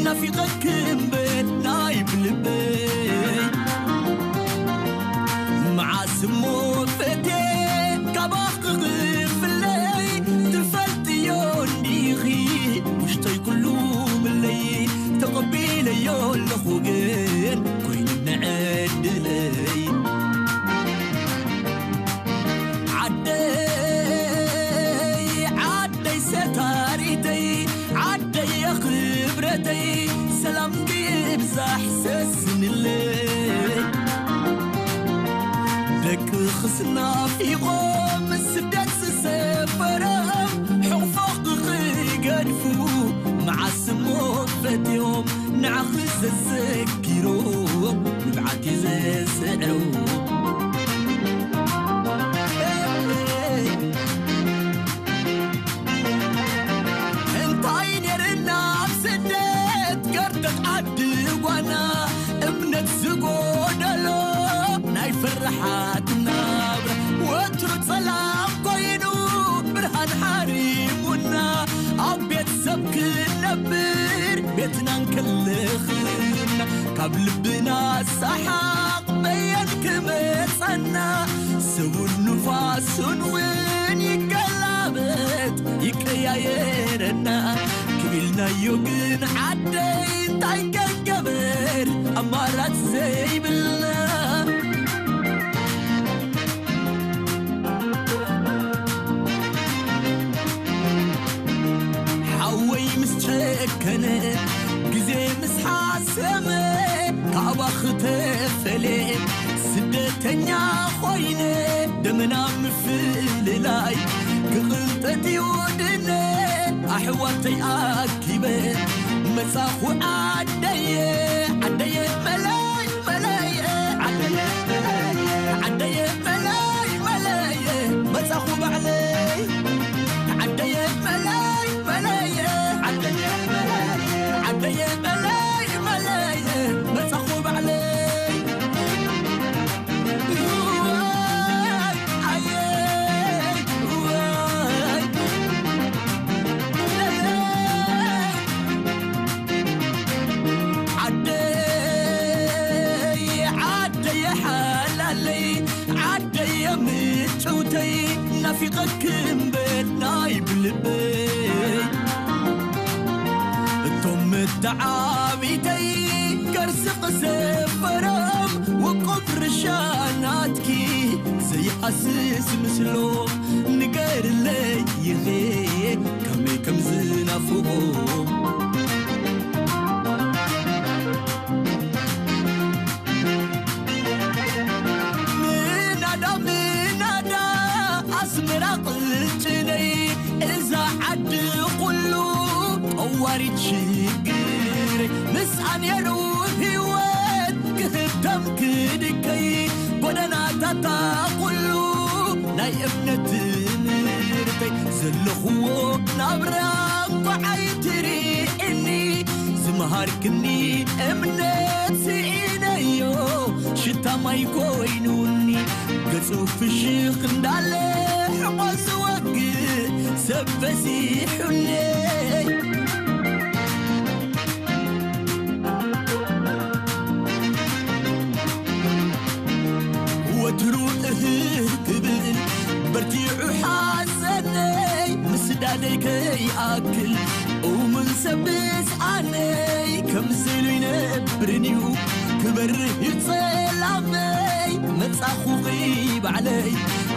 ናፊቐኪ እምበር ናይ ብልበይ፣ መዓስ እሞ ፈትየ ካባኺ ክፍለይ? ትፈልጥዮ እንዲኺ ውሽጠይ ኩሉ ምለይ፣ ተቐቢለዮ ኣለኹ ግን ኮይኑ ንዕድለይ። ዓደይ ዓደይ ሰታሪተይ፣ ዓደይ ክብረተይ፣ ሰላምኪ ይብዛሕ ሰስንለይ። ደቅኽስ ናፊቖም ስደት ዝሰፈሮም፣ ሕቑፎኺ ክገድፉ መዓስ እሞ ፈትዮም፣ ንዓኺ ዘዘኪሮም ንብዓት እዩ ዘስዕሮም። እንታይ ነይርና ኣብ ስደት ገርተት ዓዲ ጓና፣ እምነት ዝጎደሎ ናይ ፍርሓት ናብራ፣ ወትሩ ጸላም ኮይኑ ብርሃን ሓሪሙና፣ ኣብ ቤት ሰብ ክነብር ቤትና እንከለኽና፣ ካብ ልብና ሰሓቕ በየን ክመጸና፣ ሰቡን ንፋሱን እውን ይገላበጥ ይቀያየረና። ክኢልናዮ ግን ዓደይ እንታይ ከንገበር ኣማራጽ ዘይብልና። ሓወይ ምስ ጨከነ፣ ግዜ ምስ ሓሰመ፣ ካባኺ ተፈልየ፣ ስደተኛ ኮይነ፣ ደመና ምፍልላይ ክቕንጠጥ እዩ ድነ። ኣሕዋተይ ኣኪበ መጻኹ ዓደየ፣ ዓደየ መለይ መለየ፣ ዓደየ መለይ መለየ፣ ዓደየ መለይ መለየ፣ መጻኹ ባዕለይ። ዓደየ መለይ መለየ፣ ዓደየ መለይ፣ ዓደየ መለይ መለየ፣ መጻኹ ባዕለይ። ዋይ፣ ኣየ፣ ዋይ፣ ለለ። ዓደይ፣ ዓደይ ሓላለይ፣ ዓደይ ምጭውተይ፣ ናፊቐኪ እምበር ናይ ብልበይ። እቶም መተዓቢተይ ከርሲ ክሰፈሮም፣ ውቁብ ርሻ ናትኪ ዘይሃስስ ምስሎም፣ ንገርለይ ይኸ ከመይ ከም ዝናፍቖም። ምናዳ ምናዳ ኣስመራ ቅጭነይ፣ እዛ ዓዲ ኩሉ ጠዋሪት ሽግር፣ ምስኣ ነይሩ ህይወት ክህደም ክድከይ፣ ጎደናታታ ኩሉ ናይ እምነት ትምህርተይ፣ ዘለኽዎ ናብራ እንኳዕ ኣይትርኢኒ፣ ዝመሃርክኒ እምነት ስኢነዮ ሽታ ማይ ኮይኑኒ፣ ገጹ ፍሽኽ እንዳለ ሕቖ ዝወግእ ሰብ በዚሑለይ። ወትሩ እህ ክብል በርቲዑ ሓዘነይ፣ ምስዳደይ ከይኣክል እሙን ሰብ ብዝኣነይ፣ ከምዚ ኢሉ ይነብርን እዩ ክበርህ እዩ ጸላመይ። መጻኹኺ ባዕለይ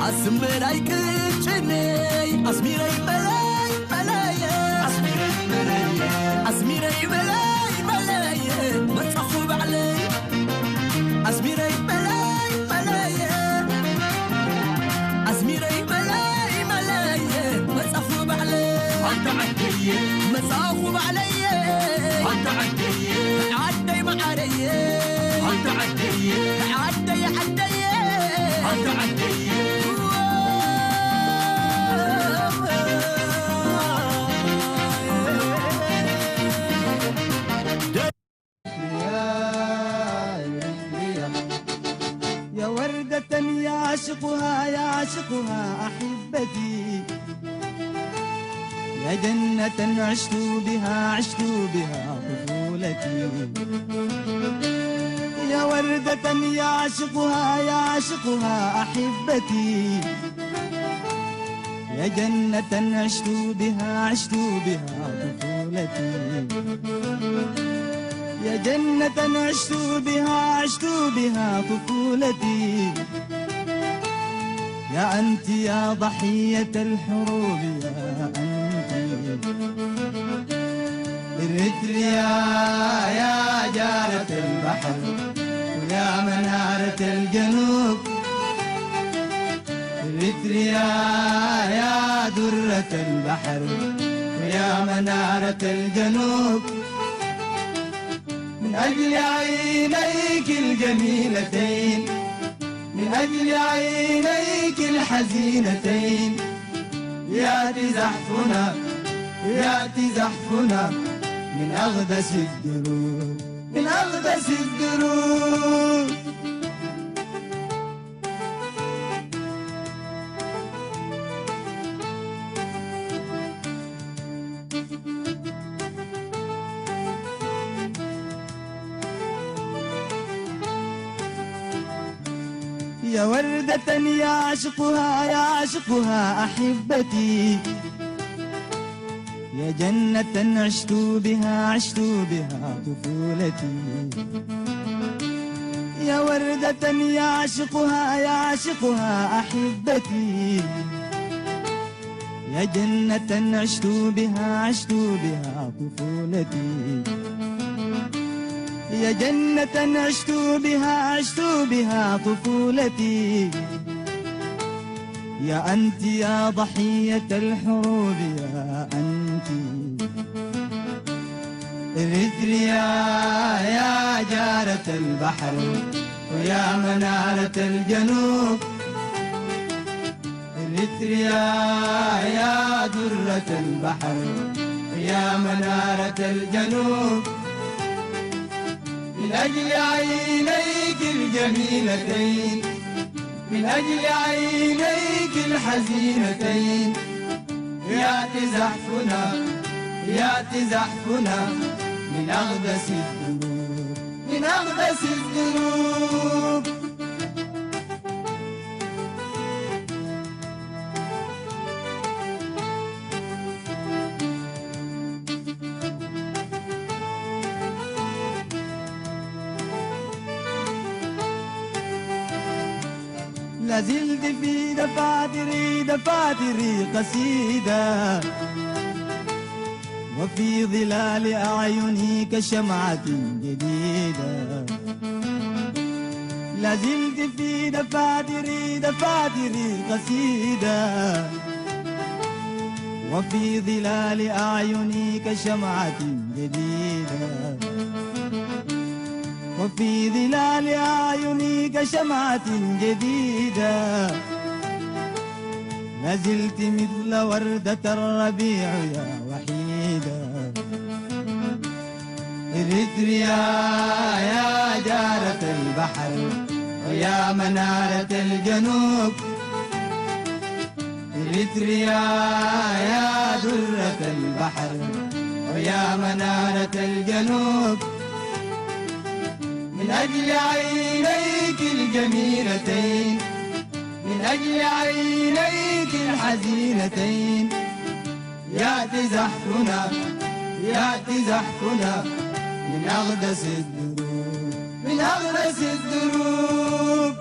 ኣስመራይ ቅጭነይ፣ ኣስሚረይ መለይ መለየ፣ ኣስሚረይ መለየ፣ ኣስሚረይ መለይ መለየ፣ መጻኹ ባዕለይ። ኣስሚረይ መለይ መለየ፣ ኣስሚረይ መለይ መለየ፣ መጻኹ ባዕለይ። ኣንታ ዓደየ፣ መጻኹ ባዕለየ። ኣንታ ዓደየ፣ ዓደይ መዓረየ። ኣንታ ዓደየ፣ ዓደየ ዓደየ። ኣንታ ዓደየ። يا وردة يعشقها، يعشقها أحبتي. يا جنة عشت بها، عشت بها طفولتي. يا وردة يعشقها، يعشقها أحبتي. يا جنة عشت بها، عشت بها طفولتي. يا جنة عشت بها، عشت بها طفولتي. يا أنت يا ضحية الحروب، يا أنت. إريتريا يا جارة البحر، ويا منارة الجنوب. إريتريا يا درة البحر، ويا منارة الجنوب. من أجل عينيك الجميلتين، من أجل عينيك الحزينتين، يأتي زحفنا، يأتي زحفنا من أقدس الدروب، من أقدس الدروب. يا وردة يعشقها، يعشقها أحبتي. يا جنة عشت بها، عشت بها طفولتي. يا وردة يعشقها، يعشقها أحبتي. يا جنة عشت بها، عشت بها طفولتي. يا جنة عشت بها، عشت بها طفولتي. يا أنت يا ضحية الحروب، يا أنت. إريتريا يا جارة البحر، ويا منارة الجنوب. إريتريا يا درة البحر، ويا منارة الجنوب. من أجل عينيك الجميلتين، من أجل عينيك الحزينتين، يأتي زحفنا، يأتي زحفنا من أقدس الدروب، من أقدس الدروب. لازلت في دفاتري، دفاتري قصيدة، وفي ظلال أعيني كشمعة جديدة. لازلت في دفاتري، دفاتري قصيدة، وفي ظلال أعيني كشمعة جديدة، وفي ظلال أعيني كشمعة جديدة. لازلت مثل وردة الربيع يا وحيدة. إريتريا يا جارة البحر، ويا منارة الجنوب. إريتريا يا درة البحر، ويا منارة الجنوب. من أجل عينيك الجميلتين، من أجل عينيك الحزينتين، يأتي زحفنا، يأتي زحفنا من أقدس الدروب، من أقدس الدروب.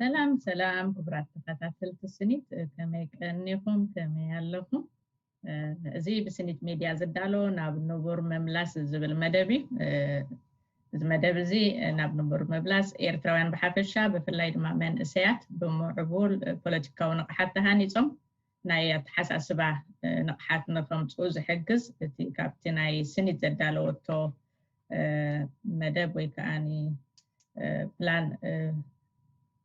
ሰላም ሰላም ክቡራት ተኸታተልቲ ስኒት፣ ከመይ ቀኒኹም? ከመይ ኣለኹም? እዚ ብስኒት ሜድያ ዝዳሎ ናብ ንቡር ምምላስ ዝብል መደብ እዩ። እዚ መደብ እዚ ናብ ንቡር ምምላስ ኤርትራውያን ብሓፈሻ፣ ብፍላይ ድማ መንእሰያት ብምዕቡል ፖለቲካዊ ንቕሓት ተሃኒጾም ናይ ኣተሓሳስባ ንቕሓት ንኸምጽኡ ዝሕግዝ፣ እቲ ካብቲ ናይ ስኒት ዘዳለወቶ መደብ ወይ ከዓኒ ፕላን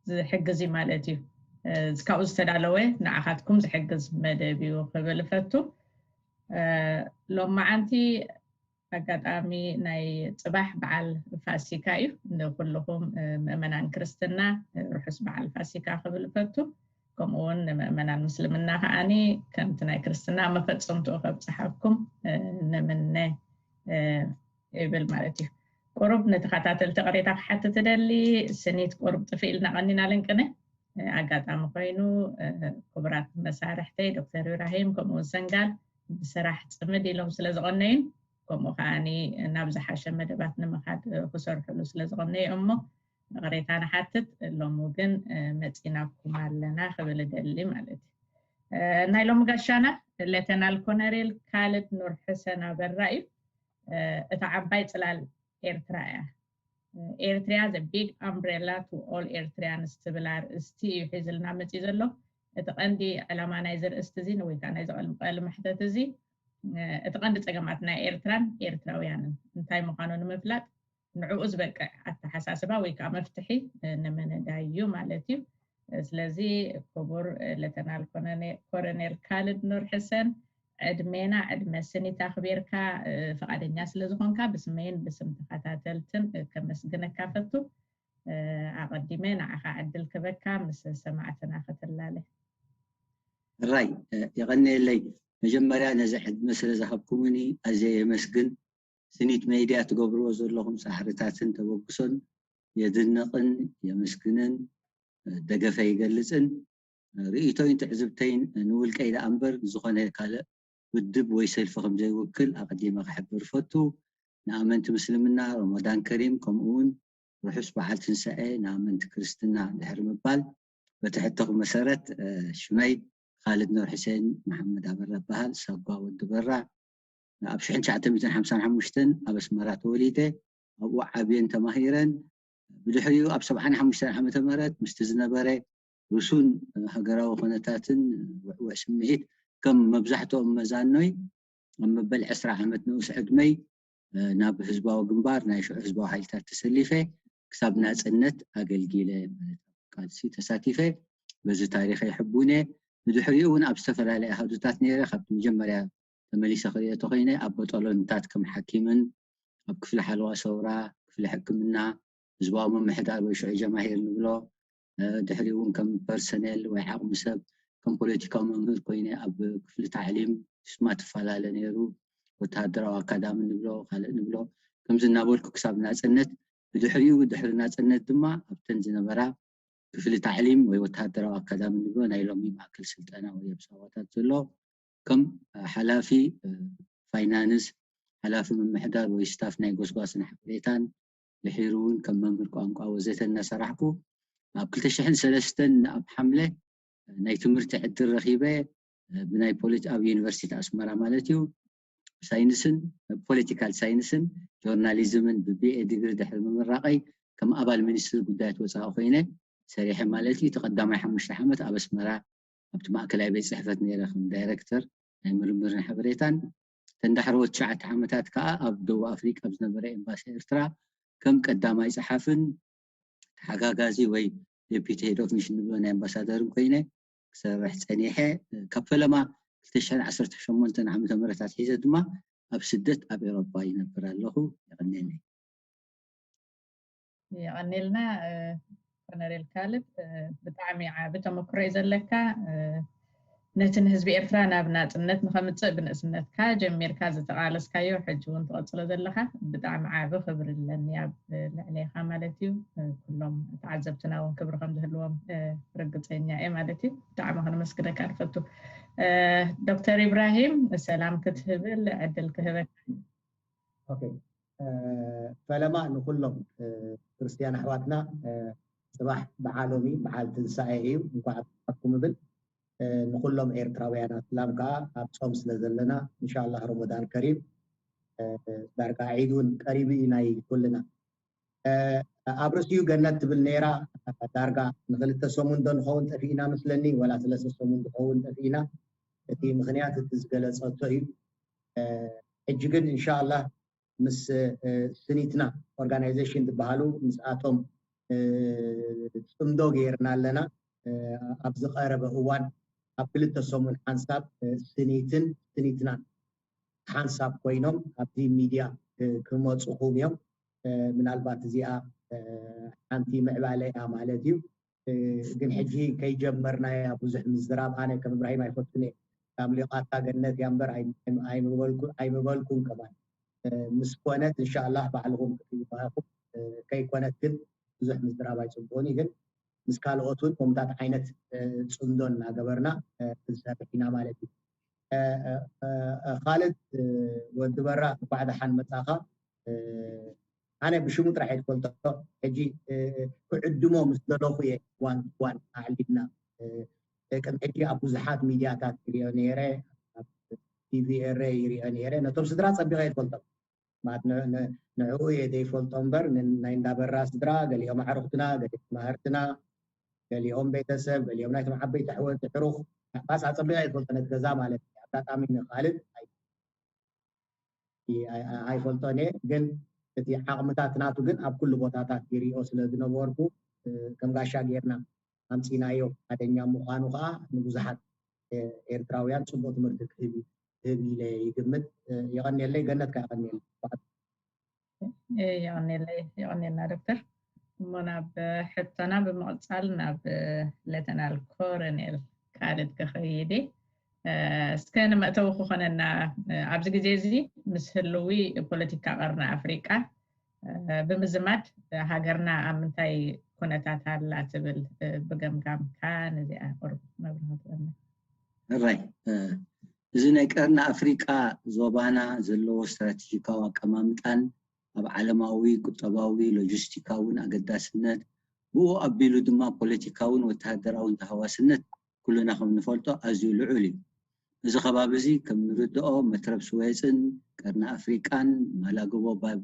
ዝሕግዝ እዩ ማለት እዩ። ካብኡ ዝተዳለወ ንዓኻትኩም ዝሕግዝ መደብ እዩ ክብል እፈቱ። ሎማዓንቲ ኣጋጣሚ ናይ ጽባሕ በዓል ፋሲካ እዩ። ንኩልኹም ምእመናን ክርስትና ርሑስ በዓል ፋሲካ ክብል እፈቱ። ከምኡ እውን ንምእመናን ምስልምና ከዓኒ ከምቲ ናይ ክርስትና መፈጸምትኡ ከብጽሓኩም ንምነ ይብል ማለት እዩ። ቁሩብ ንተኸታተልቲ ቅሬታ ክሓትት እደሊ። ስኒት ቁሩብ ጥፍእ ኢልና ቀኒና ልንቅነ። ኣጋጣሚ ኮይኑ ክቡራት መሳርሕተይ ዶክተር ኢብራሂም ከምኡ እውን ሰንጋል ብስራሕ ጽምድ ኢሎም ስለ ዝቐነዩን ከምኡ ከዓኒ ናብ ዝሓሸ መደባት ንምኻድ ክሰርሕሉ ስለ ዝቐነዩ እሞ ይቕሬታ ንሓትት። ሎሚ ግን መፂናኩም ኣለና ክብል እደሊ ማለት እዩ። ናይ ሎሚ ጋሻና ሌተናል ኮነሬል ካልድ ኑር ሕሰን ኣበራ እዩ። እታ ዓባይ ፅላል ኤርትራ እያ። Eritrea is a big umbrella to all Eritreans ትብል ኣርእስቲ እዩ ሒዝልና መፂኡ ዘሎ። እቲ ቀንዲ ዕላማ ናይዚ ርእስቲ እዚ ወይ ከዓ ናይዚ ቀልሚ መሕተት እዚ እቲ ቀንዲ ፀገማት ናይ ኤርትራን ኤርትራውያንን እንታይ ምዃኑ ንምፍላጥ ንዕኡ ዝበቅዕ ኣተሓሳስባ ወይ ከዓ መፍትሒ ንምንዳይ እዩ ማለት እዩ። ስለዚ ክቡር ሌተናል ኮሎኔል ካልድ ኑር ሕሰን ዕድሜና ዕድመ ስኒት ኣኽቢርካ ፍቓደኛ ስለ ዝኾንካ ብስመይን ብስም ተኸታተልትን ከመስግነካ ፈቱ። ኣቐዲመ ንዓኻ ዕድል ክበካ ምስ ሰማዕትና ከተላለ። ራይ የቐንየለይ። መጀመርያ ነዚ ዕድመ ስለ ዝሃብኩምኒ ኣዝየ የመስግን። ስኒት ሜድያ ትገብርዎ ዘለኹም ፃዕርታትን ተበግሶን የድንቕን የመስግንን ደገፈ ይገልፅን። ርእይቶይን ትዕዝብተይን ንውልቀይ ደኣ እምበር ንዝኾነ ካልእ ውድብ ወይ ሰልፊ ከም ዘይውክል ኣቐዲመ ክሕብር እፈቱ። ንኣመንቲ ምስልምና ረመዳን ከሪም ከምኡ እውን ርሑስ በዓል ትንሳኤ ንኣመንቲ ክርስትና ድሕሪ ምባል በቲ ሕቶኹም መሰረት ሽመይ ካልድ ኑር ሕሴን መሓመድ ኣበራ እበሃል። ሳጓ ወዲ በራ ኣብ ሽሕን ትሽዓተ ሚእትን ሓምሳን ሓሙሽተን ኣብ ኣስመራ ተወሊደ ኣብኡ ዓብየን ተማሂረን ብድሕሪኡ ኣብ ሰብዓን ሓሙሽተን ዓመተ ምህረት ምስቲ ዝነበረ ርሱን ሃገራዊ ኩነታትን ውዕውዕ ስምዒት ከም መብዛሕትኦም መዛኖይ ኣብ መበል ዕስራ ዓመት ንኡስ ዕድመይ ናብ ህዝባዊ ግንባር ናይ ሽዑ ህዝባዊ ሓይልታት ተሰሊፈ ክሳብ ናፅነት ኣገልጊለ ማለት ቃልሲ ተሳቲፈ በዚ ታሪኸይ ሕቡን እየ። ብድሕሪኡ እውን ኣብ ዝተፈላለየ ኣሃዱታት ነይረ ካብቲ መጀመርያ ተመሊሰ ክሪኦ ተኮይነ ኣብ በጠሎንታት ከም ሓኪምን ኣብ ክፍሊ ሓለዋ ሰውራ ክፍሊ ሕክምና ህዝባዊ ምምሕዳር ወይ ሽዑ ጀማሂር ንብሎ ድሕሪ እውን ከም ፐርሰኔል ወይ ዓቕሚ ሰብ ከም ፖለቲካዊ መምህር ኮይነ ኣብ ክፍሊ ታዕሊም ስማ ትፈላለ ነይሩ። ወተሃደራዊ ኣካዳሚ ንብሎ ካልእ ንብሎ ከምዚ እናበልኩ ክሳብ ናፅነት ብድሕሪኡ ድሕሪ ናፅነት ድማ ኣብተን ዝነበራ ክፍሊ ታዕሊም ወይ ወተሃደራዊ ኣካዳሚ ንብሎ ናይ ሎሚ ማእከል ስልጠና ወይ ኣብ ሳዋታት ዘሎ ከም ሓላፊ ፋይናንስ ሓላፊ ምምሕዳር ወይ ስታፍ ናይ ጎስጓስን ሓበሬታን ድሒሩ እውን ከም መምህር ቋንቋ ወዘተ እናሰራሕኩ ኣብ ክልተ ሽሕን ሰለስተን ኣብ ሓምለ ናይ ትምህርቲ ዕድል ረኺበ ብናይ ፖለቲ ኣብ ዩኒቨርሲቲ ኣስመራ ማለት እዩ ሳይንስን ፖለቲካል ሳይንስን ጆርናሊዝምን ብቢኤ ዲግሪ ድሕሪ ምምራቐይ ከም ኣባል ሚኒስትሪ ጉዳያት ወፃኢ ኮይነ ሰሪሐ ማለት እዩ። እቲ ቀዳማይ ሓሙሽተ ዓመት ኣብ ኣስመራ ኣብቲ ማእከላይ ቤት ፅሕፈት ነይረ ከም ዳይረክተር ናይ ምርምርን ሓበሬታን። ተን ዳሕረዎት ትሽዓተ ዓመታት ከዓ ኣብ ደቡብ ኣፍሪቃ ኣብ ዝነበረ ኤምባሲ ኤርትራ ከም ቀዳማይ ፀሓፍን ተሓጋጋዚ ወይ ዴፒቲ ሄድ ኦፍ ሚሽን ንብሎ ናይ ኣምባሳደርን ኮይነ ክሰርሕ ፀኒሐ። ካብ ፈለማ ክልተ ሽሕን ዓሰርተ ሸሞንተን ዓመተ ምህረት ኣትሒዘ ድማ ኣብ ስደት ኣብ ኤሮፓ ይነብር ኣለኹ። የቐንየለይ። የቐንየልና ኮነሬል ካልድ፣ ብጣዕሚ ዓቢ ተመክሮ እዩ ዘለካ። ነቲ ንህዝቢ ኤርትራ ናብ ናጽነት ንኸምጽእ ብንእስነትካ ጀሚርካ ዝተቓለስካዮ ሕጂ እውን ትቐጽሎ ዘለኻ ብጣዕሚ ዓቢ ክብሪ ኣለኒ ኣብ ልዕሌኻ ማለት እዩ። ኩሎም ተዓዘብትና እውን ክብሪ ከም ዝህልዎም ርግጸኛ እየ ማለት እዩ። ብጣዕሚ ከነመስግነካ ንፈቱ። ዶክተር ኢብራሂም ሰላም ክትህብል ዕድል ክህበካ። ፈለማ ንኩሎም ክርስትያን ኣሕዋትና ፅባሕ በዓሎም እዩ፣ በዓል ትንሳኤ እዩ። እንኳዕ ኣብኩም እብል። ንኩሎም ኤርትራውያን ኣስላም ከዓ ኣብ ፆም ስለ ዘለና እንሻላ ረመዳን ከሪም ዳርጋ ዒድ እውን ቀሪቡ እዩ ናይ ኩልና። ኣብ ርእሲኡ ገነት ትብል ነይራ ዳርጋ ንክልተ ሰሙን ዶ ንኸውን ጠፊእና መስለኒ፣ ወላ ስለስተ ሰሙን ዝኸውን ጠፊእና። እቲ ምክንያት እቲ ዝገለፀቶ እዩ። ሕጂ ግን እንሻላ ምስ ስኒትና ኦርጋናይዜሽን ዝበሃሉ ምስኣቶም ፅምዶ ገይርና ኣለና። ኣብ ዝቐረበ እዋን ኣብ ክልተ ሰሙን ሓንሳብ ስኒትን ስኒትናን ሓንሳብ ኮይኖም ኣብዚ ሚድያ ክመፁኹም እዮም። ምናልባት እዚኣ ሓንቲ ምዕባለ እያ ማለት እዩ። ግን ሕጂ ከይጀመርናያ ብዙሕ ምዝራብ ኣነ ከም እብራሂም ኣይፈቱን እየ። ካብ ሊቓታ ገነት እያ እምበር ኣይምበልኩን ከማን። ምስ ኮነት እንሻላ ባዕልኹም ክትባኹም፣ ከይኮነት ግን ብዙሕ ምዝራብ ኣይፅቡቕን እዩ። ግን ምስ ካልኦት እውን ከምታት ዓይነት ፅምዶ እናገበርና ክንሰርሕ ኢና ማለት እዩ። ካልድ ወዲ በራ እንኳዕ ደሓን መፃኻ። ኣነ ብሽሙ ጥራሕ እየ ዝፈልጦ። ሕጂ ክዕድሞ ምስ ዘለኹ እየ ዋን ዋን ኣዕሊልና። ቅድሚ ሕጂ ኣብ ብዙሓት ሚድያታት ይሪኦ ነይረ፣ ኣብ ቲቪ ኤረ ይሪኦ ነይረ። ነቶም ስድራ ፀቢቐ እየ ዝፈልጦም ማለት ንዕኡ እየ ዘይፈልጦ እምበር ናይ እንዳበራ ስድራ ገሊኦም ኣዕሩኽትና፣ ገሊኦም ማህርትና፣ ገሊኦም ቤተሰብ፣ ገሊኦም ናይቶም ዓበይቲ ኣሕወት ሕሩኽ ባስ ኣፀቢቐ እየ ዝፈልጦ ነቲ ገዛ ማለት እዩ። ኣጋጣሚ ንኻልድ ኣይፈልጦን እየ፣ ግን እቲ ዓቕምታት ናቱ ግን ኣብ ኩሉ ቦታታት ይሪኦ ስለ ዝነበርኩ ከም ጋሻ ጌርና ኣምፂናዮ። ሓደኛ ምዃኑ ከዓ ንብዙሓት ኤርትራውያን ፅቡቅ ትምህርቲ ክህብ ክህብ ኢለ ይግምት። የቐንየለይ። ገነት ከ የቐንየለይ። የቐንየለይ። የቐንየልና ዶክተር። እሞ ናብ ሕቶና ብምቕፃል ናብ ሌተናል ኮረኔል ካልድ ክኸይድ እየ። እስከ ንመእተዊ ክኾነና ኣብዚ ግዜ እዚ ምስ ህልዊ ፖለቲካ ቀርኒ ኣፍሪቃ ብምዝማድ ሃገርና ኣብ ምንታይ ኩነታት ኣላ ትብል ብገምጋምካ ነዚኣ ቁሩብ መብርሂ ትበና። ሕራይ እዚ ናይ ቀርኒ ኣፍሪቃ ዞባና ዘለዎ ስትራቴጂካዊ ኣቀማምጣን ኣብ ዓለማዊ ቁጠባዊ ሎጂስቲካውን ኣገዳስነት ብኡ ኣቢሉ ድማ ፖለቲካውን ወተሃደራውን ተሃዋስነት ኩልና ከም ንፈልጦ ኣዝዩ ልዑል እዩ። እዚ ከባቢ እዚ ከም ንርድኦ መትረብ ስዌፅን ቀርኒ ኣፍሪቃን ማላግቦ ባብ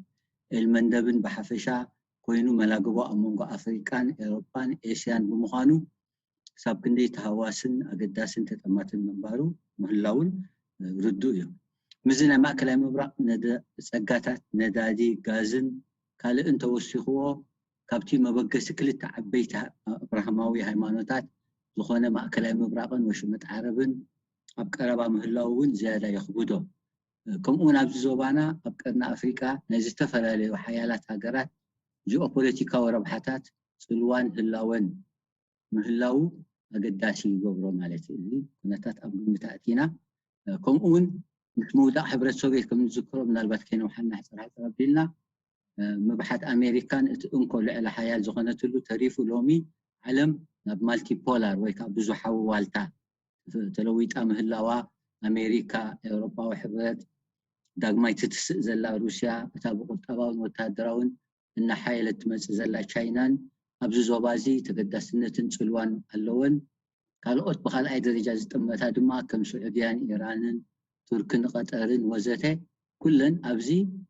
ኤልመንደብን ብሓፈሻ ኮይኑ መላግቦ ኣብ መንጎ ኣፍሪቃን ኤውሮጳን ኤስያን ብምዃኑ ክሳብ ክንደይ ተሃዋስን ኣገዳስን ተጠማትን ምንባሩ ምህላውን ርዱእ እዩ። ምስዚ ናይ ማእከላይ ምብራቕ ጸጋታት ነዳዲ፣ ጋዝን ካልእን ተወሲኽዎ ካብቲ መበገሲ ክልተ ዓበይቲ ኣብርሃማዊ ሃይማኖታት ዝኾነ ማእከላይ ምብራቕን ወሽመጥ ዓረብን ኣብ ቀረባ ምህላው እውን ዝያዳ የኽብዶ። ከምኡ እውን ኣብዚ ዞባና ኣብ ቀርኒ ኣፍሪቃ ናይ ዝተፈላለዩ ሓያላት ሃገራት ጂኦፖለቲካዊ ረብሓታት ጽልዋን ህላወን ምህላው ኣገዳሲ ይገብሮ ማለት እዩ። እዚ ኩነታት ኣብ ግምት ኣእቲና ከምኡ እውን ምስ ምውዳቕ ሕብረት ሶቪየት ከም ንዝክሮ ምናልባት ከይነውሓና ሕፅር ሕፅር ኣቢልና ምብሓት ኣሜሪካን እቲ እንኮ ልዕሊ ሓያል ዝኾነትሉ ተሪፉ ሎሚ ዓለም ናብ ማልቲፖላር ወይ ከዓ ብዙሓዊ ዋልታ ተለዊጣ ምህላዋ ኣሜሪካ፣ ኤውሮጳዊ ሕብረት፣ ዳግማይ ትትስእ ዘላ ሩስያ፣ እታ ብቁጠባውን ወተሃደራውን እናሓየለት ትመጽእ ዘላ ቻይናን ኣብዚ ዞባ እዚ ተገዳስነትን ጽልዋን ኣለወን። ካልኦት ብኻልኣይ ደረጃ ዝጥመታ ድማ ከም ስዑድያን ኢራንን ቱርክን ቐጠርን ወዘተ ኩለን ኣብዚ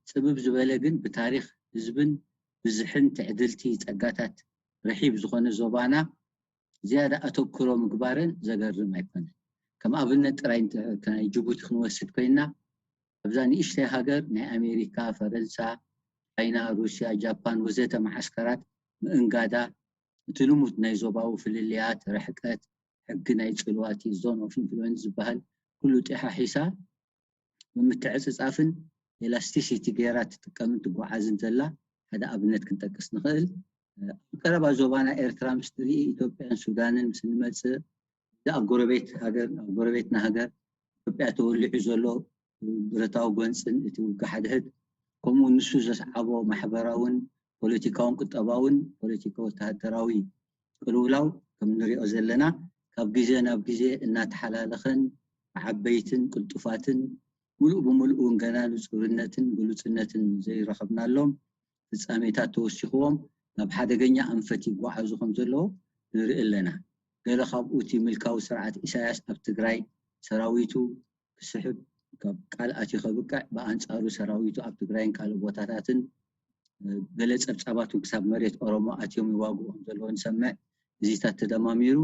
ጽብብ ዝበለ ግን ብታሪኽ ህዝብን ብዝሕን ትዕድልቲ ጸጋታት ርሒብ ዝኾነ ዞባና ዝያዳ ኣተኩሮ ምግባረን ዘገርም ኣይኮነን። ከም ኣብነት ጥራይ ናይ ጅቡቲ ክንወስድ ኮይና ኣብዛ ንእሽተይ ሃገር ናይ ኣሜሪካ፣ ፈረንሳ፣ ቻይና፣ ሩስያ፣ ጃፓን ወዘተ መዓስከራት ምእንጋዳ እቲ ልሙድ ናይ ዞባዊ ፍልልያት፣ ርሕቀት፣ ሕጊ ናይ ጽልዋቲ፣ ዞን ኦፍ ኢንፍሉዌንስ ዝበሃል ኩሉ ጢሓሒሳ ብምትዕፅፃፍን ኤላስቲሲቲ ገይራ ትጥቀምን ትጓዓዝን ዘላ ሓደ ኣብነት ክንጠቅስ ንኽእል። ኣብ ቀረባ ዞባና ኤርትራ ምስ ትርኢ ኢትዮጵያን ሱዳንን ምስ እንመፅእ እዚ ኣብ ጎረቤት ሃገር ኣብ ጎረቤትና ሃገር ኢትዮጵያ ተወሊዑ ዘሎ ብረታዊ ጎንፅን እቲ ውግእ ሓድሕድ ከምኡ ንሱ ዘስዓቦ ማሕበራውን ፖለቲካውን ቁጠባውን ፖለቲካ ወተሃደራዊ ቅልውላው ከም ንሪኦ ዘለና ካብ ግዜ ናብ ግዜ እናተሓላለኸን ብዓበይትን ቅልጡፋትን ምሉእ ብምሉእ እውን ገና ንፁርነትን ግሉፅነትን ዘይረኸብናሎም ፍፃሜታት ተወሲኽዎም ናብ ሓደገኛ ኣንፈት ይጓዓዙ ከም ዘለዉ ንርኢ ኣለና። ገለ ካብኡ እቲ ምልካዊ ስርዓት ኢሳያስ ኣብ ትግራይ ሰራዊቱ ክስሕብ ካብ ቃል ኣትዩ ከብቅዕ ብኣንፃሩ ሰራዊቱ ኣብ ትግራይን ካልእ ቦታታትን ገለ ፀብፃባት እውን ክሳብ መሬት ኦሮሞ ኣትዮም ይዋግኡ ከም ዘለዉ ንሰምዕ። እዚታት ተደማሚሩ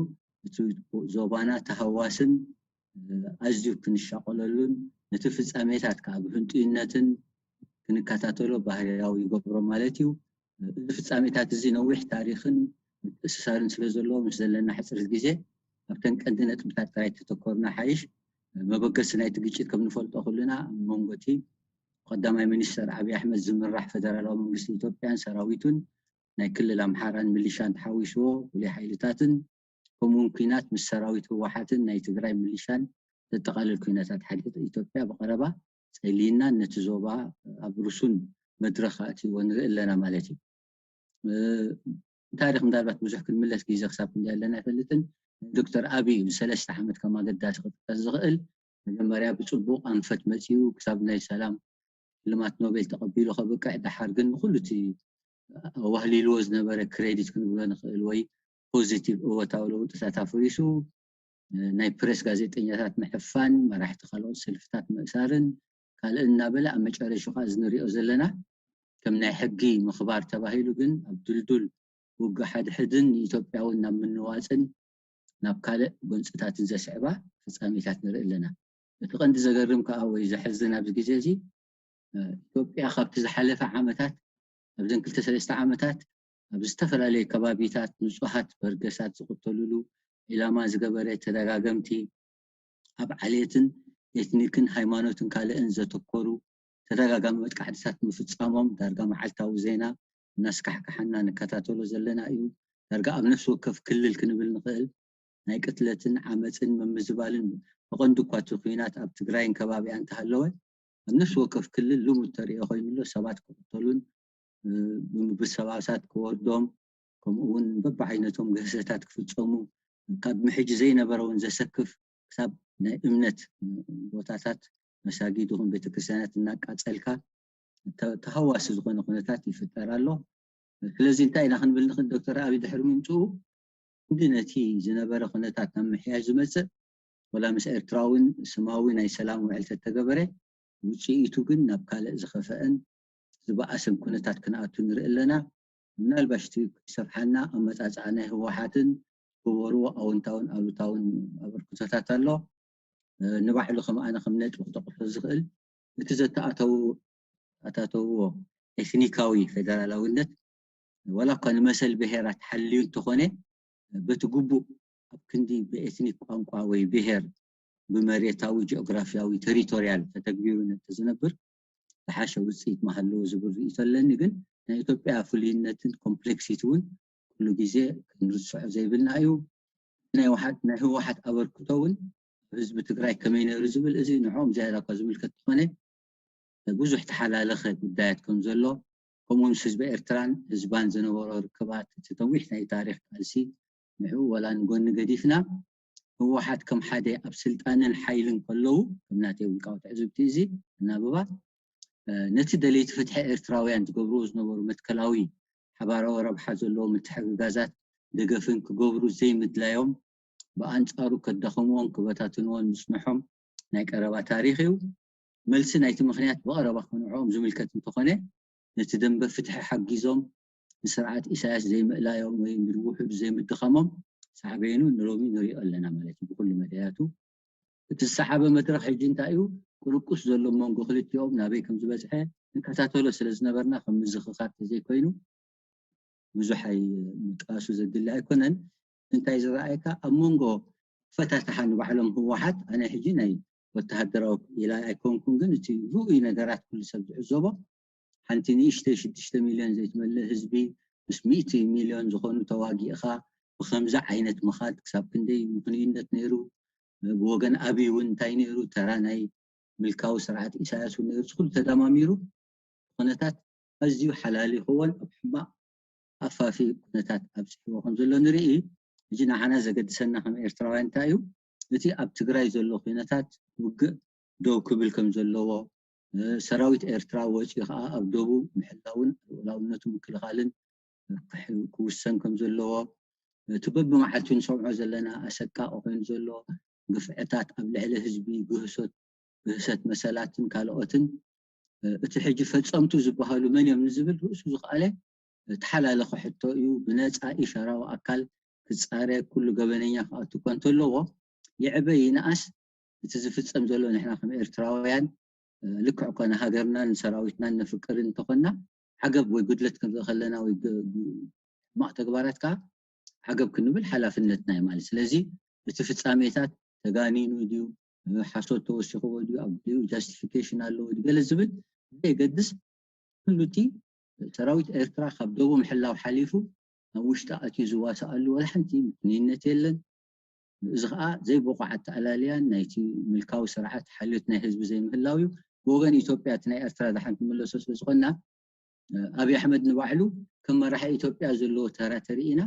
እቲ ዞባና ተሃዋስን ኣዝዩ ክንሻቆለሉን ነቲ ፍፃሜታት ከዓ ብህንጡይነትን ክንከታተሎ ባህርያዊ ይገብሮ ማለት እዩ። እዚ ፍፃሜታት እዚ ነዊሕ ታሪኽን ምትእስሳርን ስለ ዘለዎ ምስ ዘለና ሕፅርት ግዜ ኣብተን ቀንዲ ነጥብታት ጥራይ ተተኮርና ሓይሽ። መበገሲ ናይቲ ግጭት ከም ንፈልጦ ኩልና ኣብ መንጎ እቲ ብቀዳማይ ሚኒስተር ኣብይ ኣሕመድ ዝምራሕ ፈደራላዊ መንግስቲ ኢትዮጵያን ሰራዊቱን ናይ ክልል ኣምሓራን ሚሊሻን ተሓዊስዎ ፍሉይ ሓይልታትን ከምኡውን ኲናት ምስ ሰራዊት ህወሓትን ናይ ትግራይ ሚሊሻን ዘጠቓልል ኲነታት ሓይልታት ኢትዮጵያ ብቐረባ ጸሊይና ነቲ ዞባ ኣብ ርሱን መድረኽ ኣእትይዎ ንርኢ ኣለና ማለት እዩ። ታሪክ ምናልባት ብዙሕ ክንምለስ ግዜ ክሳብ ክንዲ ኣለና ኣይፈልጥን። ዶክተር ኣብይ እዩ ንሰለስተ ዓመት ከም ኣገዳሲ ክጥቀስ ዝኽእል። መጀመርያ ብፅቡቕ ኣንፈት መፂኡ ክሳብ ናይ ሰላም ሽልማት ኖቤል ተቐቢሉ ከብቅዕ፣ ደሓር ግን ንኩሉ እቲ ኣዋህሊልዎ ዝነበረ ክሬዲት ክንብሎ ንኽእል ወይ ፖዚቲቭ እወታዊ ለውጥታት ኣፍሪሱ ናይ ፕሬስ ጋዜጠኛታት ምሕፋን፣ መራሕቲ ካልኦት ሰልፍታት ምእሳርን ካልእ እናበለ ኣብ መጨረሹ ከዓ እዚ ንሪኦ ዘለና ከም ናይ ሕጊ ምኽባር ተባሂሉ ግን ኣብ ድልዱል ውግእ ሓድሕድን ንኢትዮጵያ እውን ናብ ምንዋፅን ናብ ካልእ ጎንፅታትን ዘስዕባ ፍፃሜታት ንርኢ ኣለና። እቲ ቀንዲ ዘገርም ከዓ ወይ ዘሕዝን ኣብዚ ግዜ እዚ ኢትዮጵያ ካብቲ ዝሓለፈ ዓመታት ኣብዘን ክልተ ሰለስተ ዓመታት ኣብ ዝተፈላለዩ ከባቢታት ንፁሃት በርገሳት ዝቕተሉሉ ዒላማ ዝገበረ ተደጋገምቲ ኣብ ዓሌትን ኤትኒክን ሃይማኖትን ካልእን ዘተኮሩ ተደጋጋሚ መጥቃዕትታት ምፍፃሞም ዳርጋ መዓልታዊ ዜና እናስካሕካሓና ንከታተሎ ዘለና እዩ። ዳርጋ ኣብ ነፍሲ ወከፍ ክልል ክንብል ንኽእል ናይ ቅትለትን ዓመፅን ምምዝባልን ብቐንዱ እኳ እቲ ኲናት ኣብ ትግራይን ከባቢኣ እንተሃለወ ኣብ ነፍሲ ወከፍ ክልል ልሙድ ተሪኦ ኮይኑ ኣሎ። ሰባት ክቕተሉን ብምብሰባሳት ክወርዶም ከምኡ እውን በብዓይነቶም ግህሰታት ክፍፀሙ ካብ ምሕጂ ዘይነበረ እውን ዘሰክፍ ክሳብ ናይ እምነት ቦታታት መሳጊድ ይኹን ቤተክርስትያናት እናቃፀልካ ተሃዋሲ ዝኾነ ኩነታት ይፍጠር ኣሎ። ስለዚ እንታይ ኢና ክንብል ንኽእል? ዶክተር ኣብይ ድሕሪ ምምፅኡ እንዲ ነቲ ዝነበረ ኩነታት ናብ ምሕያሽ ዝመፅእ ወላ ምስ ኤርትራ እውን ስማዊ ናይ ሰላም ውዕል ተተገበረ ውፅኢቱ ግን ናብ ካልእ ዝኸፈአን ዝበኣሰን ኩነታት ክንኣቱ ንርኢ ኣለና። ምናልባሽ እቲ ክሰፍሓና ኣመፃፅኣ ናይ ህወሓትን ዝበሩ ኣወንታውን ኣሉታውን ኣበርክቶታት ኣሎ። ንባዕሉ ከም ኣነ ከም ነጥቢ ክጠቕሶ ዝኽእል እቲ ዘተኣተውዎ ኤትኒካዊ ፌደራላዊነት ዋላ እኳ ንመሰል ብሄራት ሓልዩ እንተኾነ በቲ ግቡእ ኣብ ክንዲ ብኤትኒክ ቋንቋ ወይ ብሄር ብመሬታዊ ጂኦግራፊያዊ ቴሪቶሪያል ተተግቢሩ እንተዝነብር ዝሓሸ ውፅኢት ምሃለዎ ዝብል ርእይቶ ኣለኒ። ግን ናይ ኢትዮጵያ ፍሉይነትን ኮምፕሌክሲቲ እውን ኩሉ ግዜ ክንርስዖ ዘይብልና እዩ። ናይ ህወሓት ኣበርክቶ እውን ኣብ ህዝቢ ትግራይ ከመይ ነይሩ ዝብል እዚ ንዕኦም ዝያዳ እኳ ዝምልከት ዝኾነ ብዙሕ ተሓላለኸ ጉዳያት ከም ዘሎ ከምኡ ምስ ህዝቢ ኤርትራን ህዝባን ዝነበሮ ርክባት እቲ ነዊሕ ናይ ታሪክ ቃልሲ ንዕኡ ወላ ንጎኒ ገዲፍና ህወሓት ከም ሓደ ኣብ ስልጣንን ሓይልን ከለዉ ከም ናተይ ውልቃዊ ትዕዝብቲ እዚ እናብባ ነቲ ደለይቲ ፍትሒ ኤርትራውያን ዝገብርዎ ዝነበሩ መትከላዊ ሓባራዊ ረብሓ ዘለዎ ምትሕግጋዛት ደገፍን ክገብሩ ዘይምድላዮም ብኣንፃሩ ከዳኸምዎን ክበታትንዎን ምፅንሖም ናይ ቀረባ ታሪክ እዩ። መልሲ ናይቲ ምኽንያት ብቐረባ ክንዕኦም ዝምልከት እንተኾነ ነቲ ደንበ ፍትሒ ሓጊዞም ንስርዓት ኢሳያስ ዘይምእላዮም ወይ ውሑድ ዘይምድኻሞም ሳዕቤኑ ንሎሚ ንሪኦ ኣለና ማለት እዩ። ብኩሉ መዳያቱ እቲ ዝሰሓበ መድረኽ ሕጂ እንታይ እዩ? ቁርቁስ ዘሎ መንጎ ክልቲኦም ናበይ ከም ዝበፅሐ ንከታተሎ ስለ ዝነበርና ከም ምዝኽኻር ተዘይኮይኑ ብዙሕ ምጥቃሱ ዘድሊ ኣይኮነን። እንታይ ዝረኣየካ ኣብ መንጎ ፈታትሓ ንባዕሎም ህወሓት ኣነ ሕጂ ናይ ወተሃደራዊ ኢላ ኣይኮንኩን፣ ግን እቲ ርኡይ ነገራት ኩሉ ሰብ ዝዕዘቦ ሓንቲ ንእሽተይ ሽዱሽተ ሚልዮን ዘይትመልእ ህዝቢ ምስ ሚእቲ ሚልዮን ዝኾኑ ተዋጊእኻ ብከምዚ ዓይነት ምኻድ ክሳብ ክንደይ ምኽንዩነት ነይሩ? ብወገን ኣብይ እውን እንታይ ነይሩ? ተራ ናይ ምልካዊ ስርዓት ኢሳያስ እውን ነይሩ? እዚ ኩሉ ተዳማሚሩ ኩነታት ኣዝዩ ሓላሊኽዎን ኣብ ሕማቕ ኣፋፊ ኩነታት ኣብፂሕዎ ከም ዘሎ ንርኢ። ሕጂ ንዓና ዘገድሰና ከም ኤርትራውያን እንታይ እዩ? እቲ ኣብ ትግራይ ዘሎ ኩነታት ውግእ ደው ክብል ከም ዘለዎ ሰራዊት ኤርትራ ወፂኡ ከዓ ኣብ ደቡብ ምሕላውን ልኡላውነቱ ምክልኻልን ክውሰን ከም ዘለዎ እቲ በብመዓልቱ ንሰምዖ ዘለና ኣሰቃቂ ኮይኑ ዘሎ ግፍዕታት ኣብ ልዕሊ ህዝቢ ግህሶት ግህሰት መሰላትን ካልኦትን እቲ ሕጂ ፈፀምቱ ዝበሃሉ መን እዮም ንዝብል ርእሱ ዝኸኣለ ተሓላለኸ ሕቶ እዩ። ብነፃ ኢሻራዊ ኣካል ክፃረ ኩሉ ገበነኛ ክኣቱ እኳ እንተለዎ ይዕበ ይንኣስ እቲ ዝፍፀም ዘሎ ንሕና ከም ኤርትራውያን ልክዕ እኳ ንሃገርናን ንሰራዊትናን ነፍቅር እንተኾንና ዓገብ ወይ ጉድለት ክንርኢ ከለና ወይ ሕማቕ ተግባራት ከዓ ዓገብ ክንብል ሓላፍነትና እዩ ማለት። ስለዚ እቲ ፍፃሜታት ተጋኒኑ ድዩ፣ ሓሶት ተወሲኽዎ ድዩ፣ ኣብ ገሊኡ ጃስቲፊኬሽን ኣለዎ ድዩ ገለ ዝብል ዘይገድስ፣ ኩሉ እቲ ሰራዊት ኤርትራ ካብ ደቡ ምሕላው ሓሊፉ ናብ ውሽጢ ኣትዩ ዝዋሳኣሉ ወላ ሓንቲ ምክንይነት የለን። እዚ ከዓ ዘይብቑዕ ኣተኣላልያን ናይቲ ምልካዊ ስርዓት ሓልዮት ናይ ህዝቢ ዘይምህላው እዩ። ብወገን ኢትዮጵያ እቲ ናይ ኤርትራ ደሓን ትምለሶ ስለ ዝኾንና፣ ኣብይ ኣሕመድ ንባዕሉ ከም መራሒ ኢትዮጵያ ዘለዎ ተራ ተርኢና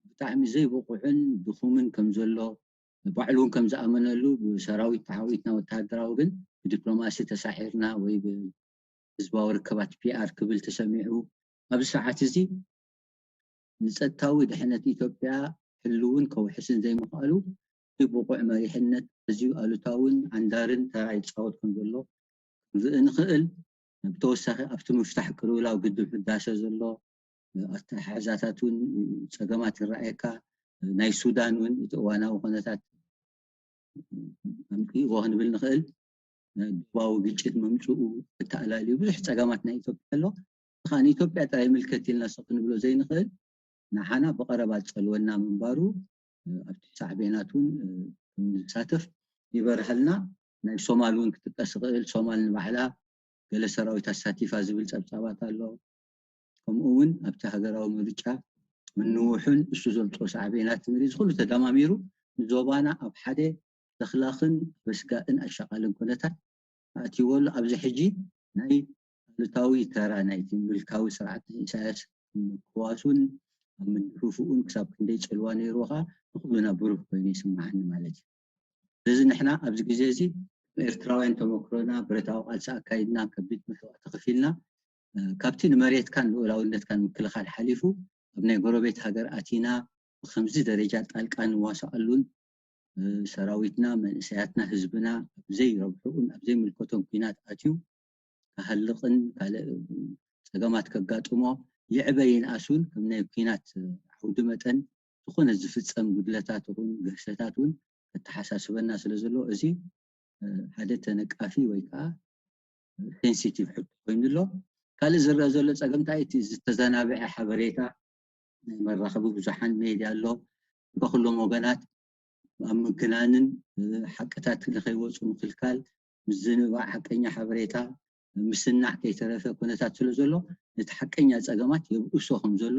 ብጣዕሚ ዘይብቑዕን ድኹምን ከም ዘሎ፣ ባዕሉ እውን ከም ዝኣመነሉ፣ ብሰራዊት ተዓዊትና፣ ወተሃደራዊ ግን ብዲፕሎማሲ ተሳሒርና ወይ ብህዝባዊ ርከባት ፒኣር ክብል ተሰሚዑ። ኣብዚ ሰዓት እዚ ንጸጥታዊ ድሕነት ኢትዮጵያ ሕልውን ከውሕስን ዘይምኽኣሉ ብቑዕ መሪሕነት ኣዝዩ ኣሉታውን ዓንዳርን ተራ ይጻወት ከም ዘሎ ክንርኢ ንኽእል። ብተወሳኺ ኣብቲ ምፍታሕ ቅልውላው ግድብ ህዳሰ ዘሎ ኣተሓሕዛታት እውን ጸገማት ይረኣየካ። ናይ ሱዳን እውን እቲ እዋናዊ ኩነታት ኣምፅእዎ ክንብል ንኽእል። ዶባዊ ግጭት መምፅኡ፣ ኣተኣላልዩ ብዙሕ ፀገማት ናይ ኢትዮጵያ ኣሎ። ከዓ ንኢትዮጵያ ጥራይ ይምልከት ኢልና ሰ ክንብሎ ዘይንኽእል፣ ንዓና ብቐረባ ዝፀልወና ምንባሩ ኣብቲ ሳዕቤናት እውን ንሳተፍ ይበርሃልና። ናይ ሶማል እውን ክጥቀስ ይኽእል። ሶማል ንባዕላ ገለ ሰራዊት ኣሳቲፋ ዝብል ፀብፃባት ኣሎ። ከምኡ እውን ኣብቲ ሃገራዊ ምርጫ ምንውሑን እሱ ዘምፅኦ ሳዕቤናት ንርኢ። እዚ ኩሉ ተደማሚሩ ንዞባና ኣብ ሓደ ተኽላኽን በስጋእን ኣሻቓልን ኩነታት ኣእትይዎ ኣሎ። ኣብዚ ሕጂ ናይ ኣሉታዊ ተራ ናይቲ ምልካዊ ስርዓት ናይ ኢሳያስ ምክዋሱን ኣብ ምድፍፍኡን ክሳብ ክንደይ ጽልዋ ነይርዎ ከዓ ንኩሉና ብሩህ ኮይኑ ይስምዓኒ ማለት እዩ። ስለዚ ንሕና ኣብዚ ግዜ እዚ ኤርትራውያን ተመክሮና ብረታዊ ቃልሲ ኣካይድና ከቢድ መስዋእቲ ከፊልና ካብቲ ንመሬትካን ልኡላውነትካን ምክልኻል ሓሊፉ ኣብ ናይ ጎረቤት ሃገር ኣቲና ብከምዚ ደረጃ ጣልቃ ንዋሳኣሉን ሰራዊትና መንእሰያትና ህዝብና ኣብ ዘይረብሕኡን ኣብ ዘይምልከቶም ኩናት ኣትዩ ክሃልቕን ካልእ ፀገማት ከጋጥሞ ይዕበ ይንኣስ እውን ከም ናይ ኩናት ዓውዲ መጠን ዝኾነ ዝፍፀም ጉድለታት ይኹን ግህሰታት እውን ከተሓሳስበና ስለ ዘለዎ እዚ ሓደ ተነቃፊ ወይ ከዓ ሴንሲቲቭ ሕቶ ኮይኑ ኣሎ። ካልእ ዝረአ ዘሎ ፀገም እንታይ እቲ ዝተዘናብዐ ሓበሬታ ናይ መራኸቢ ብዙሓን ሜድያ ኣሎ። በኩሎም ወገናት ኣብ ምግናንን ሓቅታት ንኸይወፁ ምክልካል፣ ምዝንባዕ ሓቀኛ ሓበሬታ ምስናዕ ከይተረፈ ኩነታት ስለ ዘሎ ነቲ ሓቀኛ ፀገማት የብእሶ ከም ዘሎ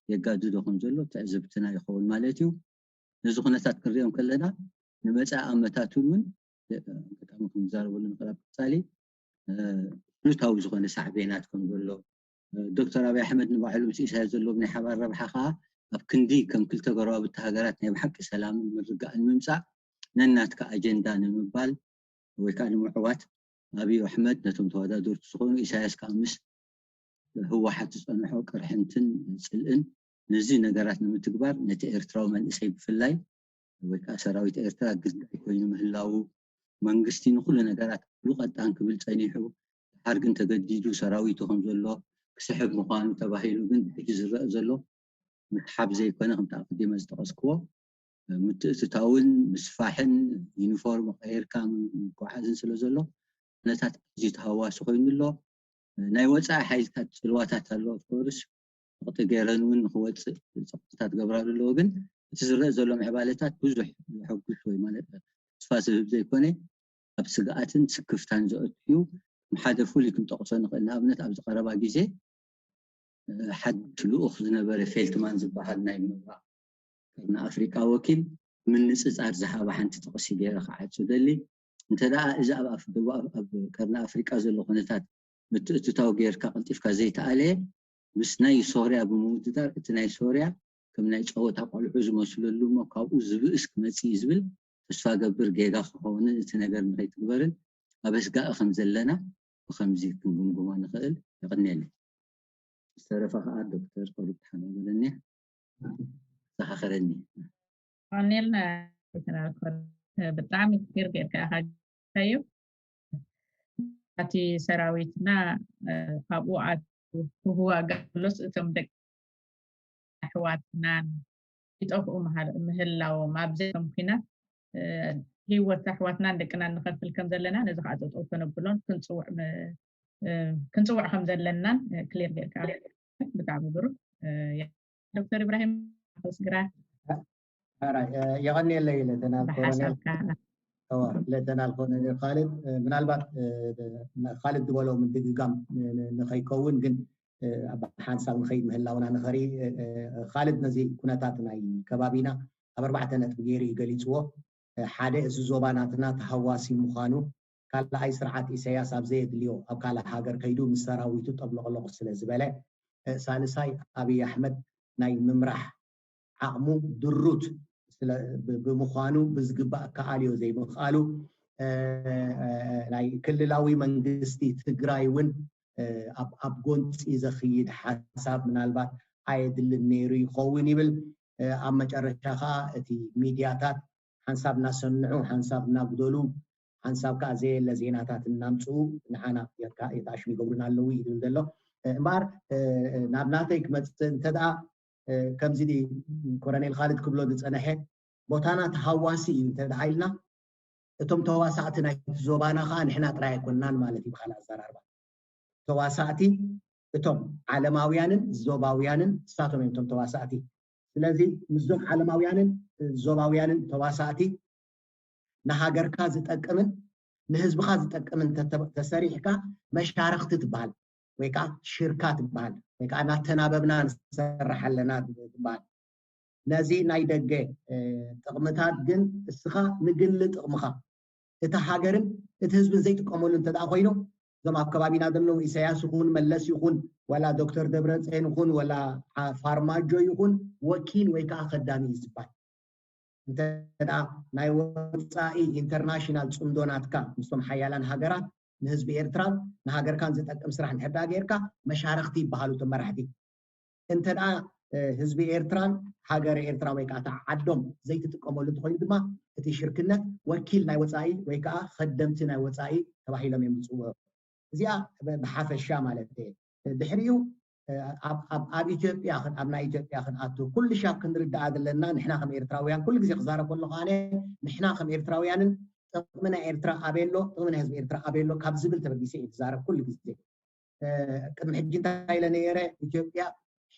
የጋድዶ ከም ዘሎ ትዕዝብትና ይኸውን ማለት እዩ። ነዚ ኩነታት ክንሪኦም ከለና ንመፃኢ ኣመታት እውን ኣጋጣሚ ክንዛረበሉ ንኽእል ኣብ ቀፃሊ ኣሉታዊ ዝኾነ ሳዕቤናት ከም ዘሎ ዶክተር ኣብይ ኣሕመድ ንባዕሉ ምስ ኢሳያስ ዘለዎ ናይ ሓባር ረብሓ ከዓ ኣብ ክንዲ ከም ክልተ ጎረባብቲ ሃገራት ናይ ብሓቂ ሰላምን ምርግጋእን ምምፃእ ነናትካ ኣጀንዳ ንምባል ወይ ከዓ ንምዕዋት ኣብይ ኣሕመድ ነቶም ተወዳደርቲ ዝኾኑ ኢሳያስ ከዓ ምስ ህወሓት ዝፀንሖ ቅርሕንትን ፅልእን ነዚ ነገራት ንምትግባር ነቲ ኤርትራዊ መንእሰይ ብፍላይ ወይ ከዓ ሰራዊት ኤርትራ ግዳይ ኮይኑ ምህላዉ መንግስቲ ንኩሉ ነገራት ብቐጣን ክብል ፀኒሑ ድሓር ግን ተገዲዱ ሰራዊቱ ከም ዘሎ ክስሕብ ምዃኑ ተባሂሉ ግን ሕጂ ዝረአ ዘሎ ምስሓብ ዘይኮነ ከምቲ ኣቐዲመ ዝጠቐስክዎ ምትእትታውን ምስፋሕን ዩኒፎርም ቀይርካ ምጉዓዝን ስለ ዘሎ ኩነታት ኣዝዩ ተሃዋሲ ኮይኑ ኣሎ። ናይ ወፃኢ ሓይልታት ፅልዋታት ኣሎ ኦፍኮርስ ጸቕጢ ገይረን እውን ንክወፅእ ጸቕጥታት ገብራሉ ኣለዎ። ግን እቲ ዝረአ ዘሎ ምዕባለታት ብዙሕ ዘሐጉስ ወይ ማለት ተስፋ ዝህብ ዘይኮነ ኣብ ስግኣትን ስክፍታን ዘእትዩ ከም ሓደ ፍሉይ ክንጠቕሶ ንኽእል። ንኣብነት ኣብዚ ቀረባ ግዜ ሓድሽ ልኡኽ ዝነበረ ፌልትማን ዝበሃል ናይ ምብራቕ ቀርኒ ኣፍሪቃ ወኪል ምንፅፃር ዝሃበ ሓንቲ ጥቕሲ ገይረ ክዓፁ ደሊ። እንተ ደኣ እዚ ኣብ ኣፍ- ደቡብ ኣፍ- ኣብ ቀርኒ ኣፍሪቃ ዘሎ ኩነታት ምትእትታው ጌርካ ቀልጢፍካ ዘይተኣለየ ምስ ናይ ሶርያ ብምውድዳር እቲ ናይ ሶርያ ከም ናይ ጸወታ ቆልዑ ዝመስለሉ እሞ ካብኡ ዝብእስ ክመጽእ እዩ ዝብል ተስፋ ገብር ጌጋ ክኸውንን እቲ ነገር ንኸይትግበርን ኣብ ኣስጋኢ ከም ዘለና ብኸምዚ ክንግምግሞ ንኽእል። የቐንየለይ። ዝተረፈ ከዓ ዶክተር ቁሩብ ተሓባበረኒ፣ ዘኻኸረኒ። ቀኒልና ብጣዕሚ ክር ጌርካ ኢኻ እዩ እቲ ሰራዊትና ካብኡ ክዋጋእ ከሎስ እቶም ደቂ ኣሕዋትናን ይጠፍኡ ምህላዎም ኣብ ዘይቶም ኩናት ህይወት ኣሕዋትናን ደቅናን ንኸፍል ከም ዘለና ነዚ ከዓ ጠጠው ከነብሎን ክንፅውዕ ከም ዘለናን ክሊር ጌርካ ብጣዕሚ ብሩክ ዶክተር ኢብራሂም ስግራ የቐንየለይ ኢለ ተናብ ኮሎኔል እዋ፣ ሌተናል ኮሎኔል ካልድ፣ እ፣ ምናልባት፣ እ፣ ካልድ ዝበሎ ምድግጋም ን-፣ ን-፣ ንኸይከውን ግን፣ እ፣ ኣብ ሓንሳብ ንኸይድ ምህላውና ንኸርኢ፣ እ፣ እ፣ ካልድ ነዚ ኩነታት ናይ ከባቢና ኣብ ኣርባዕተ ነጥቢ ገይሩ እዩ ገሊጽዎ። እ፣ ሓደ፣ እዚ ዞባ ናትና ተሃዋሲ ምዃኑ፣ ካልኣይ፣ ስርዓት ኢሳያስ ኣብ ዘየድልዮ ኣብ ካልእ ሃገር ከይዱ ምስ ሰራዊቱ ጠብለቕለቕ ስለ ዝበለ፣ እ፣ ሳልሳይ፣ ኣብይ ኣሕመድ ናይ ምምራሕ ዓቕሙ ድሩት ስለ ብ-፣ ብምዃኑ ብዝግባእ ክኣልዮ ዘይምኽኣሉ፣ እ፣ እ፣ ናይ ክልላዊ መንግስቲ ትግራይ እውን፣ እ፣ ኣብ፣ ኣብ ጎንፂ ዘኽይድ ሓሳብ ምናልባት ኣየድልን ነይሩ ይኸውን ይብል። እ፣ ኣብ መጨረሻ ከዓ እቲ ሚድያታት ሓንሳብ እናሰንዑ፣ ሓንሳብ እናጉደሉ፣ ሓንሳብ ከዓ ዘየለ ዜናታት እናምፅኡ ንዓና የካ-፣ የጣሽሙ ይገብሩና ኣለዉ እዩ ዝብል ዘሎ። እ፣ እምበኣር፣ እ፣ ናብ ናተይ ክመፅእ እንተ ደኣ፣ እ፣ ከምዚ ድ-፣ ኮሎኔል ካልድ ክብሎ ዝፀነሐ፣ ቦታና ተሃዋሲ እዩ እንተ ደኣ ኢልና፣ እቶም ተዋሳእቲ ናይቲ ዞባና ከዓ ንሕና ጥራይ ኣይኮንናን ማለት እዩ ብኻልእ ኣዘራርባ። ተዋሳእቲ እቶም ዓለማውያንን ዞባውያንን ንሳቶም እዮም እቶም ተዋሳእቲ። ስለዚ ምስዞም ዓለማውያንን ዞባውያንን ተዋሳእቲ ንሃገርካ ዝጠቅምን ንህዝብኻ ዝጠቅምን ተተ-፣ ተሰሪሕካ መሻርኽቲ ትበሃል ወይ ከዓ ሽርካ ትበሃል ወይ ከዓ እናተናበብና ንሰርሕ ኣለና ትበሃል። ነዚ ናይ ደገ፣ እ፣ ጥቕምታት ግን እስኻ ንግሊ ጥቕምኻ እቲ ሃገርን እቲ ህዝብን ዘይጥቀመሉ እንተ ደኣ ኮይኑ፣ እዞም ኣብ ከባቢና ዘለዉ ኢሳያስ ይኹን መለስ ይኹን ወላ ዶክተር ደብረጽዮን ይኹን ወላ፣ ዓ-፣ ፋርማጆ ይኹን ወኪል ወይ ከዓ ከዳሚ እዩ ዝበሃል። እንተ ደኣ ናይ ወጻኢ ኢንተርናሽናል ጽምዶ ናትካ ምስቶም ሓያላን ሃገራት ንህዝቢ ኤርትራን ንሃገርካን ዝጠቅም ስራሕ እንድሕር ደኣ ጌርካ መሻርኽቲ ይበሃሉ እቶም መራሕቲ። እንተ ደኣ፣ እ፣ ህዝቢ ኤርትራን ሃገረ ኤርትራ ወይ ከዓ እታ ዓዶም ዘይትጥቀመሉ እንተኾይኑ ድማ እቲ ሽርክነት ወኪል ናይ ወጻኢ ወይ ከዓ ከደምቲ ናይ ወጻኢ ተባሂሎም እዮም ዝጽውዑ። እዚኣ ብ-፣ ብሓፈሻ ማለት እየ። ድሕሪኡ፣ እ፣ ኣብ፣ ኣብ፣ ኣብ ኢትዮጵያ ክን-፣ ኣብ ናይ ኢትዮጵያ ክንኣቱ ኩሉ ሻብ ክንርዳኣ ዘለና ንሕና ከም ኤርትራውያን ኩሉ ግዜ ክዛረብ ከለኹ ኣነ ንሕና ከም ኤርትራውያንን ጥቕሚ ናይ ኤርትራ ኣበይ ኣሎ፣ ጥቕሚ ናይ ህዝቢ ኤርትራ ኣበይ ኣሎ ካብ ዝብል ተበጊሰ እየ ዝዛረብ ኩሉ ግዜ። እ፣ ቅድሚ ሕጂ እንታይ ኢለ ነይረ? ኢትዮጵያ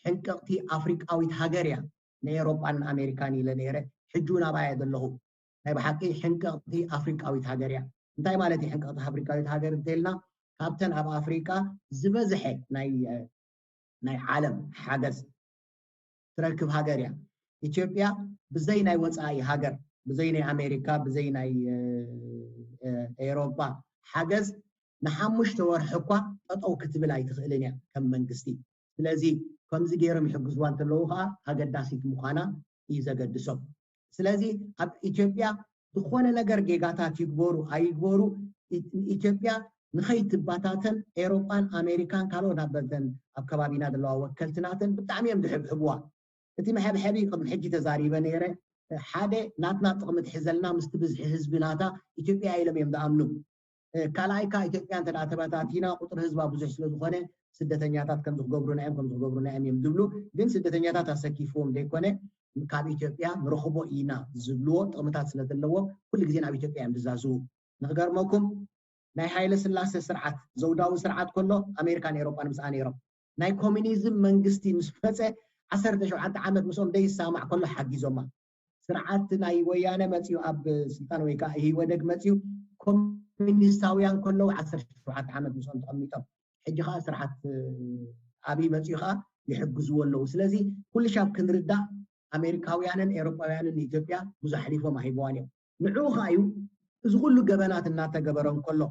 ሕንቅቕቲ ኣፍሪቃዊት ሃገር እያ፣ ንኤውሮጳን ንኣሜሪካን ኢለ ነይረ። ሕጂ እውን ኣብኣ እየ ዘለኹ። ናይ ብሓቂ ሕንቅቕቲ ኣፍሪቃዊት ሃገር እያ። እንታይ ማለት እዩ ሕንቅቕቲ ኣፍሪቃዊት ሃገር እንተኢልና? ካብተን ኣብ ኣፍሪቃ ዝበዝሐ ናይ፣ እ፣ ናይ ዓለም ሓገዝ ትረክብ ሃገር እያ። ኢትዮጵያ ብዘይ ናይ ወጻኢ ሃገር፣ ብዘይ ናይ ኣሜሪካ፣ ብዘይ ናይ፣ እ፣ እ፣ ኤውሮጳ ሓገዝ ንሓሙሽተ ወርሒ እኳ ጠጠው ክትብል ኣይትኽእልን እያ ከም መንግስቲ። ስለዚ ከምዚ ገይሮም ይሕግዝዋ እንተለዉ ከዓ ኣገዳሲት ምዃና እዩ ዘገድሶም። ስለዚ ኣብ ኢትዮጵያ ዝኾነ ነገር ጌጋታት ይግበሩ ኣይግበሩ፣ ኢ-፣ ኢትዮጵያ ንኸይትባታተን ኤውሮጳን ኣሜሪካን ካልኦት ኣበልተን ኣብ ከባቢና ዘለዋ ወከልትናተን ብጣዕሚ እዮም ዝሕብሕብዋ። እቲ መሐብሐቢ ቅድሚ ሕጂ ተዛሪበ ነይረ። ሓደ ናትና ጥቕሚ ትሕዘልና ምስቲ ብዝሒ ህዝቢ ናታ ኢትዮጵያ ኢሎም እዮም ዝኣምኑ። እ፣ ካልኣይ ከኣ ኢትዮጵያ እንተ ደኣ ተበታቲና ቁጽሪ ህዝባ ብዙሕ ስለ ዝኾነ ስደተኛታት ከምዚ ክገብሩና እዮም፣ ከምዚ ክገብሩና እዮም እዮም ዝብሉ። ግን ስደተኛታት ኣሰኪፍዎም ዘይኮነ ካብ ኢትዮጵያ ንረኽቦ ኢና ዝብልዎ ጥቕምታት ስለ ዘለዎ ኩሉ ግዜ ናብ ኢትዮጵያ እዮም ዝዛዝዉ። ንኽገርመኩም ናይ ሃይለ ስላሴ ስርዓት ዘውዳዊ ስርዓት ከሎ ኣሜሪካን ኤውሮጳን ምስኣ ነይሮም። ናይ ኮሚኒዝም መንግስቲ ምስ መፀ ዓሰርተ ሸውዓተ ዓመት ምስኦም ደይሰማማዕ ከሎ ሓጊዞማ። ስርዓት ናይ ወያነ መፅዩ ኣብ ስልጣን ወይ ከዓ ኢህወደግ መፅዩ ኮሚኒስታውያን ከለዉ ዓሰርተ ሸውዓተ ዓመት ምስኦም ተቐሚጦም። ሕጂ ከዓ ስርዓት፣ እ፣ ኣብይ መፅዩ ከዓ ይሕግዝዎ ኣለዉ። ስለዚ ኩሉ ሻብ ክንርዳእ ኣሜሪካውያንን ኤውሮጳውያንን ንኢትዮጵያ ብዙሕ ኣሕሊፎም ኣይህብዋን እዮም። ንዕኡ ከዓ እዩ እዚ ኩሉ ገበናት እናተገበረ እንከሎ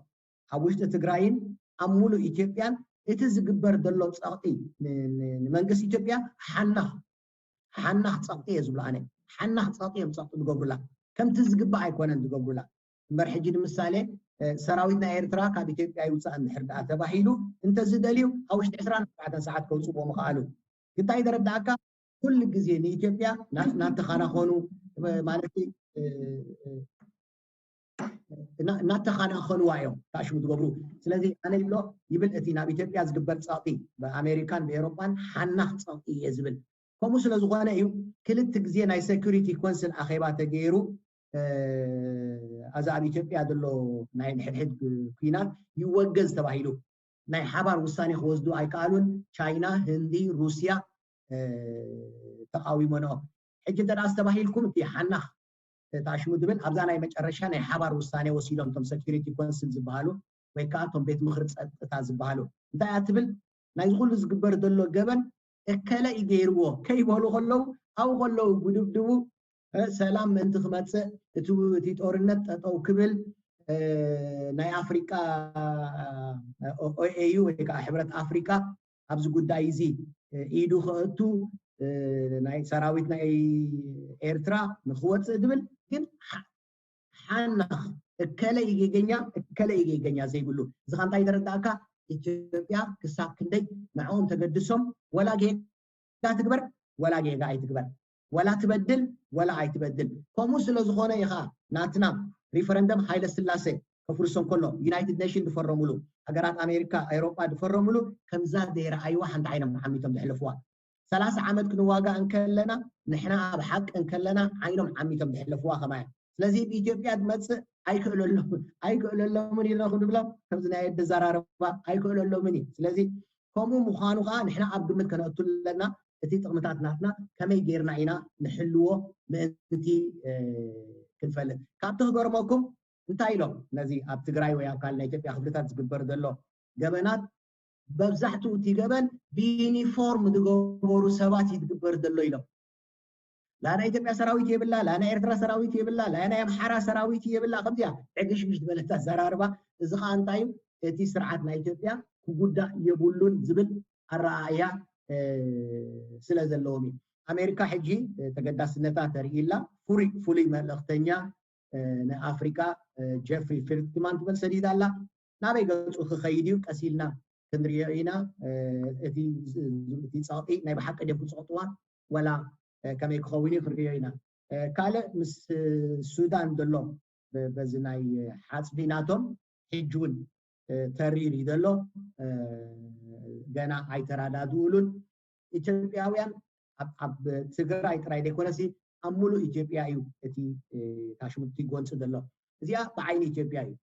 ኣብ ውሽጢ ትግራይን ኣብ ሙሉእ ኢትዮጵያን እቲ ዝግበር ዘሎ ፀቕጢ ን-፣ ን-፣ ንመንግስቲ ኢትዮጵያ ሓናኽ፣ ሓናኽ ፀቕጢ እየ ዝብሎ ኣነ። ሓናኽ ፀቕጢ እዮም ፀቕጢ ዝገብሩላ። ከምቲ ዝግባእ ኣይኮነን ዝገብሩላ። እምበር ሕጂ ንምሳሌ፣ እ፣ ሰራዊት ናይ ኤርትራ ካብ ኢትዮጵያ ይውፃእ እንድሕር ደኣ ተባሂሉ እንተዝደልዩ ኣብ ውሽጢ ዕስራን ኣርባዕተን ሰዓት ከውፅእዎ ምኽኣሉ። ግን እንታይ ተረዳእካ? ኩሉ ግዜ ንኢትዮጵያ ና-፣ እናተኻናኸኑ፣ እ፣ ማለት፣ እ፣ እ፣ እና-፣ እናተኻናኸንዋ እዮም ታሽሙ ዝገብሩ። ስለዚ ኣነ ይብሎ ይብል እቲ ናብ ኢትዮጵያ ዝግበር ፀቕጢ ብኣሜሪካን ብኤውሮጳን ሓናኽ ፀቕጢ እየ ዝብል። ከምኡ ስለ ዝኾነ እዩ ክልተ ግዜ ናይ ሴኩሪቲ ኮንስል ኣኼባ ተገይሩ፣ እ፣ ኣዚ ኣብ ኢትዮጵያ ዘሎ ናይ ንሕድሕድ ኩናት ይወገዝ ተባሂሉ። ናይ ሓባር ውሳኔ ክወስዱ ኣይከኣሉን። ቻይና፣ ህንዲ፣ ሩስያ፣ እ፣ ተቃዊሞንኦ። ሕጂ እንተ ደኣ ዝተባሂልኩም እቲ ሓናኽ ታሽሙ ዝብል ኣብዛ ናይ መጨረሻ ናይ ሓባር ውሳኔ ወሲዶም እቶም security council ዝበሃሉ ወይ ከዓ እቶም ቤት ምኽሪ ፀጥታ ዝበሃሉ እንታይ እያ ትብል? ናይዚ ኩሉ ዝግበር ዘሎ ገበን እከለ እዩ ገይርዎ ከይበሉ ከለዉ ኣብኡ ከለዉ ብድብድቡ ሰላም ምእንቲ ክመፅእ እቲ ጦርነት ጠጠው ክብል ናይ ኣፍሪቃ OAU ወይ ከዓ ሕብረት ኣፍሪቃ ኣብዚ ጉዳይ እዚ ኢዱ ከእቱ ናይ ሰራዊት ናይ ኤርትራ ንክወፅእ ዝብል ግን ሓናኽ እከለ ይገገኛ እከለ ይገገኛ ዘይብሉ እዚ ካ እንታይ ተረዳእካ? ኢትዮጵያ ክሳብ ክንደይ ንዕኦም ተገድሶም ወላ ጌጋ ትግበር ወላ ጌጋ ኣይትግበር ወላ ትበድል ወላ ኣይትበድል። ከምኡ ስለ ዝኾነ ኢኻ ናትና ሪፈረንደም ሃይለ ስላሴ ከፍርሶ እንከሎ ዩናይትድ ኔሽን ዝፈረሙሉ ሃገራት ኣሜሪካ፣ ኤውሮጳ ዝፈረሙሉ ከምዛ ዘይረኣይዋ ሓንቲ ዓይኖም ዓሚቶም ዘሕለፍዋ። ሰላሳ ዓመት ክንዋጋእ እንከለና ንሕና ኣብ ሓቂ እንከለና ዓይኖም ዓሚቶም ዘሕለፍዋ ከማያ። ስለዚ ብኢትዮጵያ ዝመፅእ ኣይክእለሎምን ኣይክእለሎምን ኢልና ክንብሎም ከምዚ ናይ ኣደዘራርባ ኣይክእለሎምን እዩ። ስለዚ ከምኡ ምዃኑ ከዓ ንሕና ኣብ ግምት ከነእቱ ኣለና። እቲ ጥቕምታት ናትና ከመይ ጌርና ኢና ንሕልዎ ምእንቲ ክንፈልጥ። ካብቲ ክገርመኩም እንታይ ኢሎም ነዚ ኣብ ትግራይ ወይ ኣብ ካልእ ናይ ኢትዮጵያ ክፍልታት ዝግበር ዘሎ ገበናት በብዛሕትኡ እቲ ገበን ብዩኒፎርም ዝገበሩ ሰባት እዩ ዝግበር ዘሎ ኢሎም። ላ ናይ ኢትዮጵያ ሰራዊት የብላ፣ ላ ናይ ኤርትራ ሰራዊት የብላ፣ ላ ናይ ኣምሓራ ሰራዊት የብላ። ከምዚኣ ዕግሽግሽ ዝበለት ኣዘራርባ። እዚ ከዓ እንታይ እዩ? እቲ ስርዓት ናይ ኢትዮጵያ ክጉዳእ የብሉን ዝብል ኣረኣእያ ስለ ዘለዎም እዩ። ኣሜሪካ ሕጂ ተገዳስነታ ተርእይላ ፍሉይ ፍሉይ መልእክተኛ ንኣፍሪካ ጀፍሪ ፊልትማን ትበል ሰዲዳ ኣላ። ናበይ ገፁ ክኸይድ እዩ ቀስ ኢልና ክንሪኦ ኢና። እቲ ጸቕጢ ናይ ብሓቂ ድዮም ክፀቕጥዋ ወላ ከመይ ክኸውን እዩ ክንሪኦ ኢና። ካልእ ምስ ሱዳን ዘሎ በዚ ናይ ሓፅቢ ናቶም ሕጂ እውን ተሪር እዩ ዘሎ። ገና ኣይተራዳድኡሉን። ኢትዮጵያውያን ኣብ ትግራይ ጥራይ ዘይኮነሲ ኣብ ሙሉእ ኢትዮጵያ እዩ እቲ ታሽሙቲ ጎንፂ ዘሎ። እዚኣ ብዓይኒ ኢትዮጵያ እዩ።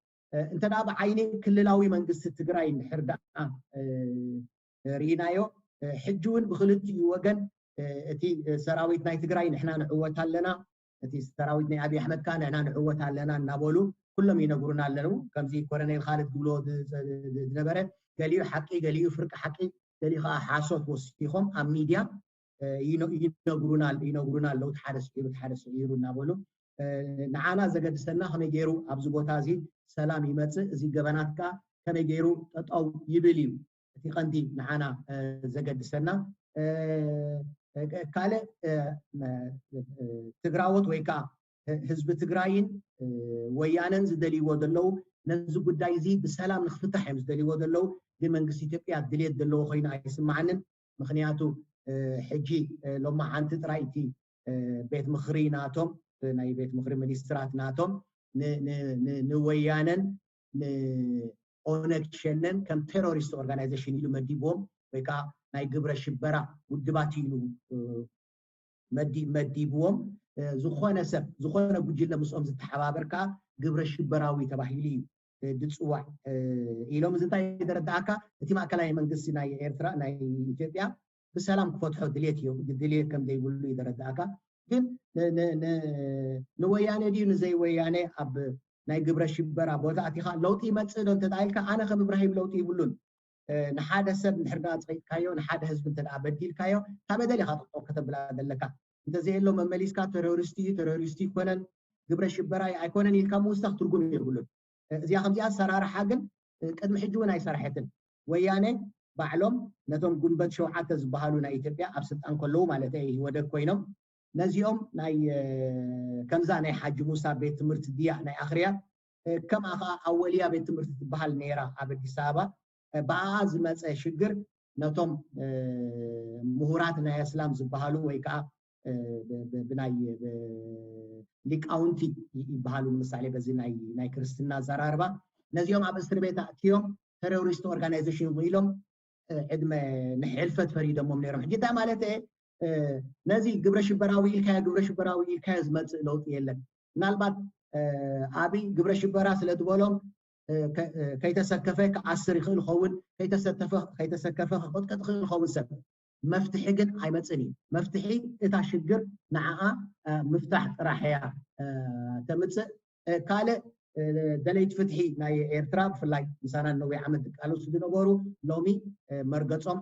እንተ ብዓይኒ ክልላዊ መንግስቲ ትግራይ እንድሕር ደኣ ርኢናዮ ሕጂ እውን ብክልቲኡ ወገን እቲ ሰራዊት ናይ ትግራይ ንሕና ንዕወት ኣለና፣ እቲ ሰራዊት ናይ ኣብይ ኣሕመድ ከዓ ንሕና ንዕወት ኣለና እናበሉ ኩሎም ይነግሩና ኣለዉ። ከምዚ ኮረኔል ካልድ ዝብሎ ዝነበረ ገሊኡ ሓቂ፣ ገሊኡ ፍርቂ ሓቂ፣ ገሊኡ ከዓ ሓሶት ወሲኾም ኣብ ሚድያ ይነግሩና ኣለዉ። ሓደ ስዒሩ ሓደ ስዒሩ እናበሉ ንዓና ዘገድሰና ከመይ ገይሩ ኣብዚ ቦታ እዚ ሰላም ይመፅእ፣ እዚ ገበናት ከዓ ከመይ ገይሩ ጠጠው ይብል እዩ እቲ ቀንዲ ንዓና ዘገድሰና። ካልእ ትግራዎት ወይ ከዓ ህዝቢ ትግራይን ወያነን ዝደልይዎ ዘለዉ ነዚ ጉዳይ እዚ ብሰላም ንክፍታሕ እዮም ዝደልይዎ ዘለዉ። ግን መንግስቲ ኢትዮጵያ ድሌት ዘለዎ ኮይኑ ኣይስማዓንን። ምክንያቱ ሕጂ ሎማዓንቲ ጥራይ እቲ ቤት ምክሪ ናቶም ናይ ቤት ምክሪ ሚኒስትራት ናቶም ንወያነን ንኦነግ ሸነን ከም ቴሮሪስት ኦርጋናይዜሽን ኢሉ መዲብዎም ወይ ከዓ ናይ ግብረ ሽበራ ውድባት ኢሉ መዲብዎም። ዝኾነ ሰብ ዝኾነ ጉጅለ ምስኦም ዝተሓባበር ከዓ ግብረ ሽበራዊ ተባሂሉ እዩ ዝፅዋዕ ኢሎም። እዚ እንታይ ዘረዳእካ? እቲ ማእከላይ መንግስቲ ናይ ኤርትራ ናይ ኢትዮጵያ ብሰላም ክፈትሖ ድሌት እዩ ድሌት ከም ዘይብሉ እዩ ዘረዳእካ። ግን ንወያነ ድዩ ንዘይ ወያነ ኣብ ናይ ግብረ ሽበራ ቦታ ኣቲኻ ለውጢ ይመፅእ ዶ እንተተባሂልካ ኣነ ከም እብራሂም ለውጢ ይብሉን። ንሓደ ሰብ እንድሕር ደኣ ፀይጥካዮ ንሓደ ህዝቢ እንተ በዲልካዮ እታ በደል ኢኻ ጠጠው ከተብላ ዘለካ። እንተዘየሎ መመሊስካ ተሮሪስቲ እዩ ተሮሪስቲ ይኮነን ግብረ ሽበራ ኣይኮነን ኢልካ ምውሳኽ ትርጉም የብሉን። እዚኣ ከምዚኣ ኣሰራርሓ ግን ቅድሚ ሕጂ እውን ኣይሰራሐትን። ወያነ ባዕሎም ነቶም ጉንበት ሸውዓተ ዝበሃሉ ናይ ኢትዮጵያ ኣብ ስልጣን ከለዉ ማለት እዩ ወደብ ኮይኖም ነዚኦም ናይ ከምዛ ናይ ሓጂ ሙሳ ቤት ትምህርቲ ድያ ናይ ኣኽርያ ከምኣ ከዓ ኣወልያ ቤት ትምህርቲ ትበሃል ነይራ ኣብ ኣዲስ ኣበባ። ብኣኣ ዝመፀ ሽግር ነቶም ምሁራት ናይ እስላም ዝበሃሉ ወይ ከዓ ብናይ ሊቃውንቲ ይበሃሉ ንምሳሌ በዚ ናይ ክርስትና ኣዘራርባ ነዚኦም ኣብ እስር ቤት ኣእትዮም ተሮሪስት ኦርጋናይዜሽን ኢሎም ዕድመ ንሕልፈት ፈሪዶሞም ነይሮም። ሕጂ እንታይ ማለት ነዚ ግብረ ሽበራዊ ኢልካዮ ግብረ ሽበራዊ ኢልካዮ ዝመፅእ ለውጢ የለን። ምናልባት ኣብይ ግብረ ሽበራ ስለ ዝበሎም ከይተሰከፈ ክኣስር ይኽእል ኸውን፣ ከይተሰከፈ ክቕጥቅጥ ይኽእል ኸውን ሰብ መፍትሒ ግን ኣይመፅን እዩ። መፍትሒ እታ ሽግር ንዓኣ ምፍታሕ ጥራሕ እያ ተምፅእ። ካልእ ደለይቲ ፍትሒ ናይ ኤርትራ ብፍላይ ምሳና ነዊሕ ዓመት ዝቃለሱ ዝነበሩ ሎሚ መርገጾም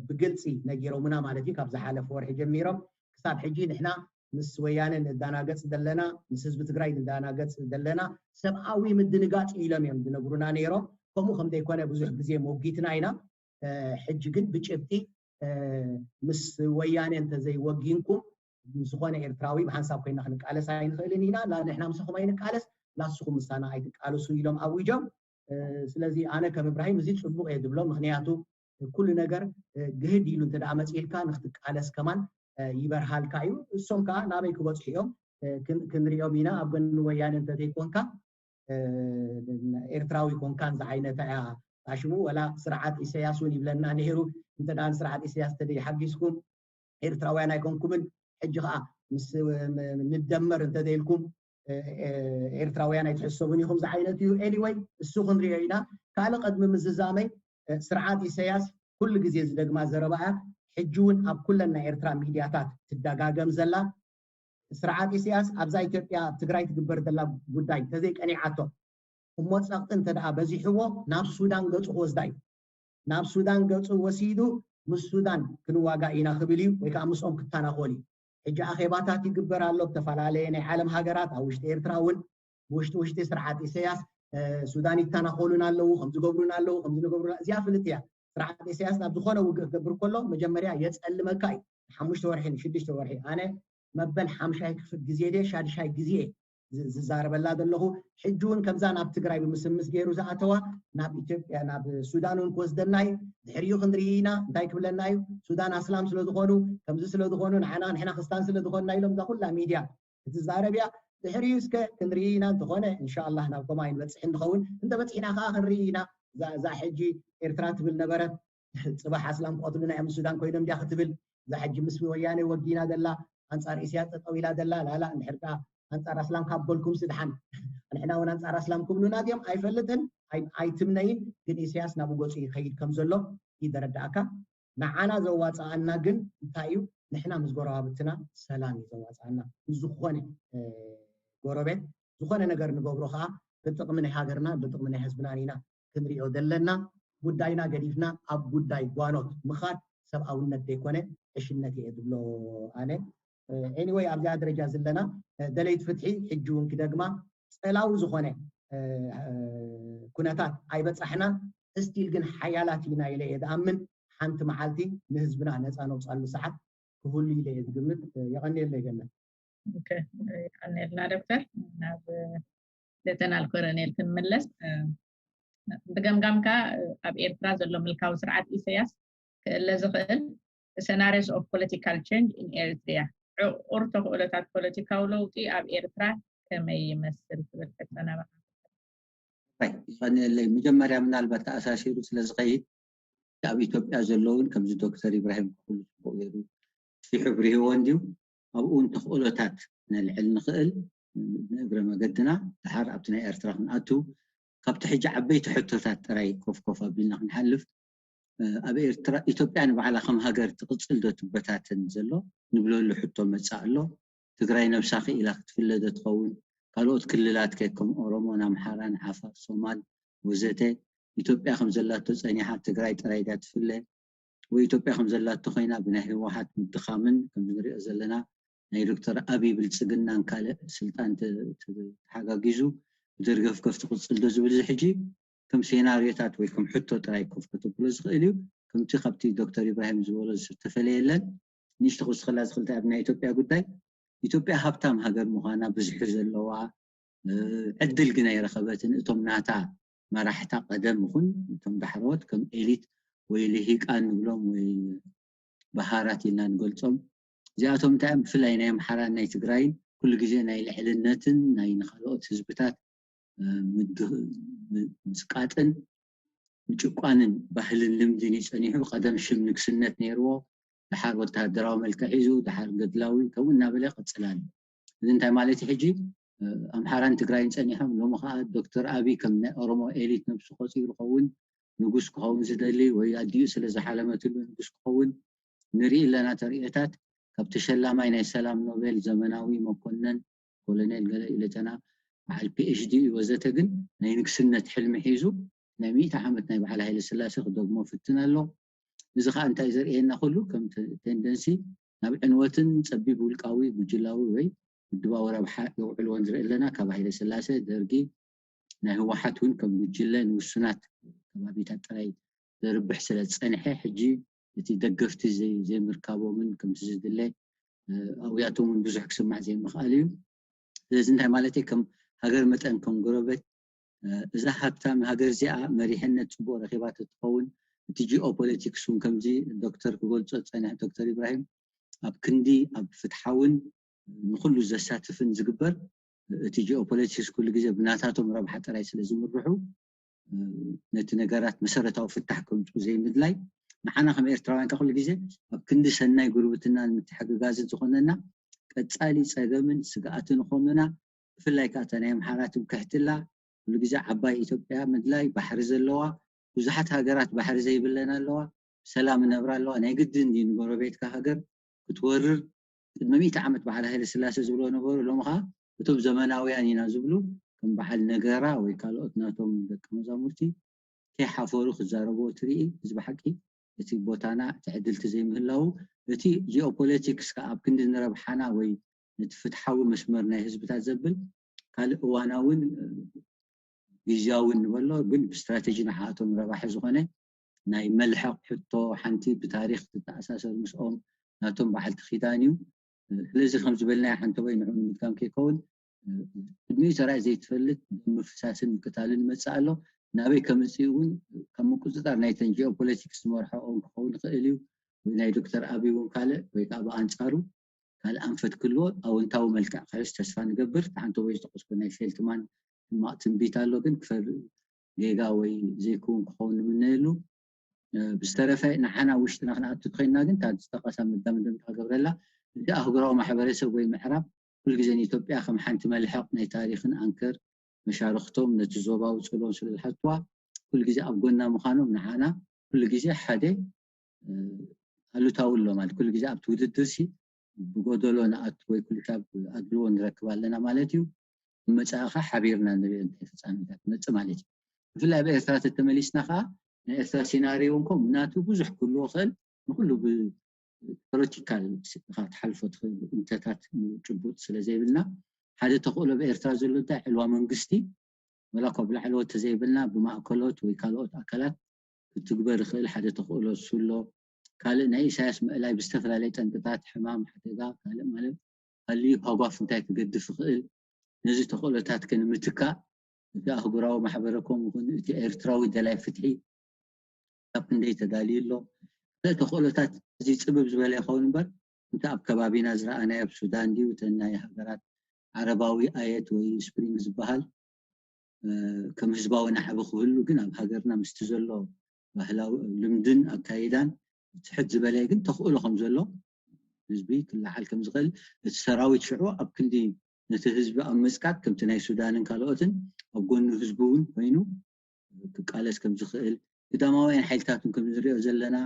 ብግልፂ ነጊሮምና ማለት እዩ። ካብ ዝሓለፈ ወርሒ ጀሚሮም ክሳብ ሕጂ ንሕና ምስ ወያነ ንዳናገፅ ዘለና፣ ምስ ህዝቢ ትግራይ ንዳናገፅ ዘለና ሰብኣዊ ምድንጋፅ ኢሎም እዮም ዝነግሩና ነይሮም። ከምኡ ከም ዘይኮነ ብዙሕ ግዜ ሞጊትና ኢና። ሕጂ ግን ብጭብጢ ምስ ወያነ እንተዘይወጊንኩም ዝኾነ ኤርትራዊ ብሓንሳብ ኮይና ክንቃለስ ኣይንኽእልን ኢና። ንሕና ምሳኹም ኣይንቃለስ፣ ላስኹም ምሳና ኣይትቃለሱ ኢሎም ኣዊጆም። ስለዚ ኣነ ከም እብራሂም እዚ ፅቡቅ እየ ዝብሎ። ምክንያቱ ኩሉ ነገር ግህድ ኢሉ እንተ መፂልካ ንክትቃለስ ከማን ይበርሃልካ እዩ። እሶም ከዓ ናበይ ክበፅሑ እዮም ክንሪኦም ኢና። ኣብ ጎኒ ወያነ እንተዘይኮንካ ኤርትራዊ ኮንካን ዝዓይነታ እያ ታሽሙ። ወላ ስርዓት ኢሰያስ እውን ይብለና ነይሩ። እንተ ስርዓት ኢሰያስ ተደይሓጊዝኩም ኤርትራውያን ኣይኮንኩምን። ሕጂ ከዓ ምስ ንደመር እንተዘይልኩም ኤርትራውያን ኣይትሕሰቡን ኢኹም ዝዓይነት እዩ። ኤኒወይ እሱ ክንሪኦ ኢና። ካልእ ቅድሚ ምዝዛመይ ስርዓት ኢሰያስ ኩሉ ግዜ ዝደግማ ዘረባ እያ። ሕጂ እውን ኣብ ኩለን ናይ ኤርትራ ሚድያታት ትደጋገም ዘላ ስርዓት ኢሰያስ ኣብዛ ኢትዮጵያ ኣብ ትግራይ ትግበር ዘላ ጉዳይ እንተዘይቀኒዓቶ እሞ ጸቕጢ እንተ ደኣ በዚሕዎ ናብ ሱዳን ገጹ ክወስዳ እዩ። ናብ ሱዳን ገጹ ወሲዱ ምስ ሱዳን ክንዋጋ ኢና ክብል እዩ ወይ ከዓ ምስኦም ክተናኾል እዩ። ሕጂ ኣኼባታት ይግበር ኣሎ ብተፈላለየ ናይ ዓለም ሃገራት ኣብ ውሽጢ ኤርትራ እውን ውሽጢ ውሽጢ ስርዓት ኢሰያስ ሱዳን ይተናኾሉን ኣለዉ ከምዝገብሩን ኣለዉ ከምዝንገብሩና እዚኣ ፍልጥ እያ። ስርዓት ኢሰያስ ናብ ዝኾነ ውግእ ክገብር ከሎ መጀመርያ የጸልመካ እዩ። ሓሙሽተ ወርሒ ንሽዱሽተ ወርሒ ኣነ መበል ሓምሻይ ክፍል ግዜ ድየ ሻድሻይ ግዜ ዝዛረበላ ዘለኹ። ሕጂ እውን ከምዛ ናብ ትግራይ ብምስምስ ገይሩ ዝኣተዋ ናብ ኢትዮጵያ ናብ ሱዳን እውን ክወስደና እዩ። ድሕሪኡ ክንርኢ ኢና እንታይ ክብለና እዩ። ሱዳን ኣስላም ስለዝኾኑ ከምዚ ስለዝኾኑ ንዓና ንሕና ክስታን ስለዝኾንና ኢሎም እዛ ኩላ ሚድያ ክትዛረብ እያ። ድሕሪኡ እስከ ክንርኢ ኢና። እንተኾነ እንሻላ ናብ ኮማ ኣይንበፅሕ እንኸውን እንተበፂሕና ከዓ ክንርኢ ኢና። እዛ ሕጂ ኤርትራ ትብል ነበረት ፅባሕ ኣስላም ክቐትሉና እዮም ሱዳን ኮይኖም እንዲያ ክትብል እዛ ሕጂ ምስ ወያነ ወጊና ዘላ ኣንፃር እስያ ጠጠው ኢላ ዘላ ላላ እንድሕር ኣንፃር ኣስላም ካብ በልኩም ስድሓን ንሕና እውን ኣንፃር ኣስላም ክብሉና ድዮም ኣይፈልጥን። ኣይትምነይን ግን ኢሳያስ ናብኡ ገፁ ይኸይድ ከም ዘሎ ይደረዳእካ። ንዓና ዘዋፅኣና ግን እንታይ እዩ? ንሕና ምስ ጎረባብትና ሰላም እዩ ዘዋፅኣና። ምስ ዝኾነ ጎረቤት ዝኾነ ነገር ንገብሮ ከዓ ብጥቕሚ ናይ ሃገርና ብጥቕሚ ናይ ህዝብናን ኢና ክንሪኦ ዘለና። ጉዳይና ገዲፍና ኣብ ጉዳይ ጓኖት ምኻድ ሰብኣውነት ዘይኮነ ዕሽነት እየ ዝብሎ ኣነ። ኤኒወይ ኣብዚኣ ደረጃ ዘለና ደለይቲ ፍትሒ ሕጂ እውን ክደግማ ፀላዊ ዝኾነ ኩነታት ኣይበፃሕናን። እስቲል ግን ሓያላት ኢና ኢለ እየ ዝኣምን። ሓንቲ መዓልቲ ንህዝብና ነፃ ነውፃሉ ሰዓት ክህሉ ኢለ እየ ዝግምት። የቐንየለይ ገነት። የቐንየልና ዶክተር። ናብ ሌተናል ኮረኔል ክንምለስ ብገምጋምካ ኣብ ኤርትራ ዘሎ ምልካዊ ስርዓት ኢሰያስ ክእለ ዝኽእል scenarios of political change in Eritrea ዕቑር ተኽእሎታት ፖለቲካዊ ለውጢ ኣብ ኤርትራ ከመይ ይመስል ትብል ሕቶ ናባኻ። ይቐንየለይ። መጀመርያ ምናልባት ተኣሳሲሩ ስለ ዝኸይድ ኣብ ኢትዮጵያ ዘለውን ከምዚ ዶክተር ኢብራሂም ክሉ ጽቡቕ ገይሩ ሲሑ ብሪህዎ እንድዩ ኣብኡ እውን ተኽእሎታት ነልዕል ንኽእል ንእግረ መገድና ድሓር ኣብቲ ናይ ኤርትራ ክንኣቱ ካብቲ ሕጂ ዓበይቲ ሕቶታት ጥራይ ኮፍ ኮፍ ኣቢልና ክንሓልፍ ኣብ ኤርትራ ኢትዮጵያ ንባዕላ ከም ሃገር ትቕፅል ዶ ትበታተን ዘሎ ንብለሉ ሕቶ መፅእ ኣሎ። ትግራይ ነብሳ ክኢላ ክትፍለ ዶ ትኸውን? ካልኦት ክልላት ከ ከም ኦሮሞን ኣምሓራን ዓፋር ሶማል ወዘተ ኢትዮጵያ ከም ዘላቶ ፀኒሓ ትግራይ ጥራይ ድያ ትፍለ? ወይ ኢትዮጵያ ከም ዘላቶ ኮይና ብናይ ህወሓት ምድኻምን ከምዚ ንሪኦ ዘለና ናይ ዶክተር ኣብይ ብልፅግናን ካልእ ስልጣን ተሓጋጊዙ ብደርገፍገፍ ትቕፅል ዶ ዝብል እዚ ሕጂ ከም ሴናርዮታት ወይ ከም ሕቶ ጥራይ ኮፍ ከተብሎ ዝኽእል እዩ። ከምቲ ካብቲ ዶክተር ኢብራሂም ዝበሎ ዝተፈለየ የለን። ንእሽቶ ክውስኸላ ዝኽእል ኣብ ናይ ኢትዮጵያ ጉዳይ ኢትዮጵያ ሃብታም ሃገር ምዃና ብዝሒ ዘለዋ ዕድል ግን ኣይረኸበትን። እቶም ናታ መራሕታ ቀደም ይኹን እቶም ዳሕረዎት ከም ኤሊት ወይ ልሂቃን ንብሎም ወይ በሃራት ኢልና ንገልፆም እዚኣቶም እንታይ እዮም ብፍላይ ናይ ኣምሓራን ናይ ትግራይን ኩሉ ግዜ ናይ ልዕልነትን ናይ ንካልኦት ህዝብታት ምስቃጥን ምጭቋንን ባህልን ልምድን እዩ ፀኒሑ። ቀደም ሽም ንግስነት ነይርዎ፣ ድሓር ወታደራዊ መልክዕ ሒዙ፣ ድሓር ገድላዊ ከምኡ እናበለ ይቕፅል ኣሎ። እዚ እንታይ ማለት እዩ? ሕጂ ኣምሓራን ትግራይን ፀኒሖም፣ ሎሚ ከዓ ዶክተር ኣብይ ከም ናይ ኦሮሞ ኤሊት ነብሱ ቆፂሩ ኸውን ንጉስ ክኸውን ዝደሊ ወይ ኣዲኡ ስለ ዝሓለመትሉ ንጉስ ክኸውን ንርኢ ኣለና ተርእዮታት። ካብ ተሸላማይ ናይ ሰላም ኖቤል ዘመናዊ መኮነን ኮሎኔል ገለ ኢለተና በዓል ፒኤችዲ እዩ ወዘተ፣ ግን ናይ ንግስነት ሕልሚ ሒዙ ናይ ሚእቲ ዓመት ናይ በዓል ሃይለ ስላሴ ክደግሞ ፍትን ኣሎ። እዚ ከዓ እንታይ ዘርእየና? ኩሉ ከም ተ- ቴንደንሲ ናብ ዕንወትን ጸቢብ ውልቃዊ፣ ጉጅላዊ ወይ ውድባዊ ረብሓ የውዕልዎን ዝርኢ ኣለና። ካብ ሃይለ ስላሴ፣ ደርጊ፣ ናይ ህወሓት እውን ከም ጉጅለ ንውሱናት ከባቢታት ጥራይ ዘርብሕ ስለ ዝጸንሐ፣ ሕጂ እቲ ደገፍቲ ዘይ- ዘይምርካቦምን ከምቲ ዝድለ ኣውያቶም እውን ብዙሕ ክስማዕ ዘይምኽኣል እዩ። ስለዚ እንታይ ማለት እዩ? ከም ሃገር መጠን፣ ከም ጎረቤት፣ እዛ ሃብታም ሃገር እዚኣ መሪሕነት ጽቡቕ ረኺባ ተትኸውን፣ እቲ ጂኦፖለቲክስ እውን ከምዚ ዶክተር ክገልጾ ዝጸንሐ፣ ዶክተር ኢብራሂም፣ ኣብ ክንዲ ኣብ ፍትሓውን ንኹሉ ዘሳትፍን ዝግበር፣ እቲ ጂኦፖለቲክስ ኩሉ ግዜ ብናታቶም ረብሓ ጥራይ ስለ ዝምርሑ፣ ነቲ ነገራት መሰረታዊ ፍታሕ ከምፅኡ ዘይምድላይ፣ ንዓና ከም ኤርትራውያን ካብ ኩሉ ግዜ ኣብ ክንዲ ሰናይ ጉርብትናን ምትሕግጋዝን ዝኾነና፣ ቀጻሊ ጸገምን ስግኣትን ኾምና፣ ብፍላይ ከዓ እታ ናይ ኣምሓራ ትምክሕትላ ኩሉ ግዜ ዓባይ ኢትዮጵያ ምድላይ፣ ባሕሪ ዘለዋ፣ ብዙሓት ሃገራት ባሕሪ ዘይብለን ኣለዋ፣ ብሰላም እነብራ ኣለዋ። ናይ ግድን ድዩ ንጎረቤትካ ሃገር ክትወርር? ቅድሚ ሚእቲ ዓመት በዓል ሃይለ ስላሴ ዝብሎ ነበሩ። ሎሚ ከዓ እቶም ዘመናውያን ኢና ዝብሉ ከም በዓል ነገራ ወይ ካልኦት ናቶም ደቂ መዛሙርቲ ከይሓፈሩ ክዛረብዎ ትርኢ። እዚ ብሓቂ እቲ ቦታና እቲ ዕድልቲ ዘይምህላው፣ እቲ ጂኦፖለቲክስ ከዓ ኣብ ክንዲ ንረብሓና ወይ ነቲ ፍትሓዊ መስመር ናይ ህዝብታት ዘብል ካልእ እዋናውን ግዝያውን ንበሎ፣ ግን ብስትራቴጂ ንዓኣቶም ረባሒ ዝኾነ ናይ መልሕቕ ሕቶ፣ ሓንቲ ብታሪኽ ትተኣሳሰር ምስኦም ናቶም በዓልቲ ኪዳን እዩ። ስለዚ ከም ዝበልናዮ ሓንተ ወይ ንዑ ንምድጋም ከይከውን፣ ቅድሚኡ ተራይ ዘይትፈልጥ ደም ምፍሳስን ምቅታልን ይመጽእ ኣሎ። ናበይ ከምጽእ እውን ካብ ምቁጽጻር ናይተን ጂኦፖለቲክስ ዝመርሖኦም ክኸውን ይኽእል እዩ፣ ወይ ናይ ዶክተር ኣብይ እውን ካልእ፣ ወይ ከዓ ብኣንጻሩ ካልእ ኣንፈት ክህልዎ ኣወንታዊ መልክዕ ክሕዝ ተስፋ ንገብር። እቲ ሓንተ ወይ ዝጠቀስኩ ናይ ፌልትማን ሕማቕ ትንቢት ኣሎ፣ ግን ክፈል ጌጋ ወይ ዘይክውን ክኸውን ንምነየሉ። ብዝተረፈ ንዓና ውሽጥና ክንኣቱ ኮይንና ግን እታ ዝጠቀሳ መዳምደምታ ገብረላ፣ እቲ ኣህጉራዊ ማሕበረሰብ ወይ ምዕራብ ኩልግዜ ንኢትዮጵያ ከም ሓንቲ መልሕቕ ናይ ታሪኽን ኣንከር መሻርኽቶም ነቲ ዞባዊ ጽልዎም ስለ ዝሓትዋ፣ ኩልግዜ ኣብ ጎና ምዃኖም ንዓና ኩልግዜ ሓደ ኣሉታዊ ኣሎ ማለት፣ ኩልግዜ ኣብቲ ውድድር ሲ ብጎደሎ ንኣቱ ወይ ኩሉ ካብ ኣድልዎ ንረክብ ኣለና ማለት እዩ። መጻእኻ ሓቢርና ንሪኦ እንታይ ፍጻሜታት መጽእ ማለት እዩ። ብፍላይ ኣብ ኤርትራ ተተመሊስና ከዓ ናይ ኤርትራ ሲናሪዮ እንኮ ናቱ ብዙሕ ክህልዎ ክእል፣ ንኩሉ ብፖለቲካል ትሓልፎ ትኽእል እንተታት ጭቡጥ ስለ ዘይብልና፣ ሓደ ተኽእሎ ኣብ ኤርትራ ዘሎ እንታይ ዕልዋ መንግስቲ፣ ወላ እኳ ብላዕለዎት ተዘይብልና ብማእከሎት ወይ ካልኦት ኣካላት ክትግበር ይኽእል ሓደ ተኽእሎ እሱ ኣሎ። ካልእ ናይ ኢሳያስ ምእላይ ብዝተፈላለየ ጠንቅታት፣ ሕማም፣ ሓደጋ፣ ካልእ ማለት ሃልዩ ሃጓፍ እንታይ ክገድፍ ይኽእል፣ ነዚ ተኽእሎታት ከ ንምትካእ እቲ ኣህጉራዊ ማሕበረኮም ይኹን እቲ ኤርትራዊ ደላይ ፍትሒ ካብ ክንደይ ተዳልዩ ኣሎ። ካልእ ተኽእሎታት እዚ ጽብብ ዝበለ ይኸውን እምበር፣ እንተ ኣብ ከባቢና ዝረኣናዮ ኣብ ሱዳን ድዩ፣ እተን ናይ ሃገራት ዓረባዊ ኣየት ወይ ስፕሪንግ ዝበሃል ከም ህዝባዊ ናዕቢ ክህሉ ግን ኣብ ሃገርና ምስቲ ዘሎ ባህላዊ ልምድን ኣካይዳን ትሕት ዝበለ ግን ተኽእሎ ከም ዘሎ ህዝቢ ክለዓል ከም ዝኽእል እቲ ሰራዊት ሽዑ ኣብ ክንዲ ነቲ ህዝቢ ኣብ ምጽቃጥ ከምቲ ናይ ሱዳንን ካልኦትን ኣብ ጎኑ ህዝቢ እውን ኮይኑ ክቃለስ ከም ዝኽእል ግዳማውያን ሓይልታት እውን ከም ንሪኦ ዘለና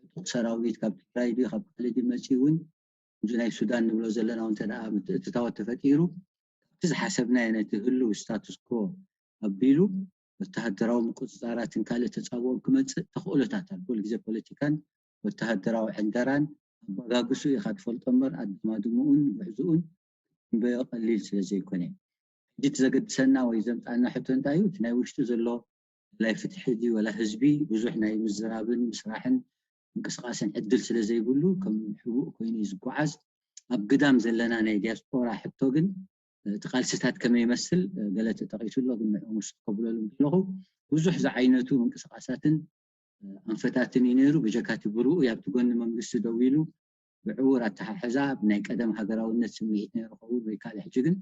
ዕጡቕ ሰራዊት ካብ ትግራይ ድዩ ካብ ካልእ ድዩ መፂኡ እውን እዚ ናይ ሱዳን ንብሎ ዘለና እውን እንተ ደኣ ምትእትታዎት ተፈጢሩ ካብቲ ዝሓሰብናዮ ነቲ ህልው ስታቱስ ኮ ኣቢሉ ወተሃደራዊ ምቁፅፃራትን ካልእ ተፃብኦም ክመፅእ ተኽእሎታት ኣሎ። ኩሉ ግዜ ፖለቲካን ወተሃደራዊ ዕንደራን ኣበጋግሱ ኢኻ ትፈልጦ እምበር ኣደማድምኡን ጉዕዝኡን ክንበዮ ቀሊል ስለ ዘይኮነ ሕጂ እቲ ዘገድሰና ወይ ዘምፃና ሕቶ እንታይ እዩ? እቲ ናይ ውሽጢ ዘሎ ናይ ፍትሒ ድዩ ወላ ህዝቢ ብዙሕ ናይ ምዝራብን ምስራሕን ምንቅስቃስን ዕድል ስለ ዘይብሉ ከም ሕቡእ ኮይኑ እዩ ዝጓዓዝ። ኣብ ግዳም ዘለና ናይ ዲያስፖራ ሕቶ ግን እቲ ቃልስታት ከመይ ይመስል ገለ ተጠቂሱ ኣሎ፣ ግን ንዕኡ ምስ ከብለሉ ከለኹ ብዙሕ ዝዓይነቱ ምንቅስቃሳትን ኣንፈታትን እዩ ነይሩ። ብጀካ እቲ ብርኡ ኣብቲ ጎኒ መንግስቲ ደው ኢሉ ብዕዉር ኣተሓሕዛ ብናይ ቀደም ሃገራውነት ስምዒት ነይሩ ኸውን ወይ ካልእ። ሕጂ ግን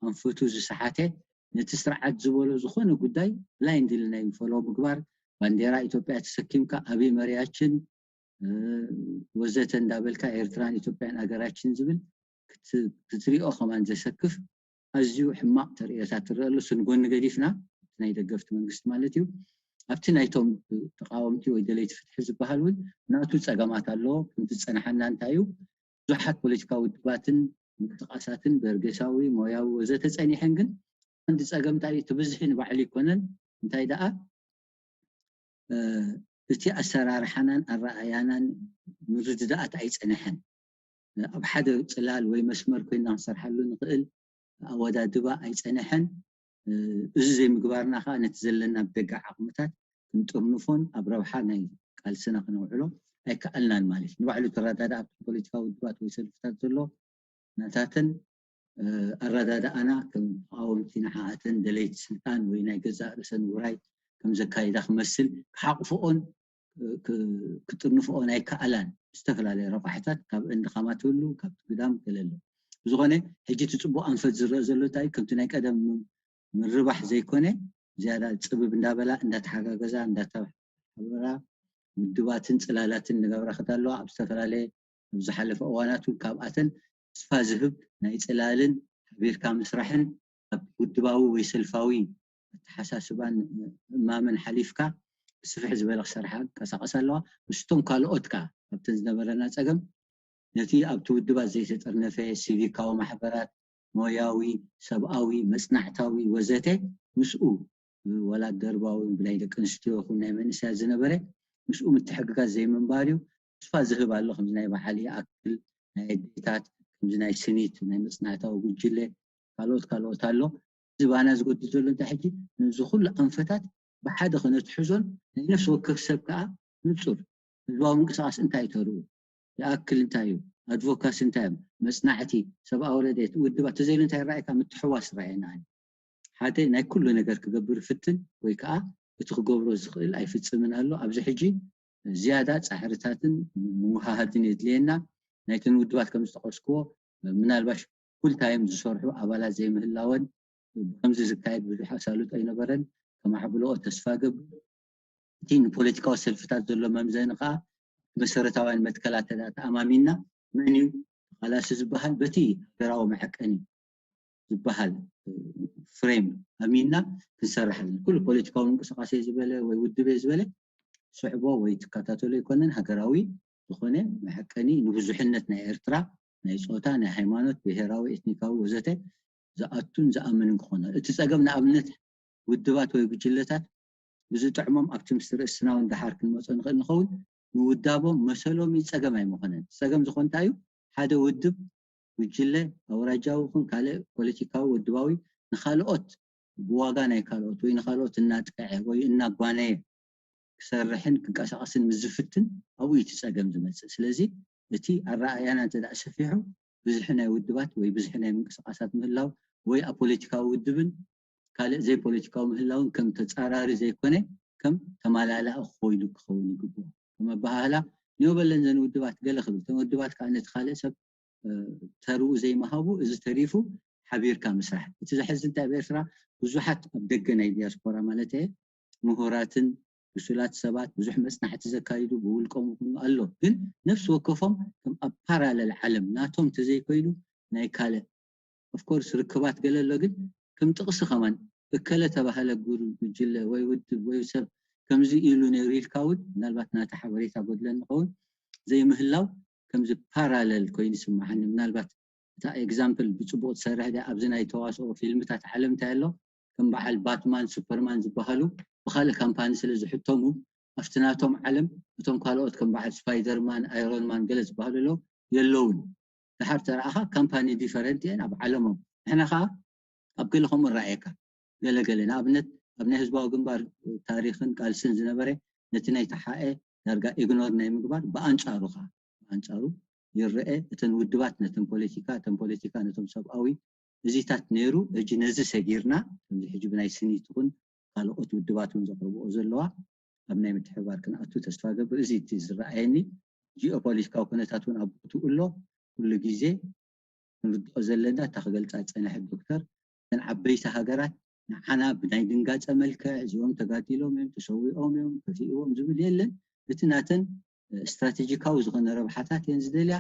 ኣንፈቱ ዝሰሓተ ነቲ ስርዓት ዝበሎ ዝኾነ ጉዳይ ብላይንድ ኢልና ፎሎ ምግባር፣ ባንዴራ ኢትዮጵያ ተሰኪምካ ኣበይ መሪያችን ወዘተ እንዳበልካ ኤርትራን ኢትዮጵያን ኣገራችን ዝብል ክትሪኦ ከማን ዘሰክፍ ኣዝዩ ሕማቕ ተርእዮታት ትረአ ኣሎ። እሱ ንጎኒ ገዲፍና እቲ ናይ ደገፍቲ መንግስቲ ማለት እዩ። ኣብቲ ናይቶም ተቃወምቲ ወይ ደለይቲ ፍትሒ ዝበሃል እውን ናቱ ፀገማት ኣለዎ። ከምቲ ዝፀናሓና እንታይ እዩ፣ ብዙሓት ፖለቲካዊ ውድባትን ምንቅስቃሳትን በርጌሳዊ፣ ሞያዊ ወዘተ ፀኒሐን፣ ግን ቀንዲ ፀገም እንታይ እዩ፣ እቲ ብዝሒ ንባዕሉ ይኮነን። እንታይ ደኣ እቲ ኣሰራርሓናን ኣረኣያናን ምርድዳኣት ኣይፀነሐን። ኣብ ሓደ ፅላል ወይ መስመር ኮይና ክንሰርሓሉ ንኽእል ኣወዳድባ ኣይፀነሐን። እዚ ዘይምግባርና ከዓ ነቲ ዘለና ብደገ ዓቕምታት ክንጥርንፎን ኣብ ረብሓ ናይ ቃልስና ክነውዕሎ ኣይከኣልናን ማለት እዩ። ንባዕሉ ተረዳዳ ኣብቲ ፖለቲካዊ ውድባት ወይ ሰልፍታት ዘሎ ናታተን ኣረዳድኣና ከም ተቃወምቲ ንዓኣተን ደለይቲ ስልጣን ወይ ናይ ገዛእ ርእሰን ውራይ ከም ዘካይዳ ክመስል ክሓቕፍኦን ክጥርንፍኦን ኣይከኣላን። ዝተፈላለዩ ረቋሕታት ካብ እንድኻማት ህሉ ካብ ግዳም ገለሎ ብዝኾነ ሕጂ እቲ ፅቡቅ ኣንፈት ዝረአ ዘሎ እንታይ ከምቲ ናይ ቀደም ምርባሕ ዘይኮነ ዝያዳ ፅብብ እንዳበላ እንዳተሓጋገዛ እንዳተሓበራ ውድባትን ፅላላትን ንገብራ ክዳለዋ ኣብ ዝተፈላለየ ኣብ ዝሓለፈ እዋናት እውን ካብኣተን ተስፋ ዝህብ ናይ ፅላልን ሓቢርካ ምስራሕን ካብ ውድባዊ ወይ ሰልፋዊ ኣተሓሳስባን እማምን ሓሊፍካ ብስፍሕ ዝበለ ክሰርሓ ቀሳቀስ ኣለዋ። ምስቶም ካልኦት ከዓ ኣብተን ዝነበረና ፀገም ነቲ ኣብቲ ውድባት ዘይተጠርነፈ ሲቪካዊ ማሕበራት፣ ሞያዊ፣ ሰብኣዊ፣ መፅናዕታዊ ወዘተ ምስኡ ወላ ደርባዊ ብናይ ደቂ ኣንስትዮ ይኹን ናይ መንእሰያት ዝነበረ ምስኡ ምትሕግጋዝ ዘይምንባር እዩ። ተስፋ ዝህብ ኣሎ። ከምዚ ናይ በዓል ይኣክል ናይ ኣዴታት ከምዚ ናይ ስኒት ናይ መፅናዕታዊ ጉጅለ ካልኦት ካልኦት ኣሎ። እዚ ባና ዝጎድል ዘሎ እንታይ ሕጂ ነዚ ኩሉ ኣንፈታት ብሓደ ከነትሕዞን ናይ ነፍሲ ወከፍ ሰብ ከዓ ንፁር ህዝባዊ ምንቅስቃስ እንታይ ተርኡ ይኣክል እንታይ እዩ ኣድቮካሲ እንታይ እዮም መፅናዕቲ ሰብኣዊ ረድኤት ውድባት ተዘይሉ እንታይ ይረኣየካ ምትሕዋስ ይረኣየና ሓደ ናይ ኩሉ ነገር ክገብር ፍትን ወይ ከዓ እቲ ክገብሮ ዝኽእል ኣይፍፅምን ኣሎ ኣብዚ ሕጂ ዝያዳ ፃሕርታትን ምውሃሃድን የድልየና ናይተን ውድባት ከም ዝጠቀስክዎ ምናልባሽ ፉል ታይም ዝሰርሑ ኣባላት ዘይምህላወን ብከምዚ ዝካየድ ብዙሕ ኣሳልጦ ኣይነበረን ከማዕብልኦ ተስፋ ገብር እቲ ንፖለቲካዊ ሰልፍታት ዘሎ መምዘኒ ከዓ መሰረታውያን መትከላት ተኣማሚንና መን እዩ ተቃላሲ ዝበሃል በቲ ሃገራዊ መዐቀኒ ዝበሃል ፍሬም ኣሚንና ክንሰርሕ ኣለና። ኩሉ ፖለቲካዊ ምንቅስቃሴ ዝበለ ወይ ውድብ ዝበለ ስዕቦ ወይ ትከታተሎ ይኮነን ሃገራዊ ዝኾነ መዐቀኒ ንብዙሕነት ናይ ኤርትራ ናይ ፆታ ናይ ሃይማኖት ብሄራዊ ኤትኒካዊ ወዘተ ዝኣቱን ዝኣምንን ክኾነ እቲ ፀገም ንኣብነት ውድባት ወይ ጉጅለታት ብዝጥዕሞም ኣብቲ ምስ ርእስና እውን ደሓር ክንመፆ ንኽእል ንኸውን ምውዳቦም መሰሎም እዩ ፀገም ኣይምኾነን ፀገም ዝኾን እንታይ እዩ ሓደ ውድብ ጉጅለ ኣውራጃዊ ይኹን ካልእ ፖለቲካዊ ውድባዊ ንካልኦት ብዋጋ ናይ ካልኦት ወይ ንካልኦት እናጥቅዐ ወይ እናጓነየ ክሰርሕን ክንቀሳቀስን ምስ ዝፍትን ኣብኡ እዩ እቲ ፀገም ዝመፅእ ስለዚ እቲ ኣረኣእያና እንተ ሰፊሑ ብዝሒ ናይ ውድባት ወይ ብዝሒ ናይ ምንቅስቃሳት ምህላው ወይ ኣብ ፖለቲካዊ ውድብን ካልእ ዘይፖለቲካዊ ምህላውን ከም ተፃራሪ ዘይኮነ ከም ተማላላእ ኮይኑ ክኸውን ይግብኦ ከም ኣበሃህላ ኒዮ በለን ዘን ውድባት ገለ ክብል እተን ውድባት ከዓ ነቲ ካልእ ሰብ ተርኡ ዘይምሃቡ እዚ ተሪፉ ሓቢርካ ምስራሕ እቲ ዘሕዝን እንታይ ኣብ ኤርትራ ብዙሓት ኣብ ደገ ናይ ዲያስፖራ ማለት እየ ምሁራትን ብሱላት ሰባት ብዙሕ መፅናዕቲ ዘካይዱ ብውልቆም ይኹኑ ኣሎ ግን ነፍሲ ወከፎም ከም ኣብ ፓራለል ዓለም ናቶም ተዘይኮይኑ ናይ ካልእ ኦፍኮርስ ርክባት ገለ ኣሎ ግን ከም ጥቕሲ ከማን እከለ ተባህለ ጉጅለ ወይ ውድብ ወይ ሰብ ከምዚ ኢሉ ነይሩ ኢልካ እውን ምናልባት ናተ ሓበሬታ ጎድለ ንኸውን ዘይምህላው ከምዚ ፓራለል ኮይኑ ይስምዓኒ ምናልባት እታ ኤግዛምፕል ብፅቡቅ ትሰርሕ ድያ ኣብዚ ናይ ተዋስኦ ፊልምታት ዓለም እንታይ ኣሎ ከም በዓል ባትማን ሱፐርማን ዝበሃሉ ብካልእ ካምፓኒ ስለ ዝሕተሙ ኣብቲ ናቶም ዓለም እቶም ካልኦት ከም በዓል ስፓይደርማን ኣይሮንማን ገለ ዝበሃሉ ኣለዉ የለውን ድሓር ተረኣኻ ካምፓኒ ዲፈረንት እየን ኣብ ዓለሞም ንሕና ከዓ ኣብ ገለ ከምኡ ረኣየካ ገለገለ ንኣብነት ኣብ ናይ ህዝባዊ ግንባር ታሪክን ቃልስን ዝነበረ ነቲ ናይ ተሓኤ ዳርጋ ኢግኖር ናይ ምግባር ብኣንፃሩ ከዓ ብኣንፃሩ ይረአ እተን ውድባት ነተን ፖለቲካ እተን ፖለቲካ ነቶም ሰብኣዊ እዚታት ነይሩ ሕጂ ነዚ ሰጊርና ከምዚ ሕጂ ብናይ ስኒት ይኹን ካልኦት ውድባት እውን ዘቅርብኦ ዘለዋ ኣብ ናይ ምትሕባር ክንኣቱ ተስፋ ገብር እዚ እቲ ዝረኣየኒ ጂኦፖለቲካዊ ኩነታት እውን ኣብ ቦትኡ ኣሎ ኩሉ ግዜ ክንርድኦ ዘለና እታ ክገልፃ ዝፀንሐት ዶክተር እተን ዓበይቲ ሃገራት ንዓና ብናይ ድንጋፀ መልክዕ እዚኦም ተጋዲሎም እዮም ተሰዊኦም እዮም ከፊእዎም ዝብል የለን እቲ ናተን ስትራቴጂካዊ ዝኾነ ረብሓታት እየን ዝደልያ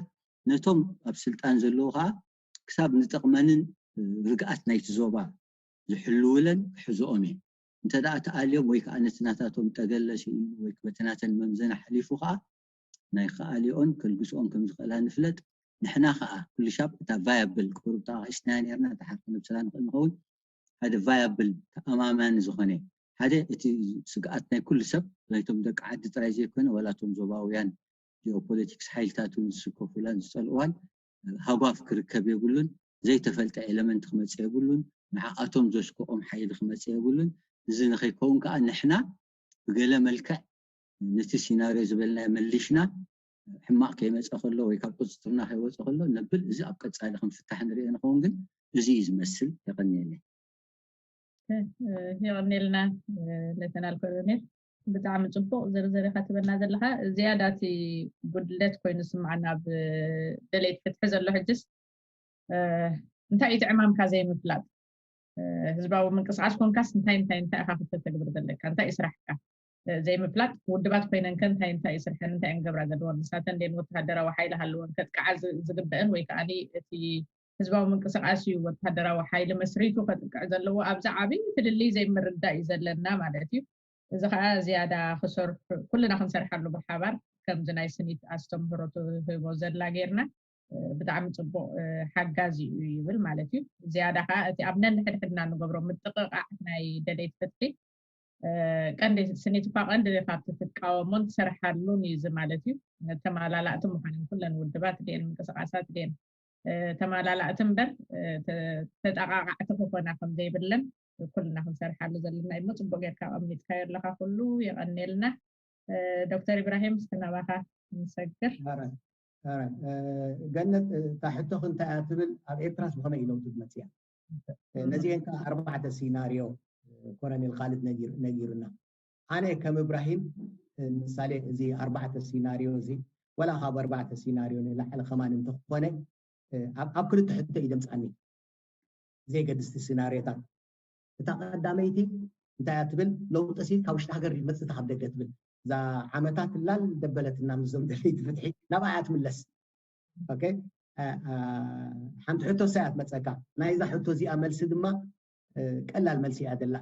ነቶም ኣብ ስልጣን ዘለዉ ከዓ ክሳብ ንጥቕመንን ርግኣት ናይቲ ዞባ ዝሕልውለን ክሕዝኦም እየን እንተ ደኣ ተኣልዮም ወይ ከዓ ነቲ ናታቶም ጠገለ ስኢኑ ወይ በቲ ናተን መምዘና ሓሊፉ ከዓ ናይ ክኣልኦን ከልግስኦን ከም ዝኽእላ ንፍለጥ። ንሕና ከዓ ኩሉ ሻብ እታ ቫያብል ቁሩብ ተቃቂስናያ ነርና፣ ድሓር ክነብሰላ ንኽእል ንኸውን። ሓደ ቫያብል ተኣማማኒ ዝኾነ ሓደ እቲ ስግኣት ናይ ኩሉ ሰብ ናይቶም ደቂ ዓዲ ጥራይ ዘይኮነ ዋላ እቶም ዞባውያን ጂኦፖለቲክስ ሓይልታት እውን ዝስከፉላን ዝፀልእዋን ሃጓፍ ክርከብ የብሉን። ዘይተፈልጠ ኤለመንት ክመፅእ የብሉን። ንዓኣቶም ዘስክኦም ሓይሊ ክመፅእ የብሉን። እዚ ንኸይከውን ከዓ ንሕና ብገለ መልክዕ ነቲ ሲናርዮ ዝበልናዮ መሊሽና ሕማቕ ከይመፀ ከሎ ወይ ካብ ቁፅፅርና ከይወፀ ከሎ ነብል፣ እዚ ኣብ ቀፃሊ ክንፍታሕ ንሪኦ ንኸውን። ግን እዚ እዩ ዝመስል። የቐንየለይ። የቐንየልና ሌተናል ኮሎኔል፣ ብጣዕሚ ፅቡቕ ዝርዝር ኢኻ ትበና ዘለኻ። ዝያዳ እቲ ጉድለት ኮይኑ ስምዓና ኣብ ደለይቲ ፍትሒ ዘሎ ሕጅስ እንታይ እዩ እቲ ዕማምካ ዘይምፍላጥ? ህዝባዊ ምንቅስቃስ ኮንካስ እንታይ እንታይ እንታይ ኢኻ ክተተግብር ዘለካ? እንታይ እዩ ስራሕካ? ዘይምፍላጥ ውድባት ኮይነን ከ እንታይ እንታይ እዩ ስርሐን? እንታይ እየን ክገብራ ዘለወን? ንሳተን ደን ወተሃደራዊ ሓይሊ ሃለወን ከጥቅዓ ዝግበአን ወይ ከዓ እቲ ህዝባዊ ምንቅስቃስ እዩ ወተሃደራዊ ሓይሊ መስሪቱ ከጥቅዕ ዘለዎ? ኣብዚ ዓብዪ ፍልልይ ዘይምርዳእ እዩ ዘለና ማለት እዩ። እዚ ከዓ ዝያዳ ክሰርሑ ኩልና ክንሰርሓሉ ብሓባር ከምዚ ናይ ስኒት ኣስተምህሮ ትህቦ ዘላ ጌርና ብጣዕሚ ፅቡቅ ሓጋዚ እዩ ይብል ማለት እዩ። ዝያዳ ከዓ እቲ ኣብ ነንሕድሕድና ንገብሮ ምጥቕቃዕ ናይ ደለይቲ ፍትሒ ቀንዲ ስኒት እኳ ቀንዲ ካብቲ ትቃወሞን ትሰርሓሉን እዩ እዚ ማለት እዩ። ተማላላእቲ ምዃነን ኩለን ውድባት ድኤን ምንቅስቃሳት ድኤን ተማላላእቲ እምበር ተጠቃቃዕቲ ክኾና ከም ዘይብለን ኩልና ክንሰርሓሉ ዘለና እሞ ፅቡቅ ጌርካ ቀሚጥካዮ ኣለካ። ኩሉ የቀኔልና። ዶክተር ኢብራሂም እስከ ናባኻ ንሰግር። ገነት እታ ሕቶኽ እንታይ እያ ትብል ኣብ ኤርትራስ ብኸመይ እዩ ለውጢ ዝመፅእ እያ? ነዚአን ከዓ ኣርባዕተ ሲናርዮ ኮረኔል ካልድ ነጊሩና። ኣነ ከም እብራሂም ምሳሌ እዚ ኣርባዕተ ሲናርዮ እዚ ወላ ካብ ኣርባዕተ ሲናርዮ ንላዕሊ ከማን እንተኾነ ኣብ ክልተ ሕቶ እዩ ደምፃኒ። ዘይገድስቲ ሲናርዮታት እታ ቀዳመይቲ እንታይ እያ ትብል? ለውጢ ሲ ካብ ውሽጢ ሃገር ድዩ መፅእ ካብ ደገ ትብል? እዛ ዓመታት ላል ደበለትና ምስዞም ደለይቲ ፍትሒ ናብኣ እያ ትምለስ። ሓንቲ ሕቶ እሳ እያ ትመፀካ። ናይዛ ሕቶ እዚኣ መልሲ ድማ ቀላል መልሲ እያ ደላ።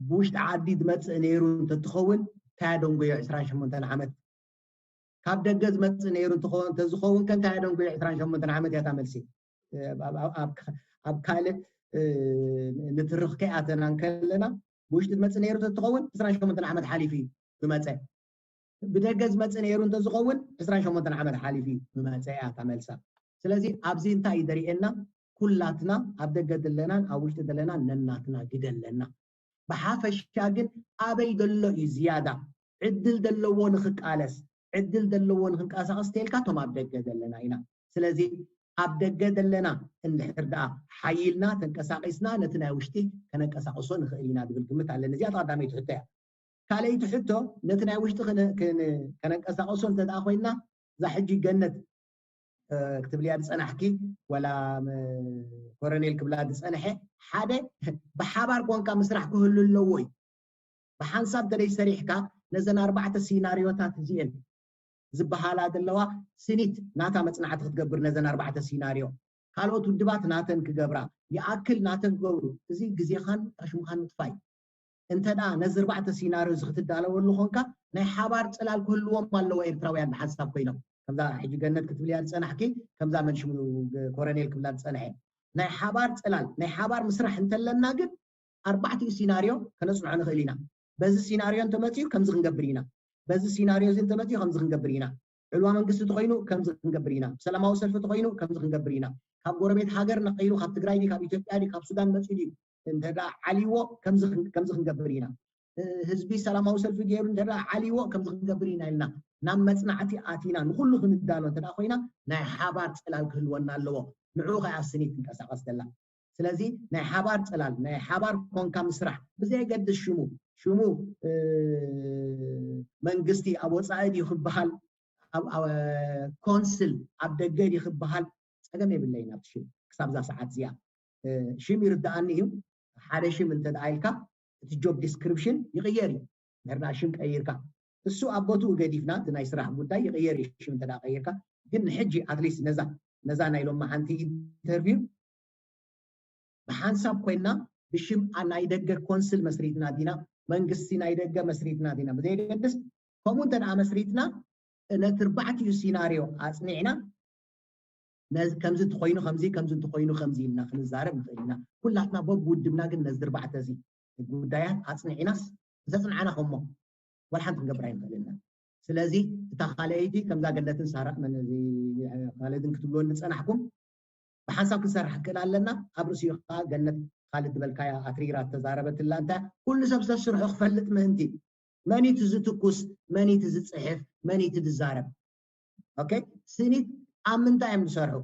ብውሽጢ ዓዲ ዝመፅእ ነይሩ እንተትኸውን እንታይ ደንጎዮ ዕስራን ሸሞንተን ዓመት? ካብ ደገ ዝመፅእ ነይሩ እንተዝኸውን ከ እንታይ ደንጎዮ ዕስራን ሸሞንተን ዓመት እያ እታ መልሲ። ኣብ ካልእ ንትርኽ ከይኣተና እንከለና ብውሽጢ ዝመፅእ ነይሩ እንተትኸውን ዕስራን ሸሞንተን ዓመት ሓሊፉ እዩ ዝመፀ። ብደገ ዝመፅእ ነይሩ እንተዝኸውን ዕስራን ሸሞንተን ዓመት ሓሊፉ እዩ ዝመፀ እያ እታ መልሳ። ስለዚ ኣብዚ እንታይ እዩ ዘርእየና? ኩላትና ኣብ ደገ ዘለናን ኣብ ውሽጢ ዘለናን ነናትና ግደ ኣለና። ብሓፈሻ ግን ኣበይ ዘሎ እዩ ዝያዳ ዕድል ዘለዎ ንክቃለስ ዕድል ዘለዎ ንክንቀሳቀስ ተልካ እቶም ኣብ ደገ ዘለና ኢና። ስለዚ ኣብ ደገ ዘለና እንድሕር ደኣ ሓይልና ተንቀሳቂስና ነቲ ናይ ውሽጢ ከነንቀሳቅሶ ንኽእል ኢና ዝብል ግምት ኣለኒ። እዚኣ ቀዳመይቲ ሕቶ እያ። ካልኣይቲ ሕቶ ነቲ ናይ ውሽጢ ከነንቀሳቀሶ እንተ ደኣ ኮይና እዛ ሕጂ ገነት ክትብልያ ዝፀናሕኪ ወላ ኮረኔል ክብላ ዝፀንሐ ሓደ ብሓባር ኮንካ ምስራሕ ክህሉ ኣለዎ እዩ። ብሓንሳብ ተደይ ሰሪሕካ ነዘን ኣርባዕተ ሲናሪዮታት እዚኤን ዝበሃላ ዘለዋ ስኒት ናታ መፅናዕቲ ክትገብር ነዘን ኣርባዕተ ሲናሪዮ ካልኦት ውድባት ናተን ክገብራ ይኣክል ናተን ክገብሩ እዚ ግዜኻን ታሽሙኻን ምጥፋይ። እንተ ደኣ ነዚ ኣርባዕተ ሲናሪዮ እዚ ክትዳለወሉ ኾንካ ናይ ሓባር ፅላል ክህልዎም ኣለዎ ኤርትራውያን ብሓንሳብ ኮይኖም ከምዛ ሕጂ ገነት ክትብልያ ዝፀናሕኪ ከምዛ መንሽሙ ኮረኔል ክብላ ዝፀንሐ ናይ ሓባር ፅላል ናይ ሓባር ምስራሕ እንተለና ግን ኣርባዕቲኡ ሲናርዮ ከነፅንዖ ንኽእል ኢና። በዚ ሲናርዮ እንተመፅኡ ከምዚ ክንገብር ኢና፣ በዚ ሲናርዮ እዚ እንተመፅኡ ከምዚ ክንገብር ኢና፣ ዕልዋ መንግስቲ ተኾይኑ ከምዚ ክንገብር ኢና፣ ሰላማዊ ሰልፊ ተኾይኑ ከምዚ ክንገብር ኢና፣ ካብ ጎረቤት ሃገር ነቒሉ ካብ ትግራይ ድዩ ካብ ኢትዮጵያ ድዩ ካብ ሱዳን መፅኡ ድዩ እንተ ዓልይዎ ከምዚ ክንገብር ኢና፣ ህዝቢ ሰላማዊ ሰልፊ ገይሩ እንተ ዓልይዎ ከምዚ ክንገብር ኢና ኢልና ናብ መፅናዕቲ ኣቲና ንኩሉ ክንዳሎ እንተ ኮይና ናይ ሓባር ፅላል ክህልወና ኣለዎ። ንዑ ከኣ ስኒት ትንቀሳቐስ ዘላ ስለዚ ናይ ሓባር ፅላል ናይ ሓባር ኮንካ ምስራሕ ብዘየገድስ ሽሙ ሽሙ መንግስቲ ኣብ ወፃኢ ድዩ ክበሃል ኮንስል ኣብ ደገ ድዩ ክበሃል ፀገም የብለይን ኣብቲ ሽም ክሳብ ዛ ሰዓት እዚኣ ሽም ይርድኣኒ እዩ ሓደ ሽም እንተ ኢልካ እቲ ጆብ ዲስክሪፕሽን ይቕየር እዩ ድሕርና ሽም ቀይርካ እሱ ኣብ ቦትኡ ገዲፍና እቲ ናይ ስራሕ ጉዳይ ይቕየር እዩ ሽም እንተ ቀይርካ ግን ንሕጂ ኣትሊስት ነዛ ነዛ ናይ ሎሚ ሓንቲ ኢንተርቪው ብሓንሳብ ኮይና ብሽም ናይ ደገ ኮንስል መስሪትና ዲና መንግስቲ ናይ ደገ መስሪትና ዲና ብዘየገድስ ከምኡ እንተ ደኣ መስሪትና ነቲ ኣርባዕቲኡ ሲናርዮ ኣጽኒዕና ነዚ ከምዚ እንተኾይኑ ከምዚ ከምዚ እንተኾይኑ ከምዚ ኢልና ክንዛረብ ንኽእል ኢና። ኩላትና በብ ውድብና ግን ነዚ ኣርባዕተ እዚ ጉዳያት ኣጽኒዕናስ እንተጽንዓና ከሞ ዋላ ሓንቲ ክንገብር ኣይንኽእልና። ስለዚ እታ ካልኣይቲ ከምዛ ገነትን ሳራ ካልድን ክትብልወን ዝጸናሕኩም ብሓንሳብ ክንሰርሕ ክእል ኣለና። ኣብ ርእሲኡ ከዓ ገነት ካልድ ዝበልካያ ኣትሪራ ተዛረበትላ እንታይ ኩሉ ሰብ ሰብ ስርሑ ክፈልጥ ምእንቲ መኒት ዝትኩስ መኒት ዝፅሕፍ መኒት ዝዛረብ ኦኬ ስኒት ኣብ ምንታይ እዮም ዝሰርሑ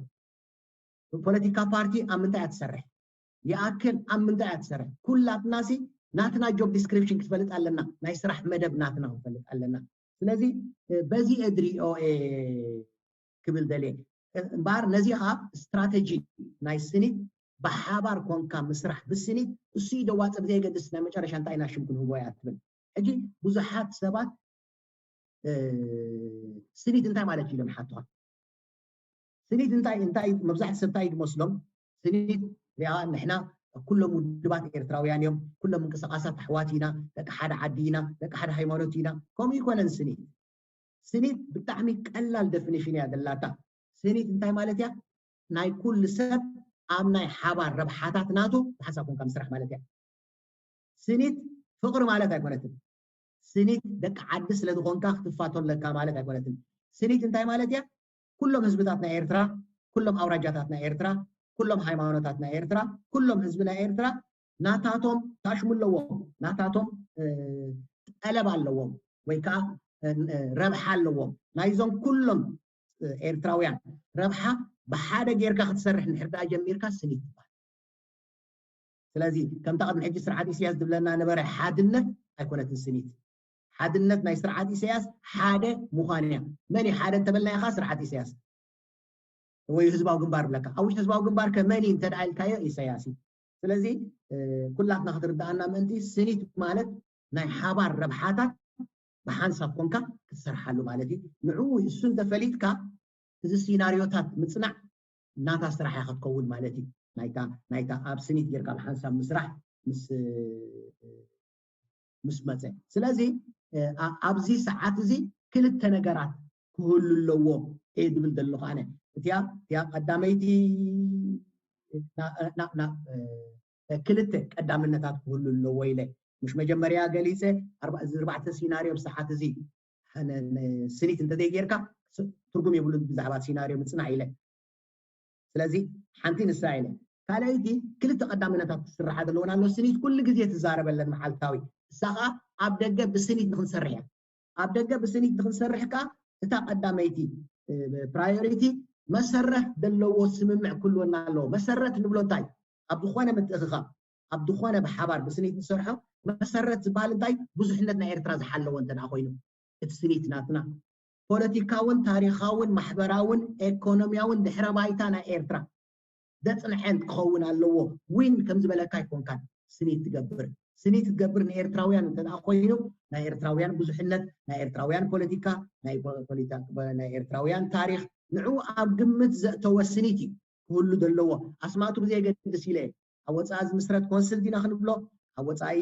ፖለቲካ ፓርቲ ኣብ ምንታይ እያ ትሰርሕ ይኣክል ኣብ ምንታይ እያ ትሰርሕ ኩላትና ሲ ናትና ጆብ ዲስክሪፕሽን ክትፈልጥ ኣለና ናይ ስራሕ መደብ ናትና ክንፈልጥ ኣለና ስለዚ በዚ እድሪኦ ክብል ደልየ እምበኣር ነዚ ከዓ ስትራተጂ ናይ ስኒት ብሓባር ኮንካ ምስራሕ ብስኒት እሱ ደዋፀ ብዘየገድስ ናይ መጨረሻ እንታይ ኢና ሽም ክንህቦ እያ ትብል ሕጂ ብዙሓት ሰባት ስኒት እንታይ ማለት እዩ ኢሎም ሓትኻ ስኒት እንታይ እንታይ መብዛሕቲ ሰብ እንታይ ዝመስሎም ስኒት ሪኣ ንሕና ኩሎም ውድባት ኤርትራውያን እዮም ኩሎም ምንቅስቃሳት ኣሕዋት ኢና ደቂ ሓደ ዓዲ ኢና ደቂ ሓደ ሃይማኖት ኢና ከምኡ ይኮነን ስኒት ስኒት ብጣዕሚ ቀላል ደፊኒሽን እያ ዘላታ ስኒት እንታይ ማለት እያ ናይ ኩሉ ሰብ ኣብ ናይ ሓባር ረብሓታት ናቱ ብሓንሳብ ኮንካ ምስራሕ ማለት እያ ስኒት ፍቅሪ ማለት ኣይኮነትን ስኒት ደቂ ዓዲ ስለ ዝኾንካ ክትፋቶ ኣለካ ማለት ኣይኮነትን ስኒት እንታይ ማለት እያ ኩሎም ህዝብታት ናይ ኤርትራ ኩሎም ኣውራጃታት ናይ ኤርትራ ኩሎም ሃይማኖታት ናይ ኤርትራ ኩሎም ህዝቢ ናይ ኤርትራ ናታቶም ታሽሙ ኣለዎም ናታቶም ጠለብ ኣለዎም ወይ ከዓ ረብሓ ኣለዎም ናይዞም ኩሎም ኤርትራውያን ረብሓ ብሓደ ጌርካ ክትሰርሕ እንድሕር ደኣ ጀሚርካ ስኒት ትበሃል ስለዚ ከምታ ቅድሚ ሕጂ ስርዓት ኢሳያስ ዝብለና ነበረ ሓድነት ኣይኮነትን ስኒት ሓድነት ናይ ስርዓት ኢሳያስ ሓደ ምዃን እያ መን እዩ ሓደ እንተበልና ኢኻ ስርዓት ኢሳያስ ወይ ህዝባዊ ግንባር ብለካ ኣብ ውሽጢ ህዝባዊ ግንባር ከመን እዩ እንተደኣ ኢልካዮ ኢሳያስ እዩ ስለዚ ኩላትና ክትርድኣና ምእንቲ ስኒት ማለት ናይ ሓባር ረብሓታት ብሓንሳብ ኮንካ ክትሰርሓሉ ማለት እዩ ንዕኡ እሱ እንተፈሊጥካ እዚ ሲናሪዮታት ምፅናዕ ናታ ስራሕ እያ ክትከውን ማለት እዩ ናይታ ናይታ ኣብ ስኒት ጌርካ ብሓንሳብ ምስራሕ ምስ ምስ መፀ ስለዚ ኣብዚ ሰዓት እዚ ክልተ ነገራት ክህሉ ኣለዎ እየ ዝብል ዘለኹ ኣነ እቲያ እቲያ ቀዳመይቲ ክልተ ቀዳምነታት ክህሉ ኣለዎ ኢለ ምሽ መጀመርያ ገሊፀ ኣርባዕተ ሲናርዮ ብሰዓት እዚ ስኒት እንተዘይጌርካ ትርጉም የብሉ ብዛዕባ ሲናርዮ ምፅናዕ ኢለ ስለዚ ሓንቲ ንሳ ኢለ ካልኣይቲ ክልተ ቀዳምነታት ክስርሓ ዘለወን ኣሎ ስኒት ኩሉ ግዜ ትዛረበለን መዓልታዊ እሳ ከዓ ኣብ ደገ ብስኒት ንክንሰርሕ እያ ኣብ ደገ ብስኒት ንክንሰርሕ ከዓ እታ ቀዳመይቲ ፕራዮሪቲ መሰረት ዘለዎ ስምምዕ ክህልወና ኣለዎ መሰረት ንብሎ እንታይ ኣብ ዝኾነ ምትእኽኻብ ኣብ ዝኾነ ብሓባር ብስኒት ንሰርሖ መሰረት ዝበሃል እንታይ ብዙሕነት ናይ ኤርትራ ዝሓለወ እንተ ኮይኑ እቲ ስኒት ናትና ፖለቲካውን ታሪኻውን ማሕበራውን ኤኮኖሚያውን ድሕረ ባይታ ናይ ኤርትራ ዘፅንሐን ክኸውን ኣለዎ ዊን ከም ዝበለካ ኣይኮንካን ስኒት ትገብር ስኒት ትገብር ንኤርትራውያን እንተ ኮይኑ ናይ ኤርትራውያን ብዙሕነት ናይ ኤርትራውያን ፖለቲካ ናይ ኤርትራውያን ታሪክ ንዕኡ ኣብ ግምት ዘእተወ ስኒት እዩ ክህሉ ዘለዎ ኣስማቱ ብዘየገድስ ኢለ ኣብ ወፃኢ ዝምስረት ኮንስል ዲና ክንብሎ ኣብ ወፃኢ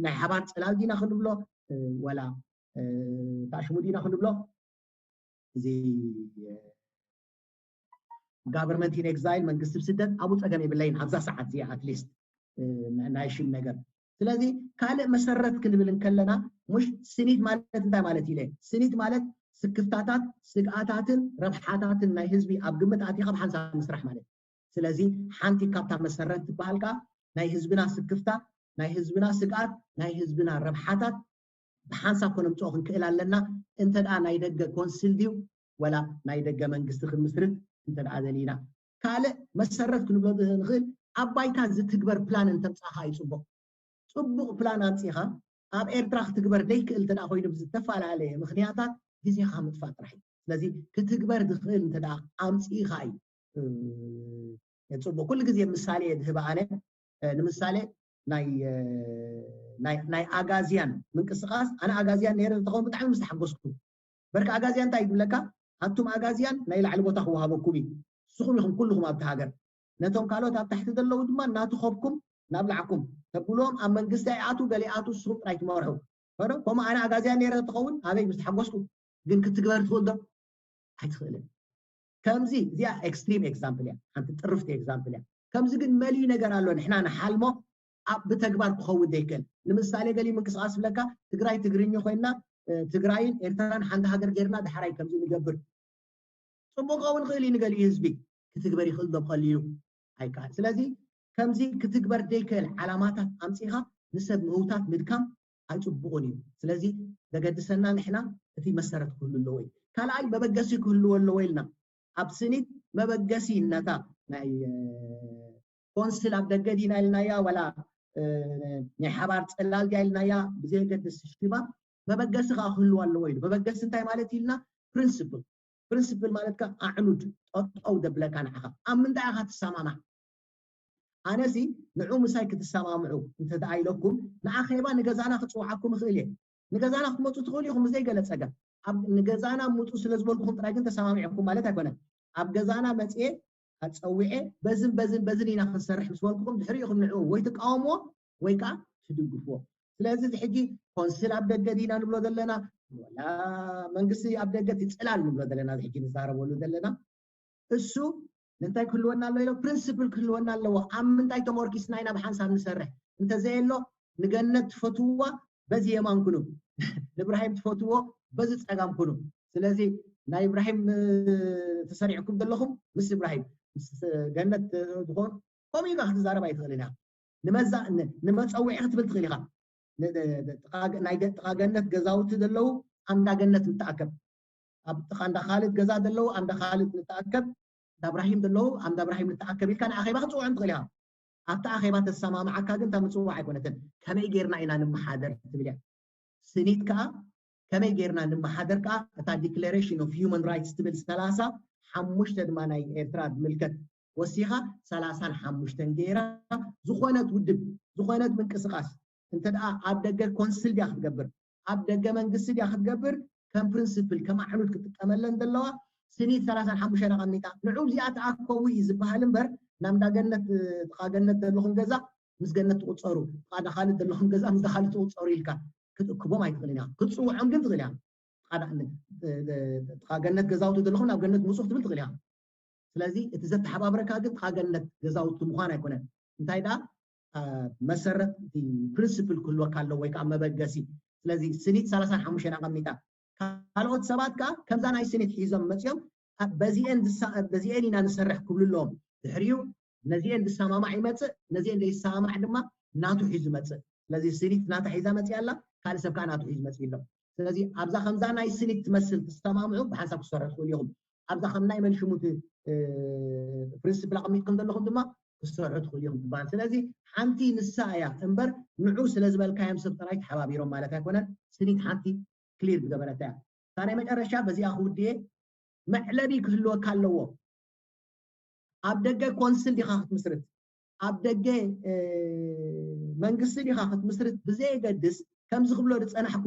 ናይ ሓባር ፅላል ዲና ክንብሎ ወላ ታሽሙ ዲና ክንብሎ እዚ government in exile መንግስቲ ብስደት ኣብኡ ፀገም የብለይን ኣብዛ ሰዓት እዚኣ ኣትሊስት ናይ ሽም ነገር ስለዚ ካልእ መሰረት ክንብል እንከለና ሙሽ ስኒት ማለት እንታይ ማለት ኢለ ስኒት ማለት ስክፍታታት ስግኣታትን ረብሓታትን ናይ ህዝቢ ኣብ ግምት ኣቲኻ ብሓንሳብ ምስራሕ ማለት ስለዚ ሓንቲ ካብታ መሰረት ትበሃል ከዓ ናይ ህዝብና ስክፍታ ናይ ህዝብና ስግኣት ናይ ህዝብና ረብሓታት ብሓንሳብ ከነምፅኦ ክንክእል ኣለና እንተ ደኣ ናይ ደገ ኮንስል ድዩ ወላ ናይ ደገ መንግስቲ ክንምስርት እንተ ደኣ ደሊና ካልእ መሰረት ክንብሎ ንኽእል ኣብ ባይታ ዝትግበር ፕላን እንተምፃኻ እዩ ፅቡቅ ፅቡቅ ፕላን ኣምፂኻ ኣብ ኤርትራ ክትግበር ዘይክእል እንተ ኮይኑ ብዝተፈላለየ ምክንያታት ግዜኻ ምጥፋእ ጥራሕ እዩ ስለዚ ክትግበር ዝኽእል እንተ ኣምፂእኻ እዩ ፅቡቅ ኩሉ ግዜ ምሳሌ እየ ዝህብ ኣነ ንምሳሌ ናይ ኣጋዝያን ምንቅስቃስ ኣነ ኣጋዝያን ነረ ዝኸውን ብጣዕሚ ምስ ተሓጎስኩ በርካ ኣጋዝያን እንታይ ይብለካ ኣቱም ኣጋዝያን ናይ ላዕሊ ቦታ ክወሃበኩም እዩ ንስኹም ኢኹም ኩልኹም ኣብቲ ሃገር ነቶም ካልኦት ኣብ ታሕቲ ዘለዉ ድማ እናተኸብኩም ናብላዕኩም ተብሎም ኣብ መንግስቲ ኣይኣቱ ገሊኣቱ ንስኹም ጥራይ ትመርሑ። ዶ ከምኡ ኣነ ኣጋዝያ ነይረ ትኸውን ኣበይ ምስ ተሓጎስኩ። ግን ክትግበር ትኽእል ዶ? ኣይትኽእልን። ከምዚ እዚኣ extreme example እያ፣ ሓንቲ ጥርፍቲ example እያ። ከምዚ ግን መሊ ነገር ኣሎ ንሕና ንሓልሞ ኣብ ብተግባር ክኸውን ዘይክእል። ንምሳሌ ገሊ ምንቅስቃስ ብለካ ትግራይ ትግርኛ ኮይና ትግራይን ኤርትራን ሓንቲ ሃገር ጌርና ድሓራይ ከምዚ ንገብር። ፅቡቅ ከውን ክእል እዩ ንገሊኡ ህዝቢ። ክትግበር ይኽእል ዶ ብቐሊሉ? ኣይከኣል። ስለዚ ከምዚ ክትግበር ዘይክእል ዓላማታት ኣምፂኻ ንሰብ ምውታት ምድካም ኣይፅቡቕን እዩ። ስለዚ ዘገድሰና ንሕና እቲ መሰረት ክህሉ ኣለዎ እዩ። ካልኣይ መበገሲ ክህልዎ ኣለዎ ኢልና ኣብ ስኒት መበገሲ ነታ ናይ ኮንስል ኣብ ደገ ዲና ኢልናያ ዋላ ናይ ሓባር ፅላል ድያ ኢልናያ ብዘየገድስ ሽባ መበገሲ ከዓ ክህልዎ ኣለዎ ኢሉ። መበገሲ እንታይ ማለት ኢልና? ፕሪንስፕል። ፕሪንስፕል ማለት ከዓ ኣዕኑድ ጠጠው ደብለካ ንዓኻ ኣብ ምንታይ ኢኻ ትሰማማዕ። ኣነሲ ንዑ ምሳይ ክትሰማምዑ እንተደኣ ኢለኩም ንኣኼባ ንገዛና ክፅውዓኩም ይኽእል እየ። ንገዛና ክትመፁ ትኽእሉ ኢኹም ብዘይገለ ፀገም። ኣብ ንገዛና ምፁ ስለ ዝበልኩኹም ጥራይ ግን ተሰማሚዕኩም ማለት ኣይኮነን። ኣብ ገዛና መፅኤ ኣፀዊዐ በዝን በዝን በዝን ኢና ክንሰርሕ ምስ በልኩኹም ድሕሪ ኢኹም ንዕኡ ወይ ትቃወምዎ ወይ ከዓ ትድግፍዎ። ስለዚ እዚ ሕጂ ኮንስል ኣብ ደገ ዲና ንብሎ ዘለና ወላ መንግስቲ ኣብ ደገ እቲ ፅላል ንብሎ ዘለና እዚ ሕጂ ንዛረበሉ ዘለና እሱ እንታይ ክህልወና ኣሎ ኢሎ ፕሪንስፕል ክህልወና ኣለዎ። ኣብ ምንታይ ተመርኪስና ኢና ብሓንሳብ ንሰርሕ እንተዘየሎ ንገነት ትፈትውዋ በዚ የማን ኩኑ ንእብራሂም ትፈትዎ በዚ ፀጋም ኩኑ። ስለዚ ናይ እብራሂም ተሰሪዕኩም ዘለኹም ምስ እብራሂም ምስ ገነት ዝኾኑ ከምኡ ኢልካ ክትዛረብ ኣይትኽእልን ኢኻ። ንመዛ ንመፀውዒ ክትብል ትኽእል ኢኻ። ናይ ጥቓ ገነት ገዛውቲ ዘለዉ ኣንዳ ገነት ንተኣከብ ኣብ ጥቓ እንዳ ካልድ ገዛ ዘለዉ ኣንዳ ካልድ ንተኣከብ እንዳ እብራሂም ዘለዉ ኣንዳ እብራሂም ንተኣከብ ኢልካ ንኣኼባ ክትፅውዖም ትኽእል ኢኻ። ኣብቲ ኣኼባ ተሰማምዓካ ግን እታ ምፅዋዕ ኣይኮነትን። ከመይ ጌርና ኢና ንመሓደር ትብል እያ። ስኒት ከዓ ከመይ ጌርና ንመሓደር ከዓ እታ ዲክለሬሽን ኦፍ ሂውማን ራይትስ ትብል ሰላሳ ሓሙሽተ ድማ ናይ ኤርትራ ዝምልከት ወሲኻ ሰላሳን ሓሙሽተን ጌራ ዝኾነት ውድብ ዝኾነት ምንቅስቃስ እንተ ደኣ ኣብ ደገ ኮንስል ድያ ክትገብር ኣብ ደገ መንግስቲ ድያ ክትገብር ከም ፕሪንስፕል ከም ኣዕኑድ ክትጥቀመለን ዘለዋ ስኒት ሰላሳን ሓሙሽተን ኣቐሚጣ ንዑ እዚኣ ተኣከቡ እዩ ዝበሃል እምበር ናብ እንዳገነት ጥቓገነት ዘለኹም ገዛ ምስ ገነት ትቑፀሩ ጥቓ ዳኻልድ ዘለኹም ገዛ ምስ ዳኻልድ ትቑፀሩ ኢልካ ክትእክቦም ኣይትኽእልን ኢኻ ክትፅውዖም ግን ትኽእል ኢኻ ጥቓ ገነት ገዛውቲ ዘለኹም ናብ ገነት ምፁ ክትብል ትኽእል ኢኻ ስለዚ እቲ ዘተሓባብረካ ግን ጥቓ ገነት ገዛውቲ ምዃን ኣይኮነን እንታይ ደኣ መሰረት እቲ ፕሪንስፕል ክህልወካ ኣለዎ ወይ ከዓ መበገሲ ስለዚ ስኒት ሰላሳን ሓሙሽተን ኣቐሚጣ ካልኦት ሰባት ከዓ ከምዛ ናይ ስኒት ሒዞም መፅኦም በዚአን ኢና ንሰርሕ ክብሉ ኣለዎም ድሕሪኡ ነዚአን ዝሰማማዕ ይመፅእ ነዚአን ዘይሰማማዕ ድማ ናቱ ሒዙ መፅእ ስለዚ ስኒት ናታ ሒዛ መፅእ ኣላ ካልእ ሰብ ከዓ ናቱ ሒዙ መፅእ ኣሎ ስለዚ ኣብዛ ከምዛ ናይ ስኒት ትመስል ትሰማምዑ ብሓንሳብ ክሰርሑ ትኽእሉ ኢኹም ኣብዛ ከም ናይ መንሽሙት ፕሪንስፕል ኣቐሚጥኩም ዘለኹም ድማ ክሰርሑ ትኽእሉ ኢኹም ትበሃል ስለዚ ሓንቲ ንሳ እያ እምበር ንዑ ስለ ዝበልካዮም ሰብ ጥራይ ተሓባቢሮም ማለት ኣይኮነን ስኒት ሓንቲ ክሊር ዝገበረት እያ እታ ናይ መጨረሻ በዚኣ ክውድየ መዕለቢ ክህልወካ ኣለዎ ኣብ ደገ ኮንስል ዲኻ ክትምስርት ኣብ ደገ መንግስቲ ዲኻ ክትምስርት ብዘየገድስ ከምዚ ክብሎ ዝፀናሕኩ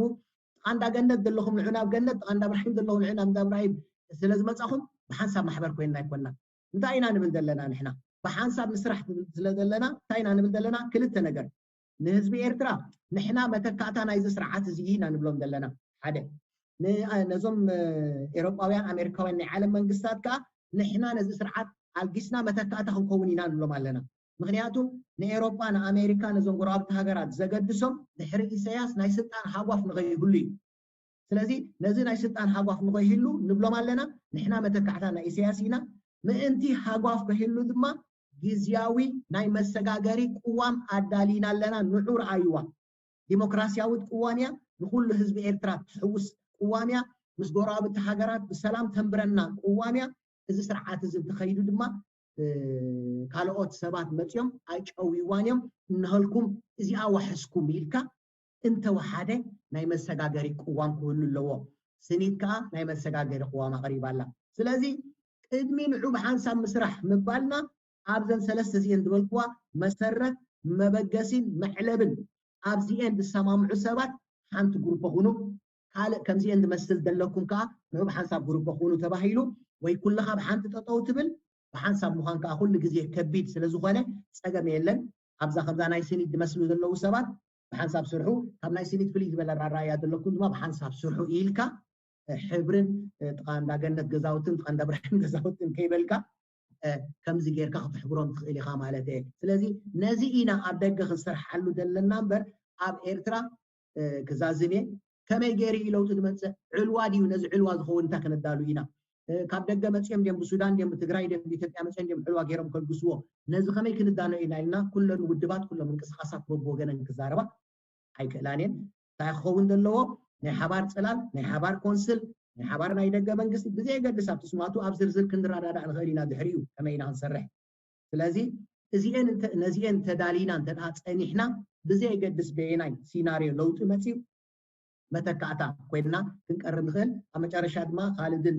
ጥቓ እንዳ ገነት ዘለኹም ንዑ ናብ ገነት ጥቓ እንዳ ብራሂም ዘለኹም ንዑ ናብ እንዳ ብራሂም ስለ ዝመፃኹም ብሓንሳብ ማሕበር ኮይንና ኣይኮንና እንታይ ኢና ንብል ዘለና ንሕና ብሓንሳብ ንስራሕ ስለ ዘለና እንታይ ኢና ንብል ዘለና ክልተ ነገር ንህዝቢ ኤርትራ ንሕና መተካእታ ናይዚ ስርዓት እዚ ኢና ንብሎም ዘለና ሓደ ነዞም ኤሮጳውያን ኣሜሪካውያን ናይ ዓለም መንግስታት ከዓ ንሕና ነዚ ስርዓት ኣልጊስና መተካእታ ክንከውን ኢና ንብሎም ኣለና ምክንያቱ ንኤሮጳ ንኣሜሪካ ነዞም ጎረባብቲ ሃገራት ዘገድሶም ድሕሪ ኢሳያስ ናይ ስልጣን ሃጓፍ ንኸይህሉ እዩ ስለዚ ነዚ ናይ ስልጣን ሃጓፍ ንኸይህሉ ንብሎም ኣለና ንሕና መተካዕታ ናይ ኢሳያስ ኢና ምእንቲ ሃጓፍ ከይህሉ ድማ ግዝያዊ ናይ መሰጋገሪ ቅዋም ኣዳሊና ኣለና ንዑ ረኣይዋ ዲሞክራሲያዊት ቅዋም እያ ንኩሉ ህዝቢ ኤርትራ ትሕውስ ቅዋም እያ ምስ ጎረባብቲ ሃገራት ብሰላም ተንብረና ቅዋም እያ እዚ ስርዓት እዚ እንተኸይዱ ድማ ካልኦት ሰባት መፅኦም ኣይጨውይዋን እዮም እንሃልኩም እዚኣ ዋሕስኩም ኢልካ እንተወሓደ ናይ መሰጋገሪ ቅዋም ክህሉ ኣለዎ ስኒት ከዓ ናይ መሰጋገሪ ቅዋም ኣቕሪባ ኣላ ስለዚ ቅድሚ ንዑ ብሓንሳብ ምስራሕ ምባልና ኣብዘን ሰለስተ እዚአን ዝበልኩዋ መሰረት መበገሲን መዕለብን ኣብዚአን ዝሰማምዑ ሰባት ሓንቲ ግሩፕ ኩኑ ካልእ ከምዚአን ዝመስል ዘለኩም ከዓ ንዑ ብሓንሳብ ግሩፕ ኩኑ ተባሂሉ ወይ ኩልኻ ብሓንቲ ጠጠው ትብል ብሓንሳብ ምዃን ከዓ ኩሉ ግዜ ከቢድ ስለ ዝኾነ ፀገም የለን ኣብዛ ከምዛ ናይ ስኒት ዝመስሉ ዘለዉ ሰባት ብሓንሳብ ስርሑ፣ ካብ ናይ ስኒት ፍልይ ዝበለ ኣረኣእያ ዘለኩም ድማ ብሓንሳብ ስርሑ ኢልካ፣ ሕብርን ጥቃ እንዳገነት ገዛውትን ጥቃ እንዳብርሃን ገዛውትን ከይበልካ፣ ከምዚ ጌርካ ክትሕብሮም ትኽእል ኢኻ ማለት እየ። ስለዚ ነዚ ኢና ኣብ ደገ ክንሰርሓሉ ዘለና እምበር፣ ኣብ ኤርትራ ክዛዝም እየ። ከመይ ገይሩ እዩ ለውጢ ዝመፅእ? ዕልዋ ድዩ? ነዚ ዕልዋ ዝኸውን እንታይ ክነዳሉ ኢና? ካብ ደገ መፅኦም ድዮም፣ ብሱዳን ድዮም፣ ብትግራይ ድዮም፣ ብኢትዮጵያ መፅኦም ድዮም ዕልዋ ገይሮም ከልግስዎ? ነዚ ከመይ ክንዳሎ ኢና ኢልና ኩለን ውድባት፣ ኩሎም ምንቅስቃሳት በብወገነን ክዛረባ ኣይክእላን እየን። እንታይ ክኸውን ዘለዎ? ናይ ሓባር ፅላል፣ ናይ ሓባር ኮንስል፣ ናይ ሓባር ናይ ደገ መንግስቲ ብዘየገድስ፣ ኣብቲ ስማቱ ኣብ ዝርዝር ክንረዳዳእ ንኽእል ኢና ድሕሪኡ ከመይ ኢና ክንሰርሕ። ስለዚ እዚኤን እንተ- ነዚኤን ተዳሊና እንተ ደኣ ጸኒሕና፣ ብዘየገድስ በየናይ ሲናርዮ ለውጢ መጺኡ፣ መተካእታ ኮይንና ክንቀርብ ንኽእል። ኣብ መጨረሻ ድማ ካልድን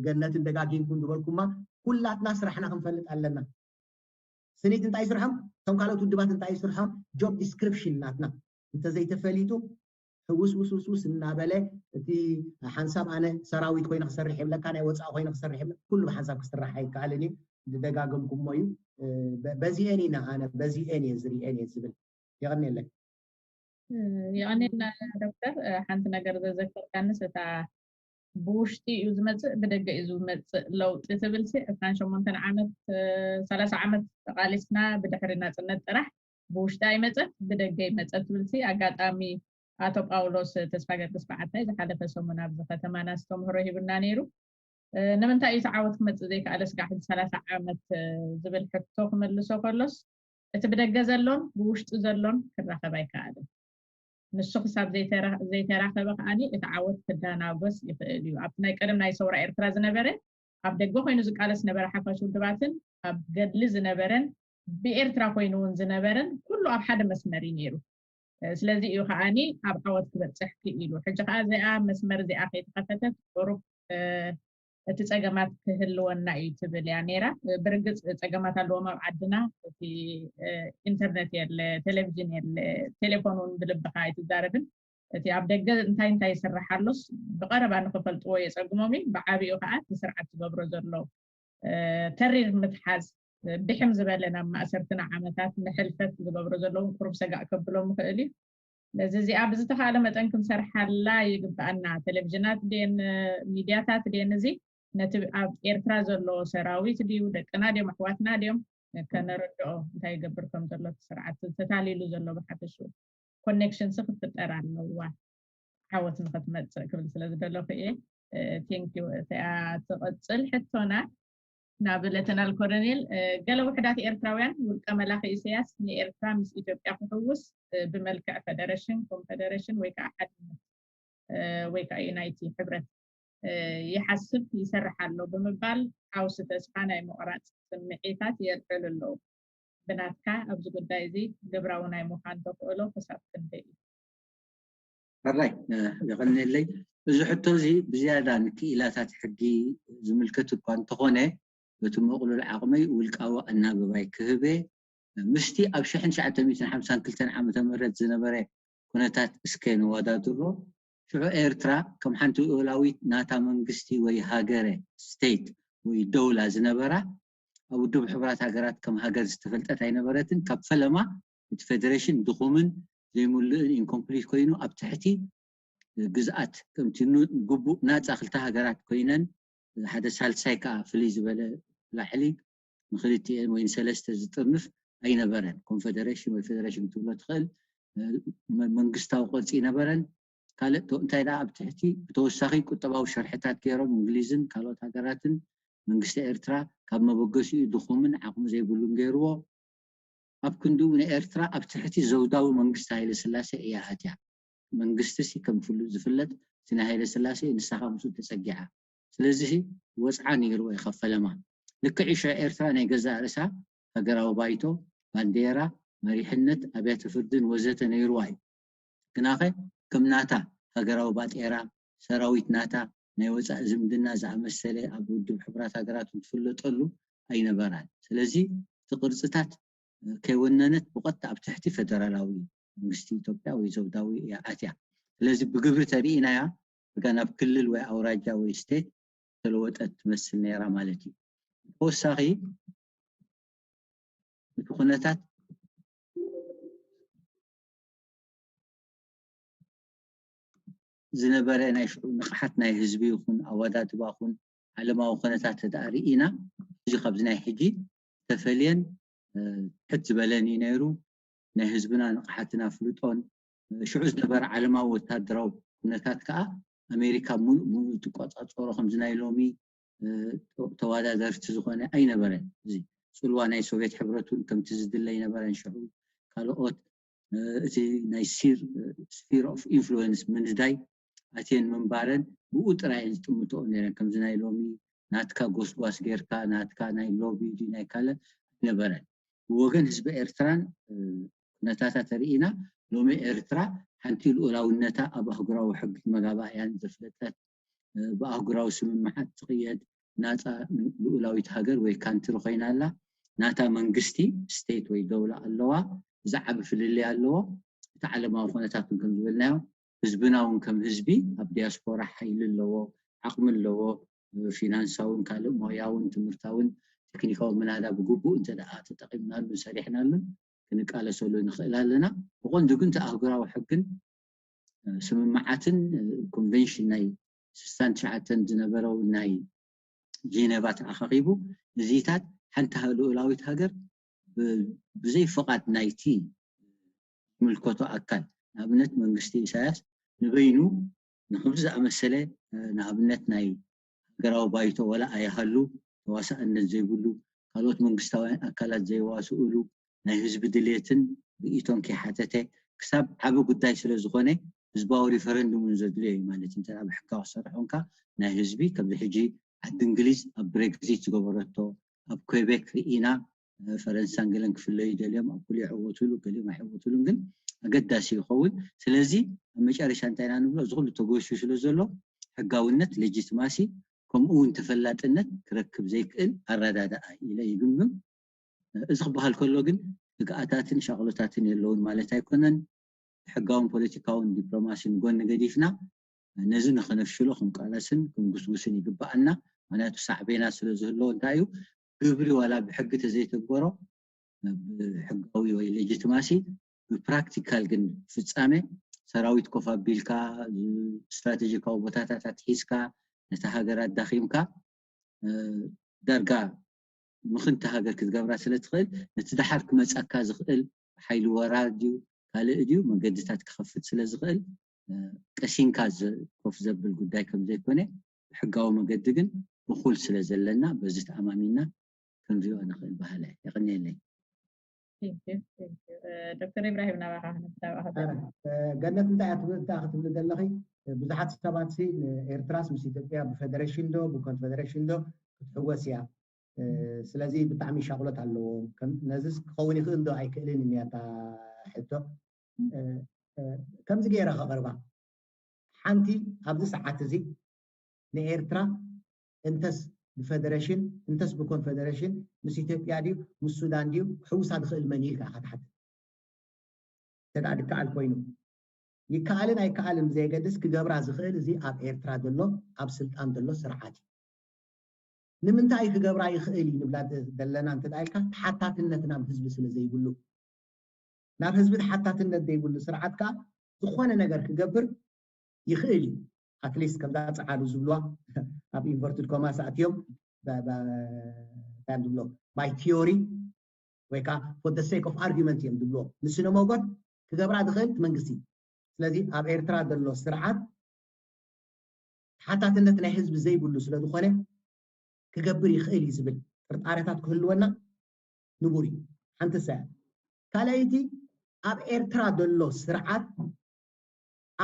ገነትን ደጋጊምኩም ዝበልኩማ፣ ኩላትና ስራሕና ክንፈልጥ ኣለና። ስኒት እንታይ ስርሖም? እቶም ካልኦት ውድባት እንታይ ስርሖም? ጆብ ዲስክሪፕሽን ናትና እንተዘይተፈሊጡ፣ ሕውስ ውስውስውስ እናበለ፣ እቲ ሓንሳብ ኣነ ሰራዊት ኮይነ ክሰርሕ የብለካ፣ ናይ ወፃኢ ኮይነ ክሰርሕ የብለ፣ ኩሉ ብሓንሳብ ክስራሕ ኣይከኣልን እዩ። ዝደጋገምኩሞ እዩ። በዚኤን ኢና ኣነ በዚኤን እየ ዝርኤን እየ ዝብል። የቐኒየለይ። የቐኔልና ዶክተር። ሓንቲ ነገር ዘዘከርካንስ፣ እታ ብውሽጢ እዩ ዝመፅእ ብደገ እዩ ዝመፅእ ለውጢ ትብል ሲ ዕስራን ሸሞንተን ዓመት፣ ሰላሳ ዓመት ተቓሊስና ብድሕሪ ናፅነት ጥራሕ ብውሽጢ ኣይመፀት ብደገ ይመፀት ትብል ሲ። ኣጋጣሚ ኣቶ ጳውሎስ ተስፋ ገርግስ በዓታይ ዝሓለፈ ሰሙን ኣብዚ ከተማና ኣስተምህሮ ሂቡና ነይሩ። ንምንታይ እዩ እቲ ዓወት ክመፅእ ዘይከኣለ ስጋዕ ሕዚ ሰላሳ ዓመት ዝብል ሕቶ ክመልሶ ከሎስ፣ እቲ ብደገ ዘሎን ብውሽጢ ዘሎን ክራኸብ ኣይከኣልን። ንሱ ክሳብ ዘይተራኸበ ከዓኒ እቲ ዓወት ክዳናጎስ ይኽእል እዩ። ኣብቲ ናይ ቀደም ናይ ሰውራ ኤርትራ ዝነበረ ኣብ ደገ ኮይኑ ዝቃለስ ነበረ ሓፋሽ ውድባትን ኣብ ገድሊ ዝነበረን ብኤርትራ ኮይኑ እውን ዝነበረን ኩሉ ኣብ ሓደ መስመር እዩ ነይሩ። ስለዚ እዩ ከዓኒ ኣብ ዓወት ክበፅሕ ክኢሉ። ሕጂ ከዓ እዚኣ መስመር እዚኣ ከይተኸፈተት ቁሩብ እቲ ፀገማት ክህልወና እዩ ትብል እያ ነይራ። ብርግፅ ፀገማት ኣለዎም ኣብ ዓድና። እቲ ኢንተርነት የለ፣ ቴሌቪዥን የለ፣ ቴሌፎን እውን ብልብኻ ኣይትዛረብን። እቲ ኣብ ደገ እንታይ እንታይ ይስራሕ ኣሎስ ብቐረባ ንክፈልጥዎ የፀግሞም እዩ። ብዓብኡ ከዓ እቲ ስርዓት ዝገብሮ ዘሎ ተሪር ምትሓዝ፣ ብሕም ዝበለ ናብ ማእሰርትና ዓመታት ንሕልፈት ዝገብሮ ዘለውን ቁሩብ ሰጋእ ከብሎም ይኽእል እዩ። ስለዚ እዚኣ ብዝተኻእለ መጠን ክንሰርሓላ ይግብኣና። ቴሌቪዥናት ድየን ሚድያታት ድየን እዚ ነቲ ኣብ ኤርትራ ዘሎ ሰራዊት ድዩ ደቅና ድዮም ኣሕዋትና ድዮም ከነረድኦ እንታይ ይገብር ከም ዘሎ እቲ ስርዓት ተታሊሉ ዘሎ ብሓፈሽኡ ኮኔክሽንስ ክፍጠር ኣለዋ። ዓወት ንኸትመፅእ ክብል ስለ ዝደለኹ እየ። ቴንኪዩ። እቲኣ ትቕፅል ሕቶና ናብ ሌተናል ኮሎኔል፣ ገለ ውሕዳት ኤርትራውያን ውልቀ መላኺ ኢሳያስ ንኤርትራ ምስ ኢትዮጵያ ክሕውስ ብመልክዕ ፈደረሽን፣ ኮንፈደረሽን ወይ ከዓ ሓድነት ወይ ከዓ ዩናይቲ ሕብረት ይሓስብ ይሰርሕ ኣሎ ብምባል ሓውሲ ተስፋ ናይ ምቑራፅ ስምዒታት የልዕሉ ኣለዉ። ብናትካ ኣብዚ ጉዳይ እዚ ግብራዊ ናይ ምዃን ተኽእሎ ክሳብ ክንደይ እዩ? ሕራይ፣ የቐንየለይ። እዚ ሕቶ እዚ ብዝያዳ ንክኢላታት ሕጊ ዝምልከት እኳ እንተኾነ፣ በቲ ምቕሉል ዓቕመይ ውልቃዊ ኣናብባይ ክህበ ምስቲ ኣብ ሽሕን ትሽዓተ ሚእትን ሓምሳን ክልተን ዓመተ ምህረት ዝነበረ ኩነታት እስከ ነወዳድሮ። ሽዑ ኤርትራ ከም ሓንቲ ልኡላዊት ናታ መንግስቲ ወይ ሃገረ፣ ስቴት ወይ ደውላ ዝነበራ፣ ኣብ ውድብ ሕቡራት ሃገራት ከም ሃገር ዝተፈልጠት ኣይነበረትን። ካብ ፈለማ እቲ ፌደሬሽን ድኹምን ዘይምሉእን ኢንኮምፕሊት ኮይኑ ኣብ ትሕቲ ግዝኣት ከምቲ ግቡእ ናፃ ክልተ ሃገራት ኮይነን ሓደ ሳልሳይ ከዓ ፍልይ ዝበለ ላዕሊ ንክልቲኤን ወይ ንሰለስተ ዝጥርንፍ ኣይነበረን። ኮንፌደሬሽን ወይ ፌደሬሽን ክትብሎ ትኽእል መንግስታዊ ቅርፂ ይነበረን። ካልእ እንታይ ደኣ ኣብ ትሕቲ ብተወሳኺ ቁጠባዊ ሸርሕታት ገይሮም እንግሊዝን ካልኦት ሃገራትን መንግስቲ ኤርትራ ካብ መበገሲኡ ድኹምን ዓቕሚ ዘይብሉን ገይርዎ። ኣብ ክንድኡ ንኤርትራ ኣብ ትሕቲ ዘውዳዊ መንግስቲ ሃይለ ስላሴ እያ ኣትያ። መንግስቲ ሲ ከም ፍሉጥ ዝፍለጥ እቲ ናይ ሃይለ ስላሴ እዩ፣ ንሳ ከዓ ምስኡ ተፀጊዓ። ስለዚ ሲ ወፅዓ ነይርዎ እዩ ካብ ፈለማ። ልክዕ እዩ፣ ሽዑ ኤርትራ ናይ ገዛእ ርእሳ ሃገራዊ ባይቶ፣ ባንዴራ፣ መሪሕነት፣ ኣብያተ ፍርድን ወዘተ ነይርዋ እዩ። ግናኸ ከም ናታ ሃገራዊ ባጤራ፣ ሰራዊት ናታ፣ ናይ ወፃኢ ዝምድና ዝኣመሰለ ኣብ ውድብ ሕቡራት ሃገራት እውን ትፍለጠሉ ኣይነበራን። ስለዚ እቲ ቅርፅታት ከይወነነት ብቐጥታ ኣብ ትሕቲ ፈደራላዊ መንግስቲ ኢትዮጵያ ወይ ዘውዳዊ እያ ኣትያ። ስለዚ ብግብሪ ተሪኢናያ እጋ ናብ ክልል ወይ ኣውራጃ ወይ ስቴት ተለወጠት ትመስል ነይራ ማለት እዩ። ተወሳኺ እቲ ኩነታት ዝነበረ ናይ ሽዑ ንቕሓት ናይ ህዝቢ ይኹን ኣወዳድባ ይኹን ዓለማዊ ኩነታት ተደኣ ርኢና፣ እዚ ካብዚ ናይ ሕጂ ተፈልየን ትሕት ዝበለን እዩ ነይሩ። ናይ ህዝብና ንቕሓትን ኣፍልጦን ሽዑ ዝነበረ ዓለማዊ ወታደራዊ ኩነታት ከዓ ኣሜሪካ ሙሉእ ሙሉእ ትቆፃፀሮ ከምዚ ናይ ሎሚ ተወዳደርቲ ዝኾነ ኣይነበረን። እዚ ፅልዋ ናይ ሶቪየት ሕብረት እውን ከምቲ ዝድለ ኣይነበረን። ሽዑ ካልኦት እቲ ናይ ሲር ስፊር ኦፍ ኢንፍሉወንስ ምንዳይ ኣትየን ምንባረን ብኡ ጥራይ እየን ዝጥምትኦ ነይረን። ከምዚ ናይ ሎሚ ናትካ ጎስጓስ ጌርካ ናትካ ናይ ሎቢ ድዩ ናይ ካልእ ኣይነበረን። ብወገን ህዝቢ ኤርትራን ኩነታታ ተርኢና ሎሚ ኤርትራ ሓንቲ ልኡላውነታ ኣብ ኣህጉራዊ ሕጊ መጋባእያን ዘፍለጠት ብኣህጉራዊ ስምምዓት ትቕየድ ናፃ ልኡላዊት ሃገር ወይ ካንትሪ ኮይና ኣላ። ናታ መንግስቲ ስቴት ወይ ደውላ ኣለዋ። እዚ ዓቢ ፍልልይ ኣለዎ። እቲ ዓለማዊ ኩነታት እውን ከም ዝበልናዮ ህዝብና እውን ከም ህዝቢ ኣብ ዲያስፖራ ሓይሊ ኣለዎ፣ ዓቕሚ ኣለዎ። ፊናንሳውን ካልእ ሞያውን ትምህርታውን ቴክኒካዊ ምናዳ ብግቡእ እንተ ደኣ ተጠቒምናሉን ሰሪሕናሉን ክንቃለሰሉ ንኽእል ኣለና። ብቐንዱ ግን እቲ ኣህጉራዊ ሕግን ስምምዓትን ኮንቨንሽን ናይ ስሳን ትሽዓተን ዝነበረው ናይ ጄኔቫ ተኣኻኺቡ እዚታት ሓንቲ ልኡላዊት ሃገር ብዘይ ፍቓድ ናይቲ ዝምልከቶ ኣካል ንኣብነት መንግስቲ ኢሳያስ ንበይኑ ንክምዚ ዝኣመሰለ ንኣብነት ናይ ሃገራዊ ባይቶ ወላ ኣይሃሉ ተዋሳእነት ዘይብሉ ካልኦት መንግስታውያን ኣካላት ዘይዋስእሉ ናይ ህዝቢ ድሌትን ርእይቶን ከይሓተተ ክሳብ ዓቢ ጉዳይ ስለ ዝኾነ ህዝባዊ ሪፈረንዱም እውን ዘድልዮ እዩ ማለት እዩ። እንተ ብሕጋዊ ክሰርሕ ኮንካ ናይ ህዝቢ ከምዚ ሕጂ ዓዲ እንግሊዝ ኣብ ብሬግዚት ዝገበረቶ ኣብ ኩቤክ ርኢና ፈረንሳን ገለን ክፍለዩ ደልዮም ኣብ ኩሉ ይዕወትሉ ገሊኦም ኣይዕወትሉን ግን ኣገዳሲ ይኸውን። ስለዚ ኣብ መጨረሻ እንታይ ኢና ንብሎ እዚ ኩሉ ተጎሹ ስለ ዘሎ ሕጋውነት ሌጂትማሲ ከምኡ እውን ተፈላጥነት ክረክብ ዘይክእል ኣረዳድኣ ኢለ ይግምግም። እዚ ክበሃል ከሎ ግን ስግኣታትን ሻቕሎታትን የለውን ማለት ኣይኮነን። ሕጋውን ፖለቲካውን ዲፕሎማሲን ጎኒ ገዲፍና ነዚ ንኸነፍሽሎ ክንቃለስን ክንጉስጉስን ይግበኣና። ምክንያቱ ሳዕቤናት ስለ ዝህልዎ እንታይ እዩ ግብሪ ዋላ ብሕጊ ተዘይተግበሮ ብሕጋዊ ወይ ሌጂትማሲ ብፕራክቲካል ግን ፍጻሜ ሰራዊት ኮፍ ኣቢልካ ስትራቴጂካዊ ቦታታት ኣትሒዝካ ነታ ሃገር ኣዳኺምካ ዳርጋ ምኽንቲ ሃገር ክትገብራ ስለ ትኽእል ነቲ ደሓር ክመፀካ ዝኽእል ሓይሊ ወራር ድዩ ካልእ ድዩ መገድታት ክኸፍት ስለ ዝኽእል ቀሲንካ ኮፍ ዘብል ጉዳይ ከም ዘይኮነ ብሕጋዊ መገዲ ግን እኹል ስለ ዘለና በዚ ተኣማሚና ክንሪኦ ንኽእል ባህለ የቐንየለይ። ዶክተር ኢብራሂም ናባኻ ገነት እንታይ ክትብል ዘለኺ ብዙሓት ሰባት ሲ ኤርትራስ ምስ ኢትዮጵያ ብፌደሬሽን ዶ ብኮንፌደሬሽን ዶ ክትሕወስ እያ ስለዚ ብጣዕሚ ሻቕሎት ኣለዎ ነዚስ ክኸውን ይኽእል ዶ ኣይክእልን እኒያታ ሕቶ ከምዚ ገይረ ከቕርባ ሓንቲ ኣብዚ ሰዓት እዚ ንኤርትራ እንተስ ብፌደሬሽን እንተስ ብኮንፌደሬሽን ምስ ኢትዮጵያ ድዩ ምስ ሱዳን ድዩ ክሕውሳ ዝኽእል መን እዩ ኢልካ ኢኻ ትሓትት እንተ ደኣ ዝከኣል ኮይኑ ይከኣልን ኣይከኣልን ብዘየገድስ ክገብራ ዝኽእል እዚ ኣብ ኤርትራ ዘሎ ኣብ ስልጣን ዘሎ ስርዓት እዩ ንምንታይ ክገብራ ይኽእል እዩ ንብላ ዘለና እንተ ኢልካ ተሓታትነት ናብ ህዝቢ ስለ ዘይብሉ ናብ ህዝቢ ተሓታትነት ዘይብሉ ስርዓት ከዓ ዝኾነ ነገር ክገብር ይኽእል እዩ ኣትሊስት ከምዛ ፀዓዱ ዝብልዋ ኣብ ኢንቨርትድ ኮማስ ኣትዮም እንታይ ዝብሎ ባይ ቲዮሪ ወይ ከዓ for the sake of argument እዮም ዝብልዎ ንስነ ሞጎት ክገብራ ዝኽእል መንግስቲ ስለዚ ኣብ ኤርትራ ዘሎ ስርዓት ተሓታትነት ናይ ህዝቢ ዘይብሉ ስለ ዝኾነ ክገብር ይኽእል እዩ ዝብል ጥርጣረታት ክህልወና ንቡር እዩ ሓንቲ ሰ ካልኣይቲ ኣብ ኤርትራ ዘሎ ስርዓት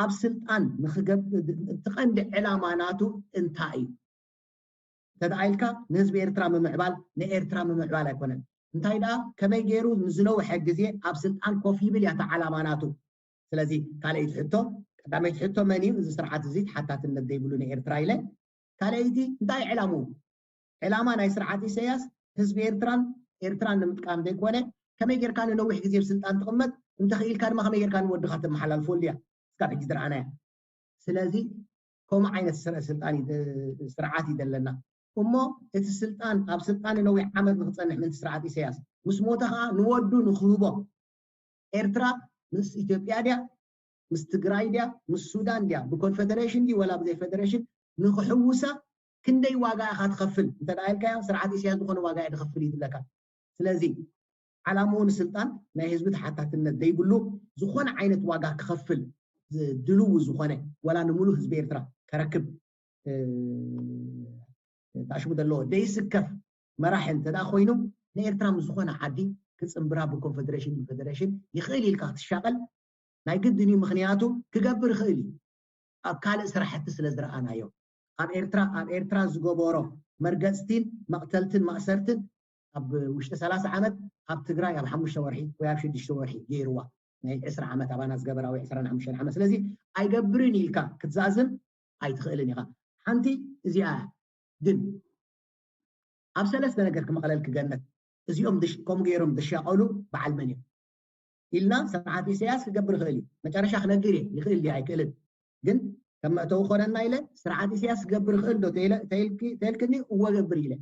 ኣብ ስልጣን ንክገብር እቲ ቀንዲ ዕላማ ናቱ እንታይ እዩ ተደኣይልካ ንህዝቢ ኤርትራ ምምዕባል ንኤርትራ ምምዕባል ኣይኮነን እንታይ ደኣ ከመይ ገይሩ ንዝነውሐ ግዜ ኣብ ስልጣን ኮፍ ይብል እያ ዓላማ ናቱ ስለዚ ካልኣይቲ ሕቶ ቀዳመይቲ ሕቶ መን እዩ እዚ ስርዓት እዚ ተሓታትነት ዘይብሉ ንኤርትራ ኢለ ካልኣይቲ እንታይ ዕላምኡ ዕላማ ናይ ስርዓት ኢሳያስ ህዝቢ ኤርትራን ኤርትራን ንምጥቃም ዘይኮነ ከመይ ጌርካ ንነዊሕ ግዜ ብስልጣን ትቕመጥ እንተኽኢልካ ድማ ከመይ ጌርካ ንወድኻ ተመሓላልፈሉ እያ እስካብ ሕጂ ዝረኣናያ ስለዚ ከምኡ ዓይነት ስርዓት እዩ ዘለና እሞ እቲ ስልጣን ኣብ ስልጣን ነዊሕ ዓመት ንክፀንሕ ምንቲ ስርዓት ኢሳያስ ምስ ሞተ ከዓ ንወዱ ንክህቦ ኤርትራ ምስ ኢትዮጵያ ድያ ምስ ትግራይ ድያ፣ ምስ ሱዳን ድያ፣ ብኮንፌደሬሽን ድዩ ወላ ብዘይ ፌደሬሽን ንክሕውሳ ክንደይ ዋጋ ኢኻ ትኸፍል እንተ ደኣ ኢልካዮ፣ ስርዓት ኢሳያስ ዝኾነ ዋጋ እየ ዝኸፍል እዩ ዝብለካ። ስለዚ ዓላምኡ ንስልጣን ናይ ህዝቢ ተሓታትነት ዘይብሉ፣ ዝኾነ ዓይነት ዋጋ ክኸፍል ዝ- ድልው ዝኾነ፣ ወላ ንምሉእ ህዝቢ ኤርትራ ከረክብ እ፣ ተኣሽሙ ዘለዎ ደይስከፍ መራሒ እንተ ደኣ ኮይኑ፣ ንኤርትራ ምስ ዝኾነ ዓዲ ክጽንብራ ብኮንፌደሬሽን ብፌደሬሽን ይኽእል ኢልካ ክትሻቐል ናይ ግድን እዩ። ምኽንያቱ ክገብር ይኽእል እዩ። ኣብ ካልእ ስራሕቲ ስለ ዝረኣናዮ፣ ኣብ ኤርትራ ኣብ ኤርትራ ዝገበሮ መርገጽቲን መቕተልትን ማእሰርትን ኣብ ውሽጢ ሰላሳ ዓመት ኣብ ትግራይ ኣብ ሓሙሽተ ወርሒ ወይ ኣብ ሽዱሽተ ወርሒ ገይርዋ። ናይ ዕስራ ዓመት ኣባና ዝገበራ ወይ ዕስራን ሓሙሽተን ዓመት። ስለዚ ኣይገብርን ኢልካ ክትዛዝም ኣይትኽእልን ኢኻ። ሓንቲ እዚኣ እያ። ግን ኣብ ሰለስተ ነገር ክመቐለል ክገነት፣ እዚኦም ድሽ- ከምኡ ገይሮም ዝሻቐሉ በዓል መን እዮም ኢልና፣ ስርዓት ኢሳያስ ክገብር ይኽእል እዩ። መጨረሻ ክነግር እየ፣ ይኽእል ድዩ ኣይክእልን። ግን ከም መእተዊ ኮነና ኢለ፣ ስርዓት ኢሳያስ ክገብር ይኽእል ዶ ተይለ- ተይልኪ- ተይልክኒ፣ እወ ገብር ኢለ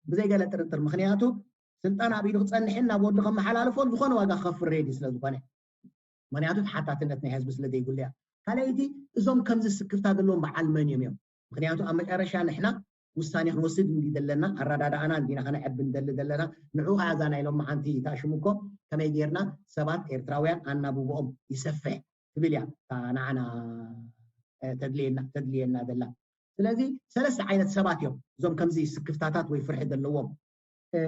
ብዘይ ገለ ጥርጥር። ምኽንያቱ ስልጣን ኣብ ኢዱ ክጸንሕን ናብ ወዱ ከመሓላልፎን ዝኾነ ዋጋ ክኸፍል ሬዲ ስለ ዝኾነ፣ ምኽንያቱ ተሓታትነት ናይ ህዝቢ ስለ ዘይብሉ እያ። ካልኣይቲ፣ እዞም ከምዚ ስክፍታ ዘለዎም በዓል መን እዮም እዮም? ምኽንያቱ ኣብ መጨረሻ ንሕና ውሳኔ ክንወስድ እንዲ ዘለና፣ ኣረዳድኣና እንዲና ከነዕቢ እንደሊ ዘለና። ንዑ ከኣ እዛ ናይ ሎማዓንቲ እታ ሽሙ እኮ ከመይ ጌርና ሰባት ኤርትራውያን ኣናብብኦም ይሰፍሕ ትብል እያ እታ ንዓና እ፣ ተድልየና ተድልየና ዘላ። ስለዚ ሰለስተ ዓይነት ሰባት እዮም እዞም ከምዚ ስክፍታታት ወይ ፍርሒ ዘለዎም። እ፣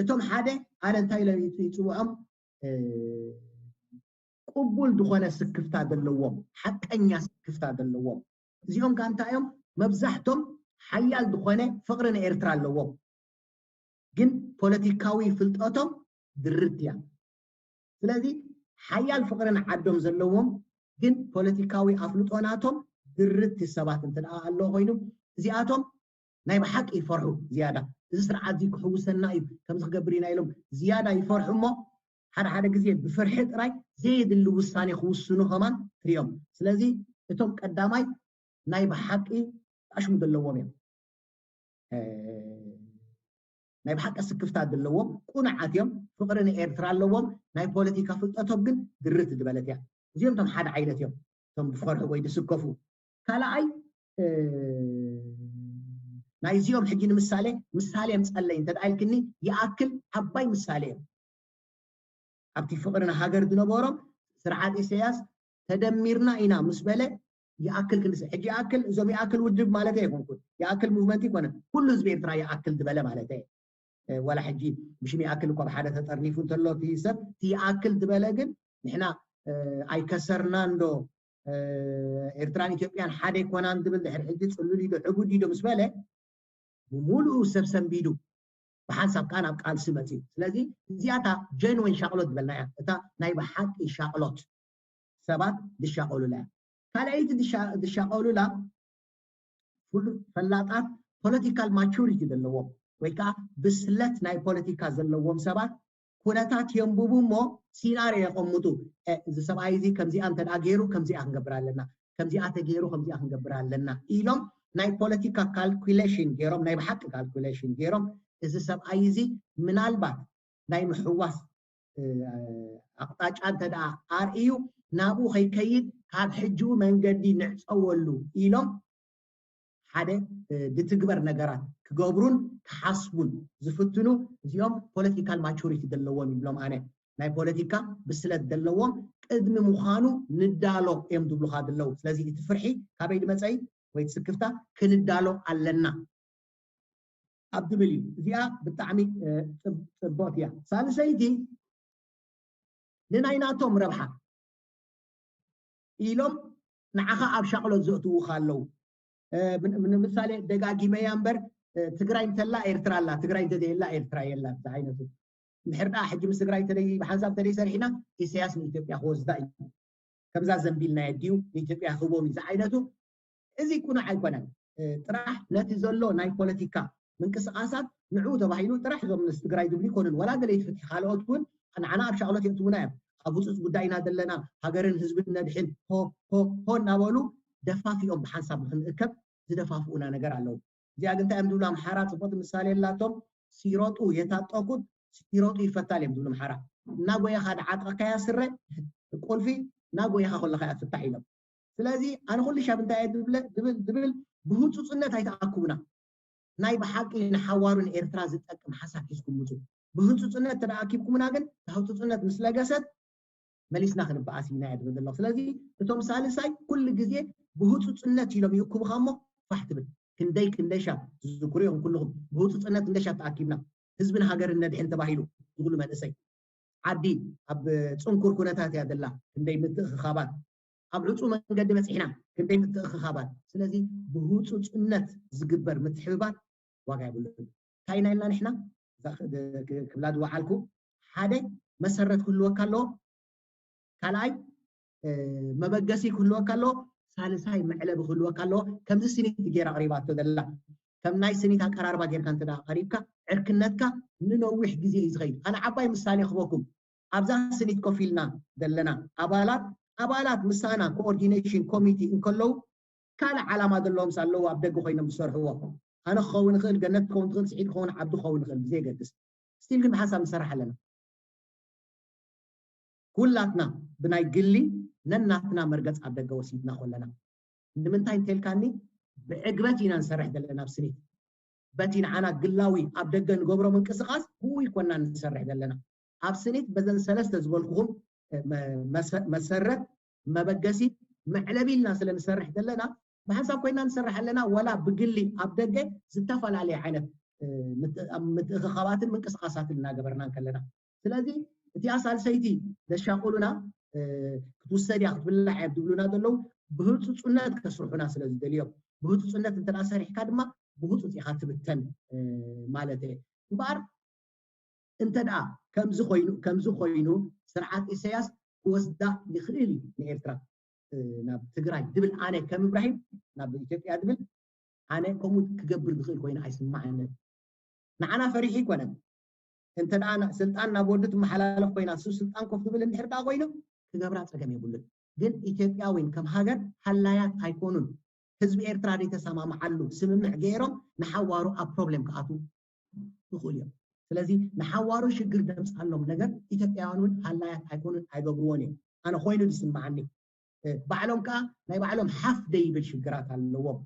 እቶም ሓደ ኣነ እንታይ ኢለ ይጽ- ይጽውዖም እ፣ ቅቡል ዝኾነ ስክፍታ ዘለዎም፣ ሓቀኛ ስክፍታ ዘለዎም። እዚኦም ከኣ እንታይ እዮም? መብዛሕቶም ሓያል ዝኾነ ፍቕሪ ንኤርትራ ኣለዎም፣ ግን ፖለቲካዊ ፍልጠቶም ድርት እያ። ስለዚ ሓያል ፍቕሪ ንዓዶም ዘለዎም ግን ፖለቲካዊ ኣፍልጦ ናቶም ድርት ሰባት እንተ ደኣ ኣለዎ ኮይኑ፣ እዚኣቶም ናይ ብሓቂ ይፈርሑ ዝያዳ። እዚ ስርዓት እዚ ክሕውሰና እዩ፣ ከምዚ ክገብር ኢና ኢሎም ዝያዳ ይፈርሑ እሞ፣ ሓደ ሓደ ግዜ ብፍርሒ ጥራይ ዘየድሊ ውሳኔ ክውስኑ ከማን ትሪኦም። ስለዚ እቶም ቀዳማይ ናይ ብሓቂ ኣሽሙ ዘለዎም እዮም። እ፣ ናይ ብሓቂ ስክፍታ ዘለዎም ቁኑዓት እዮም። ፍቕሪ ንኤርትራ ኣለዎም። ናይ ፖለቲካ ፍልጠቶም ግን ድርት ዝበለት እያ። እዚኦም እቶም ሓደ ዓይነት እዮም። እቶም ዝፈርሑ ወይ ዝስከፉ። ካልኣይ እ፣ ናይዚኦም ሕጂ ንምሳሌ ምሳሌ የምጸለይ እንተ ደኣ ኢልክኒ፣ ይኣክል ዓባይ ምሳሌ እዮም። ኣብቲ ፍቕሪ ንሃገር ዝነበሮም ስርዓት ኢሳያስ ተደሚርና ኢና ምስ በለ ይኣክል ክንስ ሕጂ ይኣክል እዞም ይኣክል ውድብ ማለት ኣይኮንኩን፣ ይኣክል ሙቭመንት ይኮነ፣ ኩሉ ህዝቢ ኤርትራ ይኣክል ዝበለ ማለት እየ። እ፣ ዋላ ሕጂ ብሽም ይኣክል እኳ ብሓደ ተጠርኒፉ እንተሎ እቲ ሰብ እቲ ይኣክል ዝበለ ግን ንሕና እ፣ ኣይከሰርናን ዶ እ፣ ኤርትራን ኢትዮጵያን ሓደ ኣይኮናን ዝብል ድሕሪ ሕጂ ጽሉል ኢዶ ዕቡድ ኢዶ ምስ በለ ብምሉኡ ሰብ ሰንቢዱ ብሓንሳብ ከኣ ናብ ቃልሲ መጽዩ። ስለዚ እዚኣታ ጀንወን ሻቕሎት ዝበልናያ እታ ናይ ብሓቂ ሻቕሎት ሰባት ዝሻቐሉላ እያ። ካልኣይቲ ዝሻ- ዝሻቐሉላ ፍሉ- ፈላጣት ፖለቲካል ማቹሪቲ ዘለዎም ወይ ከዓ ብስለት ናይ ፖለቲካ ዘለዎም ሰባት ኩነታት የንብቡ እሞ ሲናርዮ የቐምጡ። እ፣ እዚ ሰብኣይ እዚ ከምዚኣ እንተ ደኣ ገይሩ ከምዚኣ ክንገብር ኣለና፣ ከምዚኣ ተገይሩ ከምዚኣ ክንገብር ኣለና ኢሎም ናይ ፖለቲካ ካልኩሌሽን ገይሮም፣ ናይ ብሓቂ ካልኩሌሽን ገይሮም፣ እዚ ሰብኣይ እዚ ምናልባት ናይ ምሕዋስ እ፣ ኣቕጣጫ እንተ ደኣ ኣርእዩ ናብኡ ከይከይድ ካብ ሕጂኡ መንገዲ ንዕጸወሉ ኢሎም ሓደ እ፣ ዝትግበር ነገራት ክገብሩን ክሓስቡን ዝፍትኑ እዚኦም ፖለቲካል ማቹሪቲ ዘለዎም ይብሎም ኣነ። ናይ ፖለቲካ ብስለት ዘለዎም ቅድሚ ምዃኑ ንዳሎ እዮም ዝብሉኻ ዘለዉ። ስለዚ እቲ ፍርሒ ካበይ ዝመጸ እዩ ወይ እቲ ስክፍታ ክንዳሎ ኣለና ኣብ ዝብል እዩ። እዚኣ ብጣዕሚ እ፣ ጽብ- ጽብቕቲ እያ። ሳልሰይቲ ንናይ ናቶም ረብሓ ኢሎም ንዓኻ ኣብ ሻቕሎት ዘእትዉኻ ኣለዉ። እ፣ ምን- ምን- ንምሳሌ ደጋጊመያ እምበር እ፣ ትግራይ እንተላ ኤርትራ ኣላ፣ ትግራይ እንተዘየላ ኤርትራ የላን ዝዓይነቱ። እንድሕር ደኣ ሕጂ ምስ ትግራይ ተደይ ብሓንሳብ ተደይ ሰሪሕና ኢሳያስ ንኢትዮጵያ ክወስዳ እዩ። ከምዛ ዘንቢል ናይ ኣዲኡ ንኢትዮጵያ ክህቦም እዩ ዝዓይነቱ። እዚ ቁኑዕ ኣይኮነን። እ፣ ጥራሕ ነቲ ዘሎ ናይ ፖለቲካ ምንቅስቃሳት ንዕኡ ተባሂሉ ጥራሕ እዞም ምስ ትግራይ ዝብሉ ይኮኑን ዋላ ደለይቲ ፍትሒ ካልኦት እውን ንዓና ኣብ ሻቕሎት የእትዉና እዮም። ኣብ ህፁፅ ጉዳይ ኢና ዘለና፣ ሃገርን ህዝብን ነድሕን ሆ ሆ ሆ እናበሉ ደፋፊኦም ብሓንሳብ ንክንእከብ ዝደፋፍኡና ነገር ኣለዉ። እዚኣ ግን እንታይ እዮም ዝብሉ ኣምሓራ ፅቡቅ ምሳሌ ኣላቶም። ሲሮጡ የታጠቁት ሲሮጡ ይፈታል እዮም ዝብሉ ኣምሓራ። እናጎየኻ ድዓጠካያ ስረ ቁልፊ ናብ ጎይኻ ከለኻ እያ ትፍታሕ ኢሎም። ስለዚ ኣነ ኩሉ ሻብ እንታይ እየ ድብል ድብል ድብል ብህፁፅነት ኣይተኣክቡና። ናይ ብሓቂ ንሓዋሩ ንኤርትራ ዝጠቅም ሓሳብ ሒዝኩም ምፁ። ብህፁፅነት ተደኣኪብኩምና ግን ህፁፅነት ምስ ለገሰት መሊስና ክንበኣስ ኢና እየ ድብል ዘለኹ። ስለዚ እቶም ሳልሳይ ኩሉ ግዜ ብህፁፅነት ኢሎም ይእክቡኻ እሞ ፋሕ ትብል። ክንደይ ክንደይ ሻብ ዝዝክሩ እዮም ኩልኹም። ብህፁፅነት እንደ ሻብ ተኣኪብና ህዝብን ሃገርን ነድሕን ተባሂሉ ዝብሉ መንእሰይ ዓዲ ኣብ ፅንኩር ኩነታት እያ ዘላ። ክንደይ ምትእኽኻባት ኣብ ዕፁ መንገዲ በፂሕና፣ ክንደይ ምትእኽኻባት። ስለዚ ብህፁፅነት ዝግበር ምትሕብባር ዋጋ የብሉን። እንታይ ኢና ኢልና ንሕና እዛ ክ- ክ- ክብላ ዝወዓልኩ ሓደ መሰረት ክህልወካ ኣለዎ፣ ካልኣይ እ፣ መበገሲ ክህልወካ ኣለዎ፣ ሳልሳይ መዕለቢ ክህልወካ ኣለዎ። ከምዚ ስኒት ጌራ ኣቕሪባቶ ዘላ ከም ናይ ስኒት ኣቀራርባ ጌርካ እንተ ደኣ ቀሪብካ ዕርክነትካ ንነዊሕ ግዜ እዩ ዝኸይድ። ኣነ ዓባይ ምሳሌ ክበኩም ኣብዛ ስኒት ኮፍ ኢልና ዘለና ኣባላት ኣባላት ምሳና ኮኦርዲኔሽን ኮሚቲ እንከለዉ ካልእ ዓላማ ዘለዎም ኣለዉ ኣብ ደገ ኮይኖም ዝሰርሕዎ። ኣነ ክኸውን ይኽእል፣ ገነት ክኸውን ትኽእል፣ ስዒድ ክኸውን፣ ዓብዱ ክኸውን ይኽእል፣ ብዘየገድስ ስቲል ግን ብሓንሳብ ንሰርሕ ኣለና። ኩላትና ብናይ ግሊ ነናትና መርገፅ ኣብ ደገ ወሲድና ኮለና ንምንታይ እንተልካኒ ብዕግበት ኢና ንሰርሕ ዘለና ኣብ ስኒት። በቲ ንዓና ግላዊ ኣብ ደገ ንገብሮ ምንቅስቃስ ብኡ ይኮና ንሰርሕ ዘለና ኣብ ስኒት። በዘን ሰለስተ ዝበልኩኹም መሰረት፣ መበገሲ፣ መዕለቢ ኢልና ስለ ንሰርሕ ዘለና ብሓንሳብ ኮይና ንሰርሕ ኣለና። ወላ ብግሊ ኣብ ደገ ዝተፈላለየ ዓይነት ምትእኽኻባትን ምንቅስቃሳትን እናገበርና እንከለና ስለዚ እቲኣ ሳልሰይቲ ዘሻቁሉና ክትውሰድ እያ ክትብላዕ እያ ዝብሉና ዘለዉ ብህፁፁነት ከስርሑና ስለ ዝደልዮም ብህፁፁነት እንተ ሰሪሕካ ድማ ብህፁፅ ኢኻ ትብተን ማለት እየ እምበኣር እንተ ደኣ ከምዚ ኮይኑ ከምዚ ኮይኑ ስርዓት ኢሳያስ ክወስዳ ይኽእል እዩ ንኤርትራ ናብ ትግራይ ድብል ኣነ ከም እብራሂም ናብ ኢትዮጵያ ድብል ኣነ ከምኡ ክገብር ዝኽእል ኮይኑ ኣይስማዓንን ንዓና ፈሪሑ ኣይኮነን እንተ ደኣ ስልጣን ናብ ወዱ ትመሓላለፍ ኮይና እሱ ስልጣን ኮፍ ትብል እንድሕር ደኣ ኮይኑ ክገብራ ፀገም የብሉን ግን ኢትዮጵያዊን ከም ሃገር ሃላያት ኣይኮኑን ህዝቢ ኤርትራ ዘይተሰማምዓሉ ስምምዕ ገይሮም ንሓዋሩ ኣብ ፕሮብሌም ክኣትዉ ይኽእሉ እዮም ስለዚ ንሓዋሩ ሽግር ደምፅኣሎም ነገር ኢትዮጵያውያን እውን ሃላያት ኣይኮኑን ኣይገብርዎን እዮም ኣነ ኮይኑ ዝስምዓኒ ባዕሎም ከዓ ናይ ባዕሎም ሓፍ ደይብል ሽግራት ኣለዎም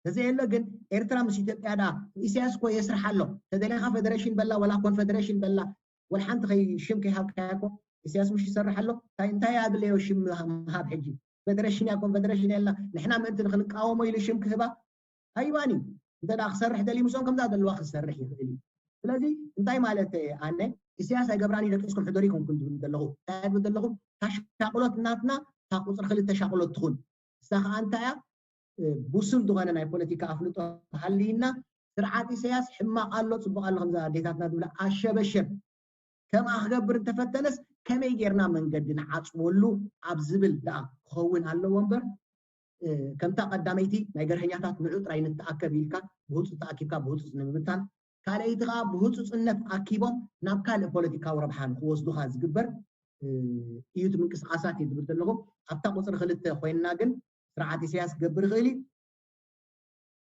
ተዘየሎ ግን ኤርትራ ምስ ኢትዮጵያ ዳ ኢሳያስ እኮ የስርሕ ኣሎ ተደሊኻ ፌደሬሽን በላ ወላ ኮንፌደሬሽን በላ ወላ ሓንቲ ከይ ሽም ከይሃብካያ እኮ ኢሳያስ ምሽ ይሰርሕ ኣሎ እንታይ እንታይ ኣድለዮ ሽም ምሃብ ሕጂ ፌደሬሽን እያ ኮንፌደሬሽን የላ ንሕና ምእንቲ ንክንቃወሞ ኢሉ ሽም ክህባ ኣይባኒ እንተ ክሰርሕ ደሊ ምስኦም ከምዛ ዘለዋ ክሰርሕ ይኽእል እዩ ስለዚ እንታይ ማለት ኣነ ኢሳያስ ኣይገብራን እዩ ደቂስኩም ሕደሩ ይኮንኩም ዝብል ዘለኹ እንታይ ዝብል ዘለኹ ታሻቅሎት ናትና እታ ቁፅሪ ክልተ ሻቅሎት ትኹን እሳ ከዓ እንታይ እያ ብሱል ዝኾነ ናይ ፖለቲካ ኣፍልጦ ሃልይና ስርዓት ኢሳያስ ሕማቕ ኣሎ ፅቡቅ ኣሎ ከምዛ ኣዴታትና ዝብላ ኣሸበሸብ ከምኣ ክገብር እንተፈተነስ ከመይ ጌርና መንገዲ ንዓፅወሉ ኣብ ዝብል ደኣ ክኸውን ኣለዎ እምበር ከምታ ቀዳመይቲ ናይ ገርሀኛታት ንዑ ጥራይ ንተኣከብ ኢልካ ብህፁፅ ተኣኪብካ ብህፁፅ ንምብታን ካልኣይቲ ከዓ ብህፁፅነት ኣኪቦም ናብ ካልእ ፖለቲካዊ ረብሓ ንክወስዱካ ዝግበር እዩ እቲ ምንቅስቃሳት እዩ ዝብል ዘለኹ ኣብታ ቁፅሪ ክልተ ኮይንና ግን ስርዓት ኢሳያስ ክገብር ይኽእል እዩ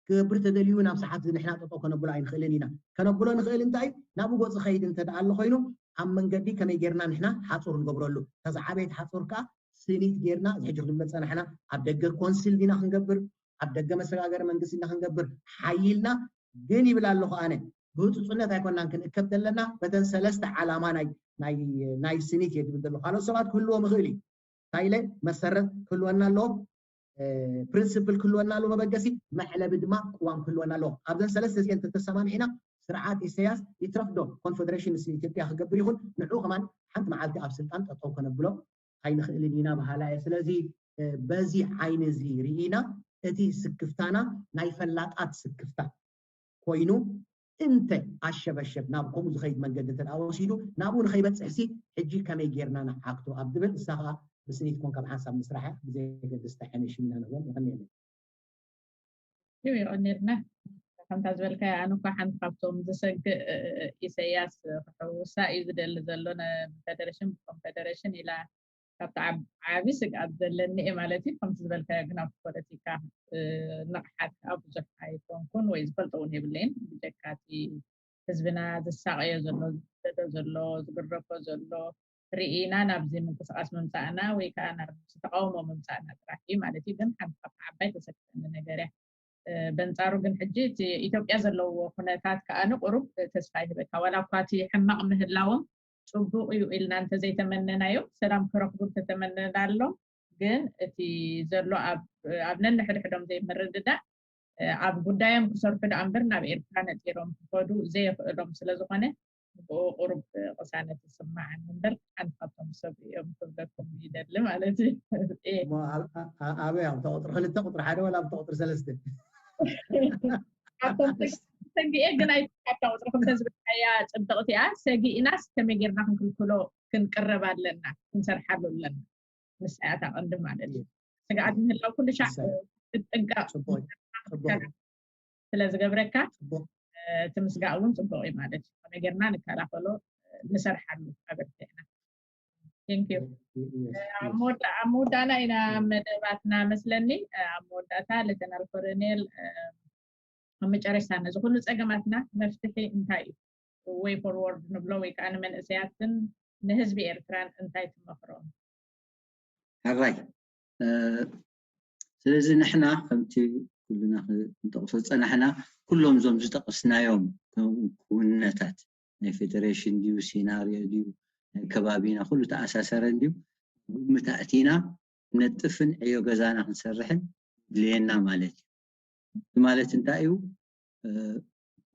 ክገብር ተደልዩ ናብ ሰዓት ንሕና ጠጠው ከነብሎ ኣይንኽእልን ኢና ከነብሎ ንኽእል እንታይ ናብኡ ገፁ ከይድ እንተ ደኣ ኣሎ ኮይኑ ኣብ መንገዲ ከመይ ጌርና ንሕና ሓፁር ንገብረሉ ከዛ ዓበየት ሓፁር ከዓ ስኒት ጌርና እዚ ሕጂ ክንብሎ ዝፀናሕና ኣብ ደገ ኮንስል ዲና ክንገብር ኣብ ደገ መሰጋገሪ መንግስቲ ኢና ክንገብር ሓይልና ግን ይብል ኣለኹ ኣነ ብህፁፅነት ኣይኮናን ክንእከብ ዘለና በተን ሰለስተ ዓላማ ናይ ናይ ናይ ስኒት እየ ዝብል ዘለኹ ካልኦት ሰባት ክህልዎም ይኽእል እዩ እንታይ ኢለ መሰረት ክህልወና ኣለዎ ፕሪንስፕል ክህልወና ኣለዎ መበገሲ መዕለቢ ድማ ቅዋም ክህልወና ኣለዎ ኣብዘን ሰለስተ እዚአን ተተሰማሚዕና ስርዓት ኢሳያስ ይትረፍዶ ኮንፌደሬሽን ምስ ኢትዮጵያ ክገብር ይኹን ንዑ ከማን ሓንቲ መዓልቲ ኣብ ስልጣን ጠጠው ከነብሎ ኣይንኽእልን ኢና በሃላ እየ ስለዚ በዚ ዓይኒ እዚ ርኢና እቲ ስክፍታና ናይ ፈላጣት ስክፍታ ኮይኑ እንተ ኣሸበሸብ ናብ ከምኡ ዝኸይድ መንገዲ እንተ ወሲዱ ናብኡ ንኸይበፅሕሲ ሕጂ ከመይ ጌርና ንዓግቶ ኣብ ዝብል እሳ ከዓ ብስኒት ኮን ካብ ሓንሳብ ምስራሕ ብዘየገድስ ተሐነ ሽምና ንብሎም ይቐኒየለይ ይው ይቐኒልና ከምታ ዝበልካዮ ኣነ እኳ ሓንቲ ካብቶም ዝሰግእ ኢሰያስ ክሕውሳ እዩ ዝደሊ ዘሎ ንፌደሬሽን ብኮንፌደሬሽን ኢላ ካብቲ ዓብ- ዓቢ ስግኣት ዘለኒ እየ ማለት እዩ ከምቲ ዝበልካዮ ግን ኣብ ፖለቲካ እ፣ ንቕሓት ኣብ ብዙሕ ኣይኮንኩን ወይ ዝፈልጦ እውን የብለይን ብጀካ እቲ ህዝብና ዝሳቐዮ ዘሎ ዝስደዶ ዘሎ ዝግረፎ ዘሎ ርኢና ናብዚ ምንቅስቃስ ምምፃእና ወይ ከዓ ናብ ተቃውሞ ምምፃእና ጥራሕ እዩ ማለት እዩ። ግን ሓንቲ ካብቲ ዓባይ ተሰክፈኒ ነገር እያ። በንፃሩ ግን ሕጂ እቲ ኢትዮጵያ ዘለዎ ኩነታት ከዓ ንቁሩብ ተስፋ ይህበካ። ዋላ እኳ እቲ ሕማቕ ምህላዎም ፅቡቕ እዩ ኢልና እንተዘይተመነናዮ፣ ሰላም ክረኽቡ እንተተመነናሎም፣ ግን እቲ ዘሎ ኣብ ነንሕድሕዶም ዘይምርድዳእ ኣብ ጉዳዮም ክሰርሑ ደኣ እምበር ናብ ኤርትራ ነጢሮም ክኸዱ ዘየኽእሎም ስለዝኾነ ብኡ ቁሩብ ቅሳነት ይስማዓኒ እምበር ሓንቲ ካብቶም ሰብ እዮም ክብለኩም ይደሊ ማለት እዩ። ኣበይ ኣብታ ቁጥሪ ክልተ ቁጥሪ ሓደ ወላ ኣብታ ቁጥሪ ሰለስተ ሰጊኤ ግን ኣይትካታ ቁጥሪ ክልተ ዝበልካያ ጽብቕቲ እያ። ሰጊእናስ ከመይ ጌርና ክንክልክሎ ክንቅረብ ኣለና ክንሰርሓሉ ኣለና። ንሳ እያ እታ ቀንዲ ማለት እዩ። ስግኣት ምህላው ኩሉ ሻዕ ክትጥንቀቕ ስለ ዝገብረካ እቲ ምስጋእ እውን ፅቡቅ እዩ ማለት እዩ። ከመይ ጌርና ንከላኸሎ ንሰርሓሉ ኣበርቲዕና። ኣብ መወዳእና ኢና መደባትና መስለኒ። ኣብ መወዳእታ ሌተናል ኮሎኔል ኣብ መጨረሽታ ነዚ ኩሉ ፀገማትና መፍትሒ እንታይ እዩ? ወይ ፎርወርድ ንብሎ ወይ ከዓ ንመንእሰያትን ንህዝቢ ኤርትራን እንታይ ትመኽሮም? ሕራይ ስለዚ ንሕና ከምቲ ኩልና ክንጠቕሶ ዝፀናሕና ኩሎም እዞም ዝጠቐስናዮም ክውንነታት ናይ ፌደሬሽን ድዩ ሲናርዮ ድዩ ናይ ከባቢና ኩሉ ተኣሳሰረ እንድዩ ግምት ኣእቲና ነጥፍን ዕዮ ገዛና ክንሰርሕን ድልየና ማለት እዩ። ማለት እንታይ እዩ?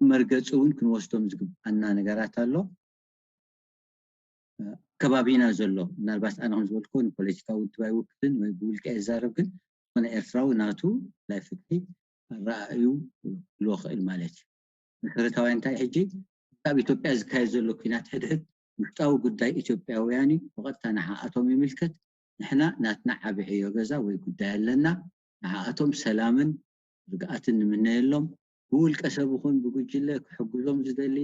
መርገፂ እውን ክንወስዶም ዝግባኣና ነገራት ኣሎ። ከባቢና ዘሎ ምናልባት ኣነ ከም ዝበልኩ ንፖለቲካዊ ውድብ ኣይውክልን ወይ ብውልቀ የዛረብ ግን ዝኾነ ኤርትራዊ ናቱ ናይ ፍትሒ ኣረኣእዩ ክህልዎ ክእል ማለት እዩ። መሰረታዊ እንታይ ሕጂ ኣብ ኢትዮጵያ ዝካየድ ዘሎ ኩናት ሕድሕድ ውሽጣዊ ጉዳይ ኢትዮጵያውያን እዩ። ብቐጥታ ንዓኣቶም ይምልከት። ንሕና ናትና ዓቢ ዕዮ ገዛ ወይ ጉዳይ ኣለና። ንዓኣቶም ሰላምን ርግኣትን ንምነየሎም። ብውልቀ ሰብ ይኹን ብጉጅለ ክሕግዞም ዝደሊ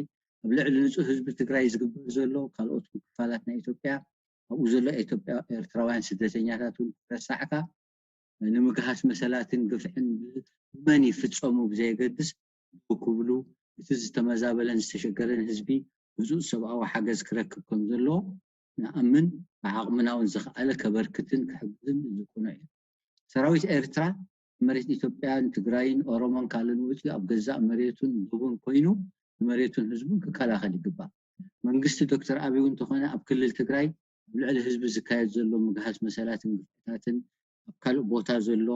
ኣብ ልዕሊ ንጹህ ህዝቢ ትግራይ ዝግበር ዘሎ ካልኦት ክፋላት ናይ ኢትዮጵያ ኣብኡ ዘሎ ኤርትራውያን ስደተኛታት እውን ክረሳዕካ ንምግሃስ መሰላትን ግፍዕን ብመን ይፍጸሙ ብዘየገድስ ደው ክብሉ እቲ ዝተመዛበለን ዝተሸገረን ህዝቢ ውፁእ ሰብኣዊ ሓገዝ ክረክብ ከም ዘለዎ ንኣምን ብዓቕምና እውን ዝኸኣለ ከበርክትን ክሕግዝን ዝቁኑዕ እዩ። ሰራዊት ኤርትራ መሬት ኢትዮጵያን ትግራይን ኦሮሞን ካልእን ወፂኡ ኣብ ገዛእ መሬቱን ዶቡን ኮይኑ ንመሬቱን ህዝቡን ክከላኸል ይግባእ። መንግስቲ ዶክተር ኣብይ እውን እንተኾነ ኣብ ክልል ትግራይ ኣብ ልዕሊ ህዝቢ ዝካየድ ዘሎ ምግሃስ መሰላትን ግፍዕታትን ኣብ ካልእ ቦታ ዘሎ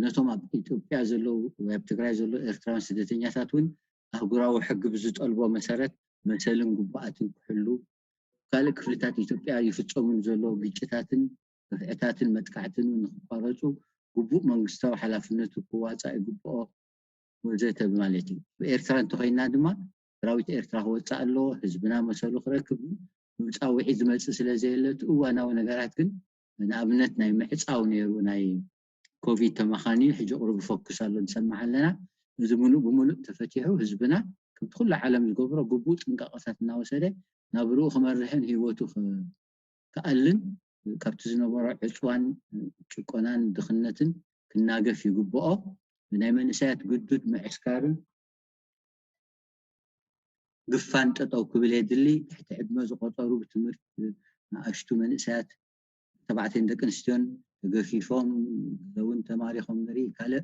ነቶም ኣብ ኢትዮጵያ ዘለዉ ወይ ኣብ ትግራይ ዘለዉ ኤርትራውያን ስደተኛታት እውን ኣህጉራዊ ሕጊ ብዝጠልቦ መሰረት መሰልን ግቡኣትን ክሕሉ ካልእ ክፍልታት ኢትዮጵያ ይፍፀሙን ዘለዉ ግጭታትን ግፍዕታትን መጥቃዕትን እውን ንክቋረፁ ግቡእ መንግስታዊ ሓላፍነቱ ክዋፃእ ይግብኦ ወዘተ ማለት እዩ። ኣብ ኤርትራ እንተኮይንና ድማ ሰራዊት ኤርትራ ክወፅእ ኣለዎ፣ ህዝብና መሰሉ ክረክብ ምውፃእ ውዒ ዝመፅእ ስለዘየለ እቲ እዋናዊ ነገራት ግን ንኣብነት ናይ ምዕፃው ነይሩ ናይ ኮቪድ ተመኻንዩ ሕጂ ቁሩብ ይፈኩስ ኣሎ ንሰምዕ ኣለና። እዚ ሙሉእ ብሙሉእ ተፈቲሑ ህዝብና ከምቲ ኩሉ ዓለም ዝገብሮ ግቡእ ጥንቃቐታት እናወሰደ ናብርኡ ክመርሕን ህይወቱ ክኣልን ካብቲ ዝነበሮ ዕፅዋን ጭቆናን ድኽነትን ክናገፍ ይግብኦ። ናይ መንእሰያት ግዱድ ምዕስካርን ግፋን ጠጠው ክብል የድሊ። ትሕቲ ዕድመ ዝቆፀሩ ብትምህርት ንኣሽቱ መንእሰያት ተባዕትዮን ደቂ ኣንስትዮን ተገፊፎም ገለውን ተማሪኾም ንርኢ ካልእ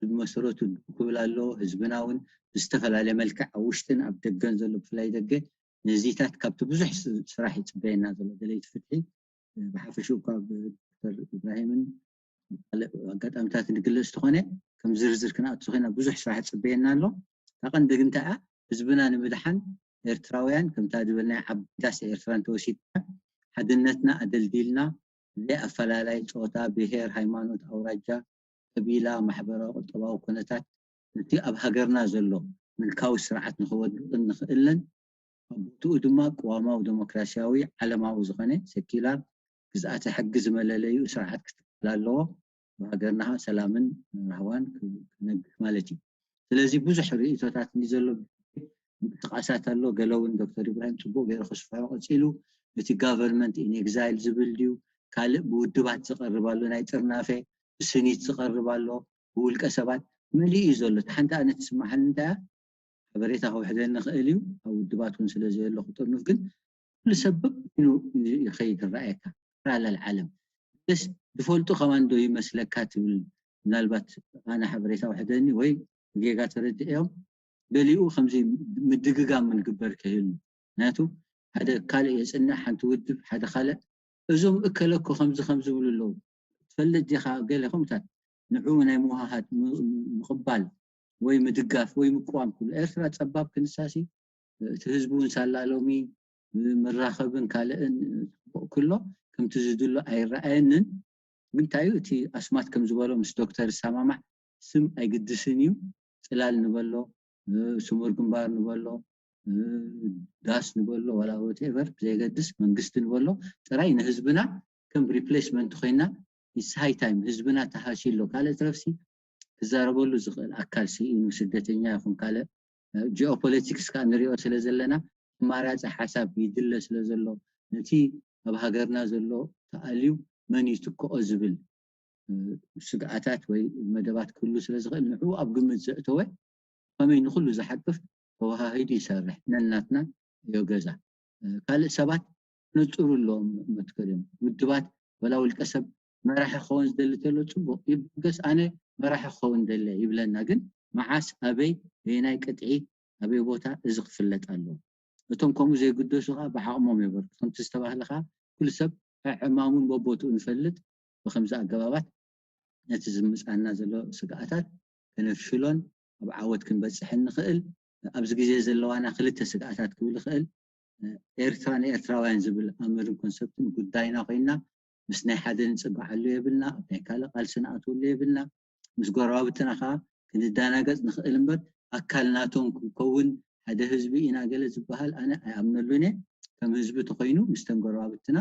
ብመሰረቱ ክብል ኣሎ። ህዝብና እውን ብዝተፈላለየ መልክዕ ኣብ ውሽጥን ኣብ ደገን ዘሎ ብፍላይ ደገ ነዚታት ካብቲ ብዙሕ ስራሕ ይፅበየና ዘሎ ደለይቲ ፍትሒ ብሓፈሽኡ እኳ ብዶክተር ኢብራሂምን ካልእ ኣጋጣሚታት ንግለፅ ተኾነ ከም ዝርዝር ክንኣቱ ኮይና ብዙሕ ስራሕ ይፅበየና ኣሎ። እታ ቀንዲ ግን እንታይ እያ? ህዝብና ንምድሓን ኤርትራውያን ከምታ ዝበልናያ ዓባይ ዳስ ኤርትራ እንተወሲድና ሓድነትና ኣደልዲልና ብዘይ ኣፈላላይ ፆታ፣ ብሄር፣ ሃይማኖት፣ ኣውራጃ፣ ቀቢላ፣ ማሕበራዊ ቁጠባዊ ኩነታት ነቲ ኣብ ሃገርና ዘሎ ምልካዊ ስርዓት ንክወድቕን ንክእለን ኣብ ቦትኡ ድማ ቅዋማዊ ዴሞክራሲያዊ ዓለማዊ ዝኾነ ሰኪላር ግዝኣተ ሕጊ ዝመለለዩ ስርዓት ክትከል ኣለዎ። ኣብ ሃገርና ሰላምን ራህዋን ክነግህ ማለት እዩ። ስለዚ ብዙሕ ርእቶታት እንዲ ዘሎ ምንቅስቃሳት ኣሎ። ገለ እውን ዶክተር ኢብራሂም ፅቡቅ ገይሩ ክስፍሖ ቀፂሉ እቲ ጋቨርንመንት ኢን ኤግዛይል ዝብል ድዩ ካልእ ብውድባት ዝቀርብ ኣሎ ናይ ጥርናፈ ብስኒት ዝቀርብ ኣሎ ብውልቀ ሰባት መሊኡ እዩ ዘሎ። ሓንቲ ኣነ ትስማሓኒ እንታይ ሓበሬታ ከውሕደኒ ክእል እዩ ኣብ ውድባት እውን ስለ ዘየሎ ክጥርንፍ ግን ኩሉ ሰብ በብይኑ ይኸይድ ይረኣየካ። ራላል ዓለም ደስ ዝፈልጡ ከማን ዶ ይመስለካ ትብል። ምናልባት ኣነ ሓበሬታ ውሕደኒ ወይ ጌጋ ተረድእዮም። ገሊኡ ከምዚ ምድግጋም ምንግበር ከይህሉ፣ ምክንያቱ ሓደ ካልእ የፅንዕ፣ ሓንቲ ውድብ ሓደ ካልእ፣ እዞም እከለኮ ከምዚ ከም ዝብሉ ኣለዉ፣ ትፈልጥ ዲኻ? ገለ ከምታት ንዕኡ ናይ ምውሃሃድ፣ ምቕባል ወይ ምድጋፍ ወይ ምቅዋም ክብሉ። ኤርትራ ፀባብ ክንሳሲ፣ እቲ ህዝቢ እውን ሳላ ሎሚ ምራኸብን ካልእን ክሎ ከምቲ ዝድሎ ኣይረኣየንን። ምንታይ እዩ እቲ ኣስማት ከም ዝበሎ ምስ ዶክተር ዝሰማማዕ፣ ስም ኣይግድስን እዩ። ፅላል ንበሎ፣ ስሙር ግንባር ንበሎ፣ ዳስ ንበሎ፣ ዋላ ወቴቨር ዘይገድስ መንግስቲ ንበሎ፣ ጥራይ ንህዝብና ከም ሪፕሌስመንት ኮይና ኢትስ ሃይ ታይም። ህዝብና ተሃሲሎ ካልእ ትረፍሲ ክዛረበሉ ዝኽእል ኣካል ስኢኑ፣ ስደተኛ ይኹን ካልእ ጂኦፖለቲክስ ከዓ ንሪኦ ስለ ዘለና፣ ኣማራፂ ሓሳብ ይድለ ስለ ዘሎ፣ ነቲ ኣብ ሃገርና ዘሎ ተኣልዩ መን ይትክኦ ዝብል ስግኣታት ወይ መደባት ክህሉ ስለ ዝኽእል፣ ንዕኡ ኣብ ግምት ዘእተወ ከመይ ንኹሉ ዝሓቅፍ ተወሃሂዱ ይሰርሕ። ነናትና እዮ ገዛ። ካልእ ሰባት ነፅሩ ኣለዎም መትከል እዮም። ውድባት ወላ ውልቀ ሰብ መራሒ ክኸውን ዝደሊ ተሎ ፅቡቕ ይብገስ፣ ኣነ መራሒ ክኸውን ደለ ይብለና። ግን መዓስ፣ ኣበይ፣ በየናይ ቅጥዒ፣ ኣበይ ቦታ፣ እዚ ክፍለጥ ኣለዎ። እቶም ከምኡ ዘይግደሱ ከዓ ብዓቕሞም የበርክቱ። ከምቲ ዝተባህለ ከዓ ኩሉ ሰብ ዕማሙን በቦትኡ ንፈልጥ። ብከምዚ ኣገባባት ነቲ ዝምፃና ዘሎ ስግኣታት ከነፍሽሎን ኣብ ዓወት ክንበፅሕን ንኽእል። ኣብዚ ግዜ ዘለዋና ክልተ ስግኣታት ክብል ይኽእል። ኤርትራ ንኤርትራውያን ዝብል ኣምርን ኮንሰፕትን ጉዳይና ኮይና ምስ ናይ ሓደ ንፅግዓሉ የብልና፣ ኣብ ናይ ካልእ ቃልሲ ንኣትወሉ የብልና። ምስ ጎረባብትና ከዓ ክንዳናገፅ ንኽእል እምበር ኣካል ናቶም ክንከውን ሓደ ህዝቢ ኢና ገለ ዝበሃል ኣነ ኣይኣምነሉን እየ። ከም ህዝቢ ተኮይኑ ምስተን ጎረባብትና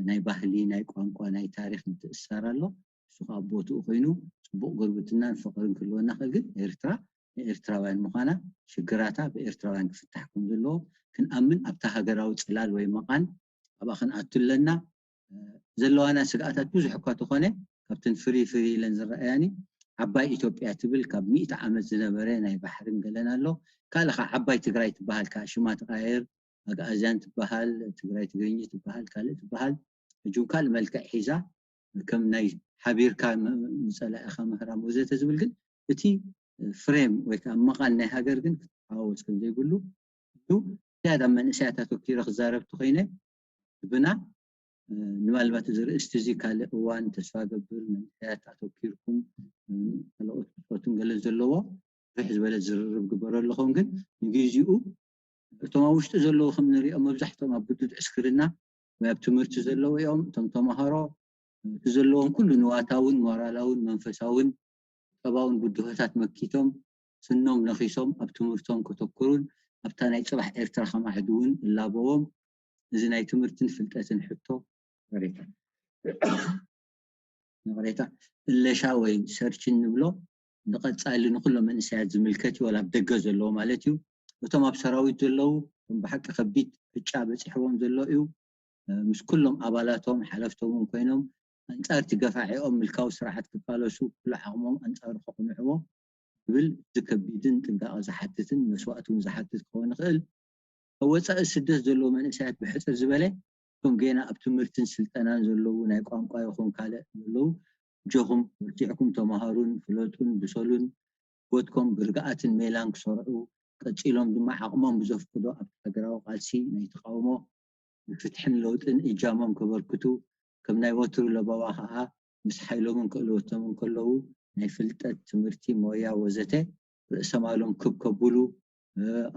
ናይ ባህሊ፣ ናይ ቋንቋ፣ ናይ ታሪክ ምትእስሳር ኣሎ። እሱ ከዓ ቦትኡ ኮይኑ ፅቡቅ ጉርብትናን ፍቅርን ክህልወና ክእል። ግን ኤርትራ ንኤርትራውያን ምዃና ሽግራታ ብኤርትራውያን ክፍታሕ ከም ዘለዎ ክንኣምን ኣብታ ሃገራዊ ፅላል ወይ መቓን ኣብኣ ክንኣቱ ኣለና። ዘለዋና ስግኣታት ብዙሕ እኳ ተኾነ ካብተን ፍሪ ፍሪ ኢለን ዝረኣያኒ ዓባይ ኢትዮጵያ ትብል ካብ ሚእቲ ዓመት ዝነበረ ናይ ባሕርን ገለን ኣሎ። ካልእ ከዓ ዓባይ ትግራይ ትበሃል ከዓ ሽማ ትቃየር። ኣግኣዝያን ትበሃል፣ ትግራይ ትግርኝ ትበሃል፣ ካልእ ትበሃል። ሕጂ እውን ካልእ መልክዕ ሒዛ ከም ናይ ሓቢርካ ም- ንፀላኢኻ ምህራም ወዘተ ዝብል ግን እቲ ፍሬም ወይ ከዓ መቓን ናይ ሃገር ግን ክትሓዋወስ ከም ዘይብሉ እዩ። ዝያዳ መንእሰያት ኣተኪረ ክዛረብ ተኮይነ ብና ምናልባት እዚ ርእስቲ እዚ ካልእ እዋን ተስፋ ገብር መንእሰያት ኣተኪርኩም ካልኦት ብፆትን ገለ ዘለዎ ብዙሕ ዝበለ ዝርርብ ግበረሉ ኸውን ግን ንግዚኡ እቶም ኣብ ውሽጢ ዘለዉ ከም ንሪኦ መብዛሕትኦም ኣብ ግዱድ ዕስክርና ወይ ኣብ ትምህርቲ ዘለዉ እዮም። እቶም ተምሃሮ እቲ ዘለዎም ኩሉ ንዋታውን ሞራላውን መንፈሳውን ቁጠባውን ብድሆታት መኪቶም ስኖም ነኺሶም ኣብ ትምህርቶም ከተኩሩን ኣብታ ናይ ፅባሕ ኤርትራ ከማዕድውን እላበዎም። እዚ ናይ ትምህርትን ፍልጠትን ሕቶ ይቕሬታ ይቕሬታ እለሻ ወይ ሰርችን ንብሎ ንቐፃሊ ንኩሎም መንእሰያት ዝምልከት እዩ። ዋላ ኣብ ደገ ዘለዎ ማለት እዩ። እቶም ኣብ ሰራዊት ዘለዉ እቶም ብሓቂ ከቢድ ዕጫ በፂሕዎም ዘሎ እዩ። ምስ ኩሎም ኣባላቶም ሓለፍቶም እውን ኮይኖም ኣንፃር እቲ ገፋዒኦም ምልካዊ ስራሓት ክቃለሱ ኩሉ ዓቕሞም ኣንፃሩ ከቕንዕዎ ዝብል እዚ ከቢድን ጥንቃቐ ዝሓትትን መስዋእቲ እውን ዝሓትት ክኸውን ይኽእል። ኣብ ወፃኢ ስደት ዘለዉ መንእሰያት ብሕፅር ዝበለ እቶም ገና ኣብ ትምህርትን ስልጠናን ዘለዉ ናይ ቋንቋ ይኹን ካልእ ዘለዉ እጆኹም በርቲዕኩም ተምሃሩን ፍለጡን ብሰሉን ህይወትኮም ብርግኣትን ሜላን ክሰርዑ ቀፂሎም ድማ ዓቕሞም ብዘፍቅዶ ኣብቲ ሃገራዊ ቃልሲ ናይ ተቃውሞ ንፍትሕን ለውጥን እጃሞም ከበርክቱ ከም ናይ ወትሩ ለበዋ ከዓ ምስ ሓይሎምን ክእልወቶምን ከለዉ ናይ ፍልጠት ትምህርቲ ሞያ ወዘተ ርእሰማሎም ክብ ከብሉ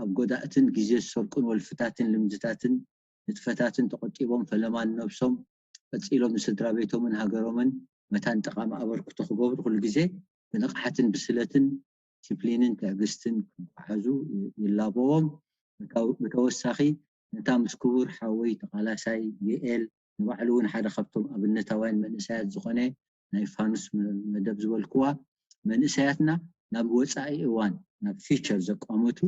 ኣብ ጎዳእትን ግዜ ዝሰርቁን ወልፍታትን ልምድታትን ንጥፈታትን ተቆጢቦም ፈለማ ንነብሶም ቀፂሎም ንስድራ ቤቶምን ሃገሮምን መታን ጠቓሚ ኣበርክቶ ክገብሩ ኩሉ ግዜ ብንቕሓትን ብስለትን ዲስፕሊንን ትዕግስትን ክጓዓዙ ይላበዎም። ብተወሳኺ ነታ ምስ ክቡር ሓወይ ተቓላሳይ ዩኤል ንባዕሉ እውን ሓደ ካብቶም ኣብነታውያን መንእሰያት ዝኾነ ናይ ፋኑስ መደብ ዝበልክዋ መንእሰያትና ናብ ወፃኢ እዋን ናብ ፊቸር ዘቋመቱ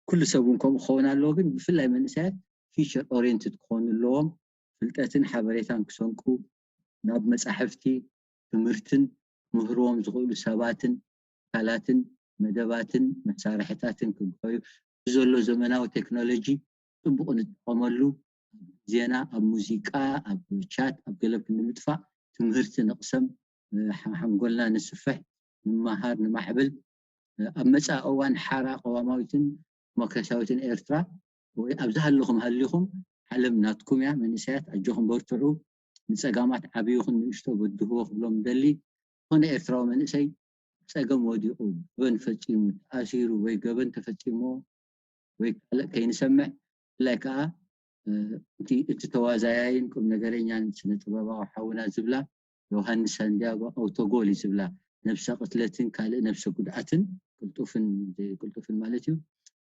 ኩሉ ሰብ እውን ከምኡ ክኸውን ኣለዎ። ግን ብፍላይ መንእሰያት ፊቸር ኦሪየንትድ ክኾኑ ኣለዎም። ፍልጠትን ሓበሬታን ክሰንቁ ናብ መፃሕፍቲ ትምህርትን ክምህርዎም ዝኽእሉ ሰባትን ትካላትን መደባትን መሳርሕታትን ክግበዩ ዘሎ ዘመናዊ ቴክኖሎጂ ፅቡቕ ንጥቀመሉ ዜና፣ ኣብ ሙዚቃ፣ ኣብ ቻት፣ ኣብ ገለ ብምጥፋእ ትምህርቲ ንቕሰም፣ ሓንጎልና ንስፍሕ፣ ንመሃር፣ ንማዕብል። ኣብ መጻኢ እዋን ሓራ ቅዋማዊትን ዲሞክራሲያዊትን ኤርትራ ወይ ኣብ ዝሃለኹም ሃሊኹም ዓለም ናትኩም እያ። መንእሰያት ኣጆኹም በርትዑ። ንጸጋማት ዓብይኹን ንእሽቶ በድህዎ ክብሎም ደሊ ዝኾነ ኤርትራዊ መንእሰይ ጸገም ወዲቑ ገበን ፈጺሙ ተኣሲሩ ወይ ገበን ተፈጺሞ ወይ ካልእ ከይንሰምዕ ብፍላይ ከዓ እቲ ተዋዛያይን ቁም ነገረኛን ስነ ጥበባዊ ሓውና ዝብላ ዮሃንስ ሳንዲያጎ ኣውቶጎል እዩ ዝብላ ነብሰ ቅትለትን ካልእ ነብሰ ጉድኣትን ቅልጡፍን ዘይቅልጡፍን ማለት እዩ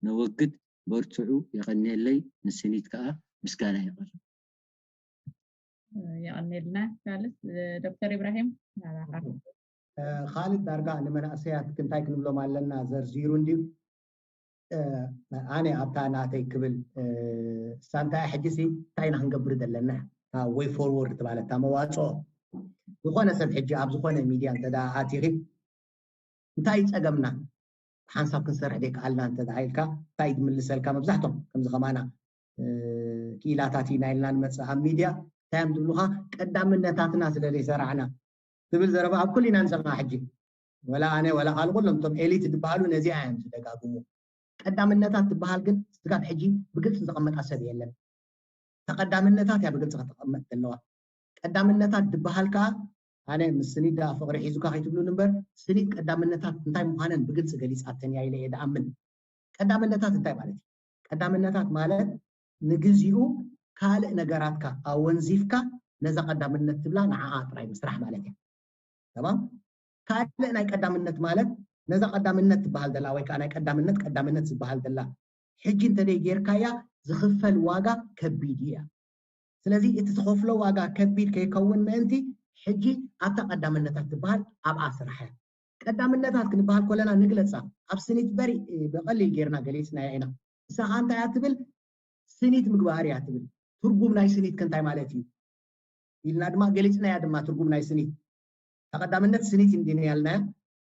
ነወግድ። በርትዑ። የቐንየለይ። ንስኒት ከዓ ምስጋና የቐርብ። የቐንየልና። ካልእ ዶክተር ኢብራሂም ናባኻ። ካልድ ዳርጋ ንመናእሰያት ክንታይ ክንብሎም ኣለና ዘርዚሩ እንድዩ። ኣነ ኣብታ ናተይ ክብል ሳንታይ ሕጂ ሲ እንታይ ኢና ክንገብር ዘለና? ወይ ፎርወርድ ትባለ እታ መዋፅኦ ዝኾነ ሰብ ሕጂ ኣብ ዝኾነ ሚድያ እንተ ኣቲኺ እንታይ ጸገምና ሓንሳብ ክንሰርሕ ደይከኣልና እንተ ኢልካ እንታይ ድምልሰልካ? መብዛሕቶም ከምዚ ከማና ክኢላታት ኢና ኢልና ንመፅእ ኣብ ሚድያ እንታይ እዮም ዝብሉካ? ቀዳምነታትና ስለ ዘይሰራዕና ትብል ዘረባ ኣብ ኩሉ ኢና ንሰምዓ። ሕጂ ወላ ኣነ ወላ ካልእ ኩሎም እቶም ኤሊት ዝበሃሉ ነዚኣ እዮም ዝደጋግሙ። ቀዳምነታት ትበሃል ግን ስጋብ ሕጂ ብግልፂ ዘቐመጣ ሰብ የለን። ተቐዳምነታት እያ ብግልፂ ከተቐመጥ ዘለዋ። ቀዳምነታት ዝበሃል ከዓ ኣነ ምስ ስኒት ደኣ ፍቕሪ ሒዙካ ከይትብሉን እምበር ስኒት ቀዳምነታት እንታይ ምዃነን ብግልፂ ገሊፃተን እያ ኢለ እየ ደኣምን። ቀዳምነታት እንታይ ማለት እዩ? ቀዳምነታት ማለት ንግዚኡ ካልእ ነገራትካ ኣወንዚፍካ ነዛ ቀዳምነት ትብላ ንዓኣ ጥራይ ምስራሕ ማለት እያ። ተማም። ካልእ ናይ ቀዳምነት ማለት ነዛ ቀዳምነት ትበሃል ዘላ ወይ ከዓ ናይ ቀዳምነት ቀዳምነት ዝበሃል ዘላ ሕጂ እንተደይ ጌርካያ ዝኽፈል ዋጋ ከቢድ እዩ እያ። ስለዚ እቲ ትኸፍሎ ዋጋ ከቢድ ከይከውን ምእንቲ ሕጂ ኣብታ ቀዳምነታት ትበሃል ኣብኣ ስራሕ እያ። ቀዳምነታት ክንበሃል ከለና ንግለፃ ኣብ ስኒት በሪ ብቐሊል ጌርና ገሊፅናያ ኢና። ንሳ ከዓ እንታይ እያ ትብል? ስኒት ምግባር እያ ትብል። ትርጉም ናይ ስኒት ከ እንታይ ማለት እዩ ኢልና ድማ ገሊፅናያ ድማ ትርጉም ናይ ስኒት ተቐዳምነት ስኒት እንዲና ያልናያ።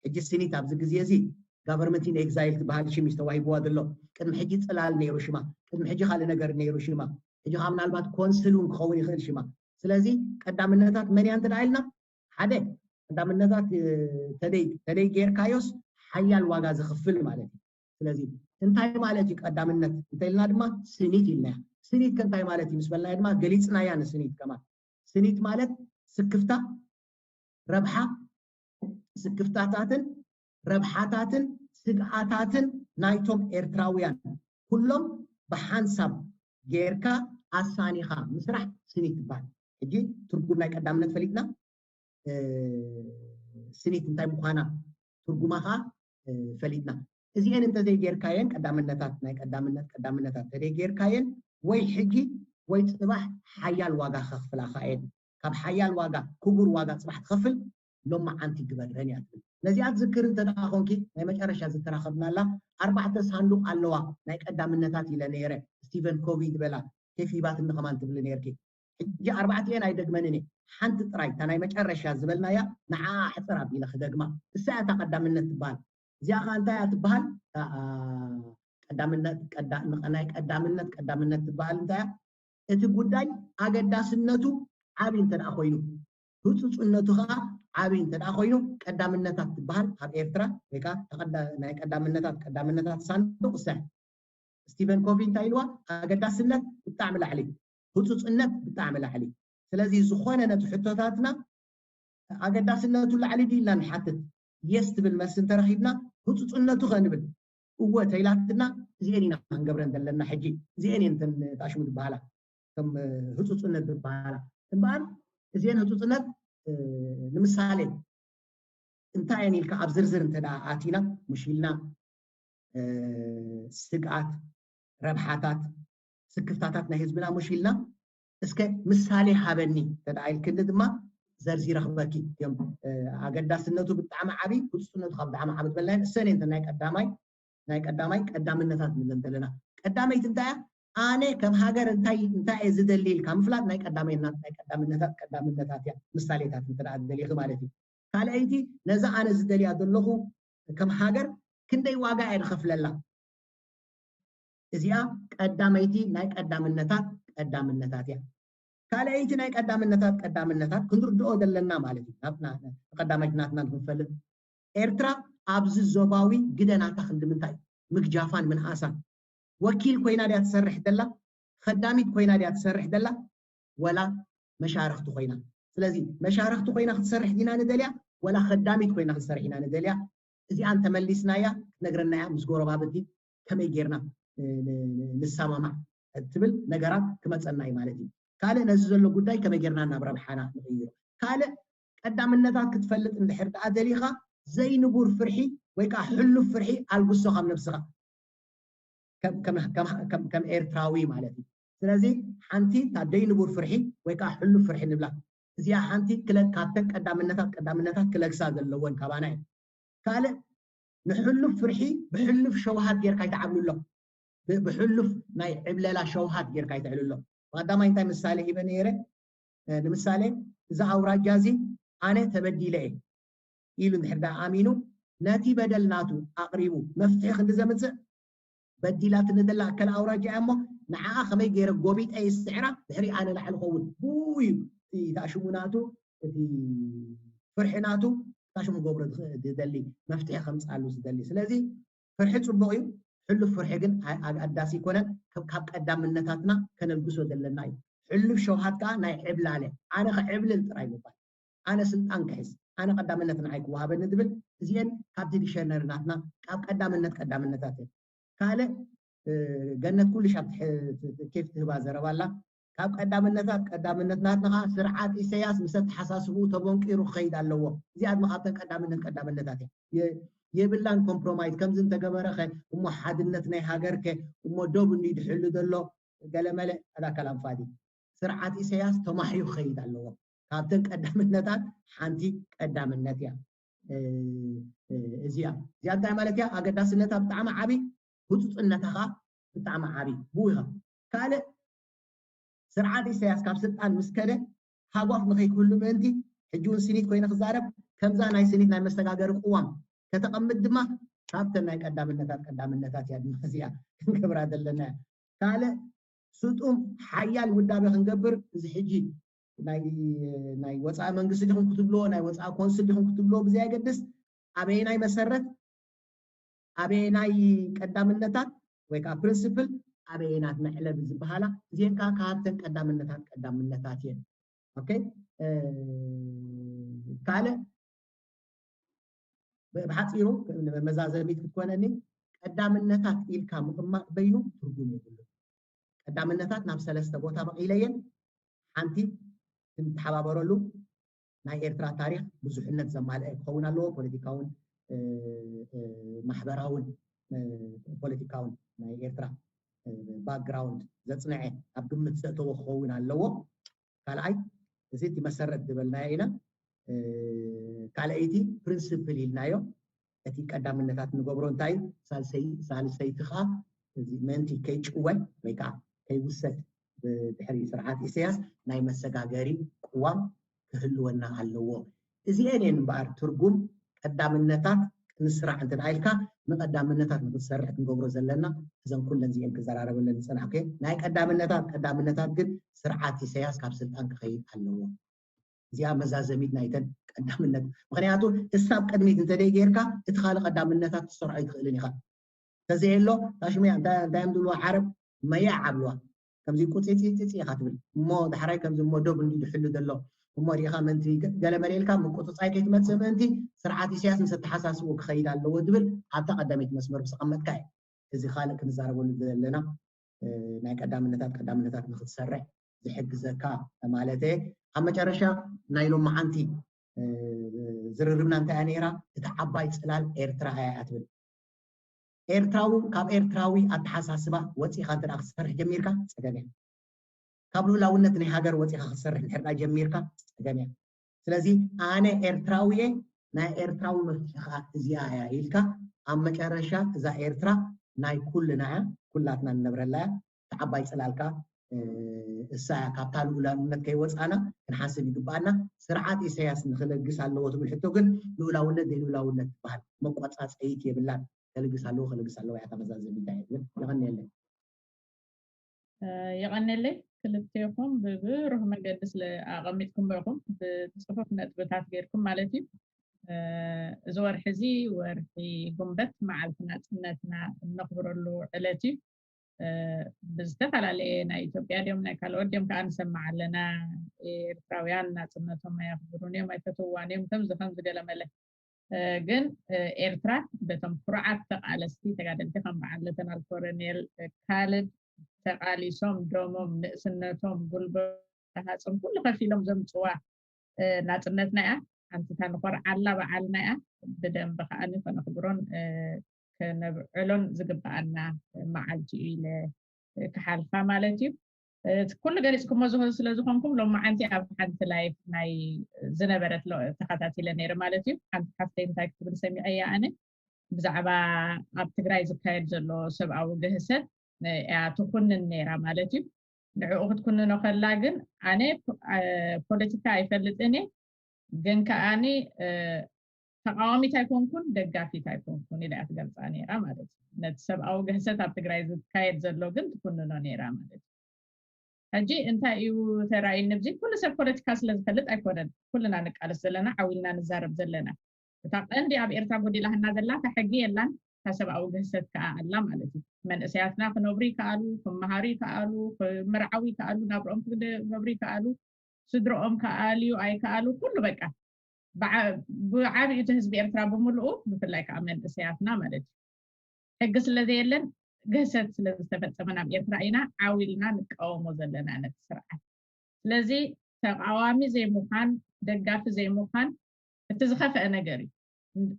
ሕጂ ስኒት ኣብዚ ግዜ እዚ ጋቨርመንት ኢን ኤግዛይል ትበሃል ሽም እዩ ተዋሂብዋ ዘሎ። ቅድሚ ሕጂ ፅላል ነይሩ ሽማ፣ ቅድሚ ሕጂ ካልእ ነገር ነይሩ ሽማ። ሕጂ ከዓ ምናልባት ኮንስል እውን ክኸውን ይኽእል ሽማ። ስለዚ ቀዳምነታት መን እያ እንተ ኢልና ሓደ ቀዳምነታት ተደይ ተደይ ጌርካዮስ ሓያል ዋጋ ዝኽፍል ማለት እዩ። ስለዚ እንታይ ማለት እዩ ቀዳምነት እንተ ኢልና ድማ ስኒት ኢልናያ። ስኒት ከ እንታይ ማለት እዩ ምስ በልናዮ ድማ ገሊፅናያ ንስኒት ከማን። ስኒት ማለት ስክፍታ፣ ረብሓ፣ ስክፍታታትን ረብሓታትን ስግኣታትን ናይቶም ኤርትራውያን ኩሎም ብሓንሳብ ጌርካ ኣሳኒኻ ምስራሕ ስኒት ትበሃል። ሕጂ ትርጉም ናይ ቀዳምነት ፈሊጥና፣ ስኒት እንታይ ምዃና ትርጉማ ከዓ ፈሊጥና። እዚኤን እንተዘይጌርካየን ቀዳምነታት ናይ ቀዳምነት ቀዳምነታት እንተዘይጌርካየን ወይ ሕጂ ወይ ፅባሕ ሓያል ዋጋ ከኽፍላኻ እየን። ካብ ሓያል ዋጋ ክቡር ዋጋ ፅባሕ ትኸፍል ሎማዓንቲ ግበረን እያ ትብል። ነዚኣ ትዝክር እንተ ደኣ ኾንኪ ናይ መጨረሻ ዝተራኸብናላ ኣርባዕተ ሳንዱቕ ኣለዋ ናይ ቀዳምነታት ኢለ ነይረ። ስቲቨን ኮቪ ዝበላ ኬፍ ሂባትኒ ከማን ትብሊ ነይርኪ። ሕጂ ኣርባዕቲኤን ኣይደግመንን እየ። ሓንቲ ጥራይ እታ ናይ መጨረሻ ዝበልናያ ንዓኣ ሕፅር ኣቢለ ክደግማ። እሳ እያ እታ ቀዳምነት ትበሃል። እዚኣ ከዓ እንታይ እያ ትበሃል? ቀዳምነት ናይ ቀዳምነት ቀዳምነት ትበሃል እንታይ እያ? እቲ ጉዳይ ኣገዳስነቱ ዓብዪ እንተ ደኣ ኮይኑ ህፁፅነቱ ከዓ ዓብዪ እንተ ደኣ ኮይኑ ቀዳምነታት ትበሃል ኣብ ኤርትራ ወይ ከዓ ናይ ቀዳምነታት ቀዳምነታት ሳንዱቕ እሳ እያ። ስቲቨን ኮቪ እንታይ ኢልዋ? ኣገዳስነት ብጣዕሚ ላዕሊ፣ ህፁፅነት ብጣዕሚ ላዕሊ። ስለዚ ዝኾነ ነቲ ሕቶታትና ኣገዳስነቱ ላዕሊ ድዩ ኢልና ንሓትት። የስ ትብል መልሲ እንተረኺብና ህፁፅነቱ ከንብል እወ ተይላትና እዚኤን ኢና ክንገብረን ዘለና። ሕጂ እዚኤን እየን እተን ታሽሙ ዝበሃላ ከም ህፁፅነት ዝበሃላ እምበኣር እዚኤን ህፁፅነት ንምሳሌ እንታይ እየን ኢልካ ኣብ ዝርዝር እንተ ኣቲና ሙሽ ኢልና ስግኣት፣ ረብሓታት፣ ስክፍታታት ናይ ህዝብና ሙሽ ኢልና እስከ ምሳሌ ሃበኒ እንተ ኢልክኒ ድማ ዘርዚረ ክበኪ እዮም። ኣገዳስነቱ ብጣዕሚ ዓብዪ፣ ህፁፅነቱ ካብ ብጣዕሚ ዓብዪ ዝበልና እሰን እየን ናይ ቀዳማይ ናይ ቀዳማይ ቀዳምነታት ንብለን ዘለና። ቀዳመይቲ እንታይ እያ? ኣነ ከም ሃገር እንታይ እንታይ እየ ዝደሊ ኢልካ ምፍላጥ ናይ ቀዳመይና ናይ ቀዳምነታት ቀዳምነታት እያ። ምሳሌታት እንተ ደኣ ደሊኺ ማለት እዩ። ካልኣይቲ ነዛ ኣነ ዝደልያ ዘለኹ ከም ሃገር ክንደይ ዋጋ እየ ዝኸፍለላ? እዚኣ ቀዳመይቲ ናይ ቀዳምነታት ቀዳምነታት እያ። ካልኣይቲ ናይ ቀዳምነታት ቀዳምነታት ክንርድኦ ዘለና ማለት እዩ። ናትና ቀዳማይት ናትና ንክንፈልጥ ኤርትራ ኣብዚ ዞባዊ ግደ ናታ ክንዲ ምንታይ ምግጃፋን ምንኣሳን ወኪል ኮይና ድያ ትሰርሕ ደላ? ከዳሚት ኮይና ድያ ትሰርሕ ደላ? ወላ መሻርክቲ ኮይና? ስለዚ መሻርክቲ ኮይና ክትሰርሕ ዲና ንደልያ ወላ ከዳሚት ኮይና ክትሰርሕ ኢና ንደልያ? እዚኣን ተመሊስናያ ክትነግረናያ ምስ ጎረባብቲ ከመይ ጌርና ንሰማማዕ ትብል ነገራት ክመፀና እዩ ማለት እዩ። ካልእ ነዚ ዘሎ ጉዳይ ከመይ ጌርና ናብ ረብሓና ንቕይሮ። ካልእ ቀዳምነታት ክትፈልጥ እንድሕር ደኣ ደሊኻ ዘይንቡር ፍርሒ ወይ ከዓ ሕሉፍ ፍርሒ ኣልግሶ ካብ ነብስኻ ከም ኤርትራዊ ማለት እዩ። ስለዚ ሓንቲ ካብ ዘይንቡር ፍርሒ ወይ ከዓ ሕሉፍ ፍርሒ ንብላ እዚኣ ሓንቲ ካብተን ቀዳምነታት ቀዳምነታት ክለግሳ ዘለወን ካባና እዩ። ካልእ ንሕሉፍ ፍርሒ ብሕሉፍ ሸውሃት ጌርካ ይተዓብልሎ። ብሕሉፍ ናይ ዕብለላ ሸውሃት ጌርካ ይተዕልሎ። ብቐዳማይ እንታይ ምሳሌ ሂበ ነይረ? ንምሳሌ እዚ ኣውራጃ እዚ ኣነ ተበዲለ እየ ኢሉ እንድሕር ደኣ ኣሚኑ ነቲ በደል ናቱ ኣቕሪቡ መፍትሒ ክንዲ ዘምፅእ በዲላትኒ ዘላ ኣከል ኣውራጃ እያ እሞ ንዓኣ ከመይ ገይረ ጎቢጠ ይስዕራ ድሕሪ ኣነ ላዕሊ ኸውን ብኡ እዩ እቲ ኣሽሙ ናቱ እቲ ፍርሒ ናቱ ታሽሙ ክገብሮ ዝደሊ መፍትሒ ከምፅኣሉ ዝደሊ ስለዚ ፍርሒ ፅቡቕ እዩ። ሕሉፍ ፍርሒ ግን ኣገዳሲ ኣይኮነን። ካብ ቀዳምነታትና ከነልግሶ ዘለና እዩ። ሕሉፍ ሸውሃት ከዓ ናይ ዕብላለ ኣነ ክዕብልል ጥራይ ምባል፣ ኣነ ስልጣን ክሕዝ፣ ኣነ ቀዳምነት ንዓይ ክወሃበኒ ዝብል እዚአን ካብቲ ዲክሸነሪ ናትና ካብ ቀዳምነት ቀዳምነታት እየን። ካልእ ገነት ኩሉ ሻብ ኬፍ ትህባ ዘረባ ኣላ። ካብ ቀዳምነታት ቀዳምነት ናትና ከዓ ስርዓት ኢሰያስ ምስ ኣተሓሳስብኡ ተቦንቂሩ ክኸይድ ኣለዎ። እዚኣ ድማ ካብተን ቀዳምነት ቀዳምነታት እያ። የብላን ኮምፕሮማይዝ ከምዚ እንተገበረ ከ እሞ ሓድነት ናይ ሃገር ከ እሞ ዶብ እንዲ ድሕሉ ዘሎ ገለመለ ኣዳ ከላም ፋዲ ስርዓት ኢሰያስ ተማሕዩ ክኸይድ ኣለዎ። ካብተን ቀዳምነታት ሓንቲ ቀዳምነት እያ። እዚኣ እዚኣ እንታይ ማለት እያ? ኣገዳስነታ ብጣዕሚ ዓብይ፣ ህፁፅነታ ከዓ ብጣዕሚ ዓብይ ብኡ ኢኻ ካልእ ስርዓት ኢሳያስ ካብ ስልጣን ምስ ከደ ሃጓፍ ንኸይክህሉ ምእንቲ ሕጂ እውን ስኒት ኮይነ ክዛረብ ከምዛ ናይ ስኒት ናይ መሰጋገሪ ቅዋም ከተቐምጥ ድማ ካብተን ናይ ቀዳምነታት ቀዳምነታት እያ ድማ እዚኣ ክንገብራ ዘለና እያ። ካልእ ስጡም ሓያል ውዳበ ክንገብር እዚ ሕጂ ናይ ወፃኢ መንግስቲ ዲኹም ክትብልዎ ናይ ወፃኢ ኮንስል ዲኹም ክትብልዎ ብዘየገድስ ኣበየናይ መሰረት ኣበየናይ ቀዳምነታት ወይ ከዓ ፕሪንስፕል ኣበየናት መዕለቢ ዝበሃላ እዚአን ከዓ ካብተን ቀዳምነታት ቀዳምነታት እየን። ኦኬ ካልእ ብሓፂሩ መዛዘሚት ክትኮነኒ ቀዳምነታት ኢልካ ምቕማጥ በይኑ ትርጉም የብሉ። ቀዳምነታት ናብ ሰለስተ ቦታ መቒለየን ሓንቲ ክንተሓባበረሉ ናይ ኤርትራ ታሪኽ ብዙሕነት ዘማልአ ክኸውን ኣለዎ። ፖለቲካውን ማሕበራውን ፖለቲካውን ናይ ኤርትራ ባክግራውንድ ዘፅንዐ ኣብ ግምት ዘእተዎ ክኸውን ኣለዎ። ካልኣይ እዚ እቲ መሰረት ዝበልናዮ ኢና። ካልኣይቲ ፕሪንስፕል ኢልናዮ። እቲ ቀዳምነታት ንገብሮ እንታይ ሳልሰይቲ ከዓ እዚ ምእንቲ ከይጭወ ወይ ከዓ ከይውሰድ ብድሕሪ ስርዓት ኢሳያስ ናይ መሰጋገሪ ቅዋም ክህልወና ኣለዎ። እዚአን እየን እምበኣር ትርጉም ቀዳምነታት ንስራዕ እንተ ኢልካ ንቀዳምነታት ንክትሰርሕ ክንገብሮ ዘለና እዘን ኩለን እዚአን ክዘራረበለን ዝፀናሕኩ ናይ ቀዳምነታት ቀዳምነታት ግን ስርዓት ኢሳያስ ካብ ስልጣን ክኸይድ ኣለዎ። እዚኣ መዛዘሚት ናይተን ቀዳምነት ምክንያቱ እሳብ ቅድሚት እንተደይ ጌርካ እቲ ካልእ ቀዳምነታት ትሰርዖ ኣይትኽእልን ኢኻ። ተዘየሎ ታሽሙያ እንታይ እዮም ዝብልዋ ዓረብ መያ ዓብልዋ ከምዚ ቁፂፂፂፂ ኢኻ ትብል እሞ ዳሕራይ ከምዚ እሞ ዶብ እንዲ ድሕሉ ዘሎ እሞ ሪኢኻ ምእንቲ ገለ መለ ኢልካ ምቁፅፃይ ከይትመፅእ ምእንቲ ስርዓት ኢሳያስ ምስ ኣተሓሳስቡ ክኸይድ ኣለዎ ዝብል ኣብታ ቀዳመይቲ መስመር ምስ ኣቐመጥካ እዩ። እዚ ካልእ ክንዛረበሉ ዘለና ናይ ቀዳምነታት ቀዳምነታት ንክትሰርዕ ዝሕግዘካ ማለት እየ። ኣብ መጨረሻ ናይ ሎመዓንቲ ዝርርብና እንታይ እያ ነይራ? እቲ ዓባይ ፅላል ኤርትራ እያ ትብል። ኤርትራዊ ካብ ኤርትራዊ ኣተሓሳስባ ወፂኻ እንተ ክትሰርሕ ጀሚርካ ፀገም እያ። ካብ ልኡላውነት ናይ ሃገር ወፂኻ ክትሰርሕ እንድሕር ጀሚርካ ፀገም እያ። ስለዚ ኣነ ኤርትራዊ እየ፣ ናይ ኤርትራዊ መፍትሒ ከዓ እዚኣ እያ ኢልካ ኣብ መጨረሻ እዛ ኤርትራ ናይ ኩልና እያ፣ ኩላትና ንነብረላ እያ። እቲ ዓባይ ፅላልካ እሳ እያ። ካብታ ልኡላውነት ከይወፃና ክንሓስብ ይግባኣና። ስርዓት ኢሳያስ ንክለግስ ኣለዎ ትብል ሕቶ ግን ልኡላውነት ዘይልኡላውነት ትበሃል መቆፃፀይት የብላን። ከልግስ ኣለዎ ከልግስ ኣለዎ እያ ተመዛዘሚታ እያ ትብል። የቐንየለይ። የቐንየለይ። ክልቴኹም ብብሩህ መገዲ ስለ ኣቐሚጥኩሞ ኢኹም፣ ብጽፉፍ ነጥብታት ጌርኩም ማለት እዩ። እዚ ወርሒ እዚ ወርሒ ጉንበት፣ መዓልቲ ናጽነትና እነኽብረሉ ዕለት እዩ። ብዝተፈላለየ፣ ናይ ኢትዮጵያ ድዮም ናይ ካልኦት ድዮም ከዓ ንሰምዕ ኣለና። ኤርትራውያን ናጽነቶም ኣየኽብሩን እዮም፣ ኣይፈትውዋን እዮም፣ ከምዚ ከምዚ ገለ መለ። ግን ኤርትራ በቶም ኩሩዓት ተቓለስቲ ተጋደልቲ ከም በዓል ሌተናል ኮሎኔል ካልድ ተቓሊሶም፣ ደሞም፣ ንእስነቶም፣ ጉልበቶም፣ ሃጽም ኩሉ ከፊሎም ዘምጽዋ ናጽነትና እያ። ሓንቲ እታ ንኾርዓላ በዓልና እያ። ብደንቢ ከዓኒ ከነኽብሮን ከነብዕሎን ዝግበኣና መዓልቲ እዩ ኢለ ክሓልፋ ማለት እዩ። ኩሉ ገሊጽኩሞ ዝኹን ስለ ዝኾንኩም፣ ሎማዓንቲ ኣብ ሓንቲ ላይፍ ናይ ዝነበረት ተኸታቲለ ነይረ ማለት እዩ። ሓንቲ ሓፍተይ እንታይ ክትብል ሰሚዐያ ኣነ፣ ብዛዕባ ኣብ ትግራይ ዝካየድ ዘሎ ሰብኣዊ ግህሰት እያ ትኹንን ነይራ ማለት እዩ። ንዕኡ ክትኩንኖ ከላ ግን፣ ኣነ ፖለቲካ ኣይፈልጥን እየ፣ ግን ከዓኒ ተቃዋሚት ኣይኮንኩን ደጋፊት ኣይኮንኩን ኢላ እያ ትገልፃ ነይራ ማለት እዩ። ነቲ ሰብኣዊ ግህሰት ኣብ ትግራይ ዝካየድ ዘሎ ግን ትኩንኖ ነይራ ማለት እዩ። ሕጂ እንታይ እዩ ተራእዩ ንብዚ? ኩሉ ሰብ ፖለቲካ ስለ ዝፈልጥ ኣይኮነን ኩልና ንቃለስ ዘለና፣ ዓው ኢልና ንዛረብ ዘለና። እታ ቀንዲ ኣብ ኤርትራ ጎዲላትና ዘላ እታ ሕጊ የላን፣ እታ ሰብኣዊ ግህሰት ከዓ ኣላ ማለት እዩ። መንእሰያትና ክነብሩ ይከኣሉ፣ ክመሃሩ ይከኣሉ፣ ክምርዓው ይከኣሉ፣ ናብርኦም ክነብሩ ይከኣሉ፣ ስድርኦም ከኣልዩ ኣይከኣሉ፣ ኩሉ በቃ ብዓብዩ እቲ ህዝቢ ኤርትራ ብምልኡ፣ ብፍላይ ከዓ መንእሰያትና ማለት እዩ። ሕጊ ስለ ዘየለን ግህሰት ስለ ዝተፈጸመ ናብ ኤርትራ ኢና ዓው ኢልና ንቃወሞ ዘለና ነቲ ስርዓት። ስለዚ ተቃዋሚ ዘይምዃን፣ ደጋፊ ዘይምዃን እቲ ዝኸፍአ ነገር እዩ።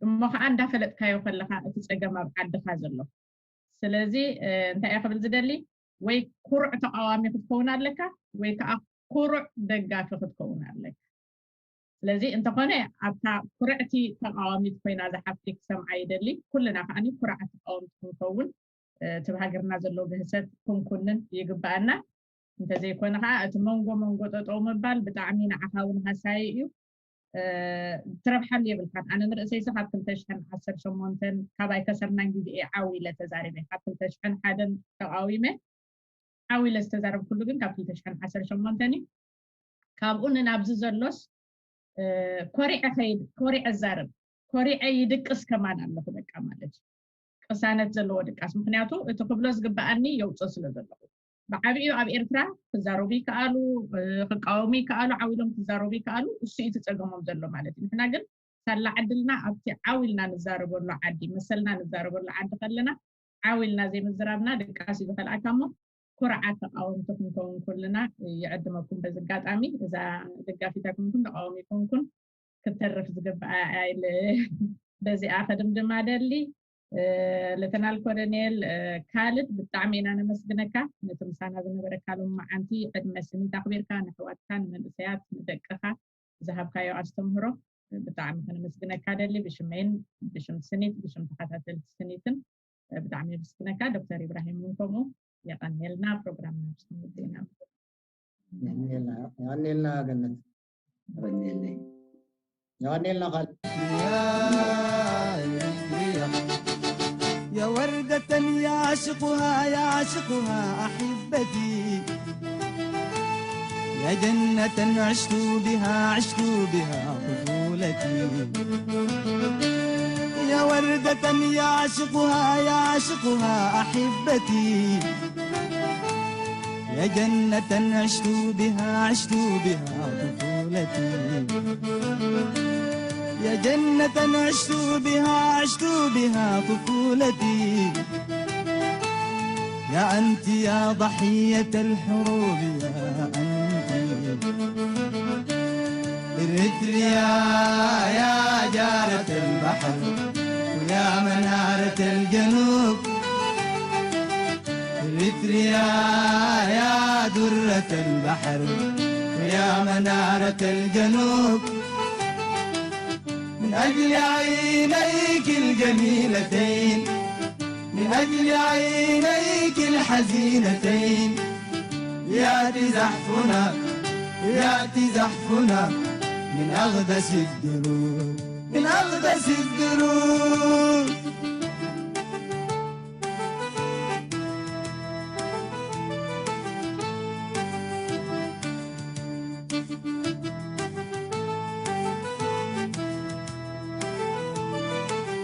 እሞ ከዓ እንዳፈለጥካዮ ከለካ እቲ ጸገም ኣብ ዓድካ ዘሎ። ስለዚ እንታይ እየ ክብል ዝደሊ፣ ወይ ኩሩዕ ተቃዋሚ ክትከውን ኣለካ፣ ወይ ከዓ ኩሩዕ ደጋፊ ክትከውን ኣለካ። ስለዚ እንተኾነ ኣብታ ኩርዕቲ ተቃዋሚት ኮይና ዝሓፍቲ ክሰምዓ ይደሊ። ኩልና ከዓኒ ኩርዓት ተቃወምቲ ክንከውን እቲ ሃገርና ዘሎ ግህሰት ክንኩንን ይግበኣና። እንተዘይኮነ ከዓ እቲ መንጎ መንጎ ጠጠው ምባል ብጣዕሚ ንዓኻ እውን ሃሳይ እዩ። ትረብሓሉ የብልካን። ኣነ ንርእሰይሲ ካብ ክልተ ሽሕን ዓሰርተ ሸሞንተን ካባይ ከሰርናን ግዜ እየ ዓው ኢለ ተዛሪበ። ካብ ክልተ ሽሕን ሓደን ተቃዊመ ዓው ኢለ ዝተዛረብኩሉ ግን ካብ ክልተ ሽሕን ዓሰርተ ሸሞንተን እዩ። ካብኡ ንናብዚ ዘሎስ ኮሪዐ ከይድ፣ ኮሪዐ ዛረብ፣ ኮሪዐ ይድቅስ ከማን ኣለኹ በቃ ማለት እዩ። ቅሳነት ዘለዎ ድቃስ፣ ምክንያቱ እቲ ክብሎ ዝግበኣኒ የውፅእ ስለ ዘለኹ። ብዓብዩ ኣብ ኤርትራ ክዛረቡ ይከኣሉ፣ ክቃወሙ ይከኣሉ፣ ዓው ኢሎም ክዛረቡ ይከኣሉ። እሱ እዩ እቲ ጸገሞም ዘሎ ማለት እዩ። ንሕና ግን ሳላ ዕድልና ኣብቲ ዓው ኢልና ንዛረበሉ ዓዲ፣ መሰልና ንዛረበሉ ዓዲ ከለና ዓው ኢልና ዘይምዝራብና ድቃስ እዩ ዝኸልኣካ እሞ፣ ኩርዓት ተቃወምቲ ክንከውን ኩልና ይዕድመኩም። በዚ ኣጋጣሚ እዛ ደጋፊታ ክንኩን ተቃዋሚ ክንኩን ክትተርፍ ዝግብኣ ኢለ በዚኣ ከድምድማ ደሊ። ሌተናል ኮሎኔል ካልድ፣ ብጣዕሚ ኢና ነመስግነካ ነቲ ምሳና ዝነበረካ ሎማዓንቲ ዕድመ ስኒት ኣኽቢርካ ንኣሕዋትካ፣ ንመንእሰያት፣ ንደቅኻ ዝሃብካዮ ኣስተምህሮ። ብጣዕሚ ከነመስግነካ ደሊ፣ ብሽመይን ብሽም ስኒት ብሽም ተኸታተልቲ ስኒትን ብጣዕሚ የመስግነካ። ዶክተር ኢብራሂም እውን ከምኡ። የቐንየልና። ፕሮግራምና ብስም ወዲእና። የቐንየልና። የቐንየልና ገነት። የቐንየልና። የቐንየልና ካል يا وردة يعشقها يعشقها أحبتي، يا جنة عشت بها عشت بها طفولتي، يا وردة يعشقها يعشقها أحبتي، يا جنة عشت بها عشت بها طفولتي، يا جنة عشت بها عشت بها طفولتي، يا أنت يا ضحية الحروب يا أنت. إريتريا يا جارة البحر ويا منارة الجنوب، إريتريا يا درة البحر ويا منارة الجنوب، من أجل عينيك الجميلتين، من أجل عينيك الحزينتين، يأتي زحفنا، يأتي زحفنا من أقدس الدروب، من أقدس الدروب.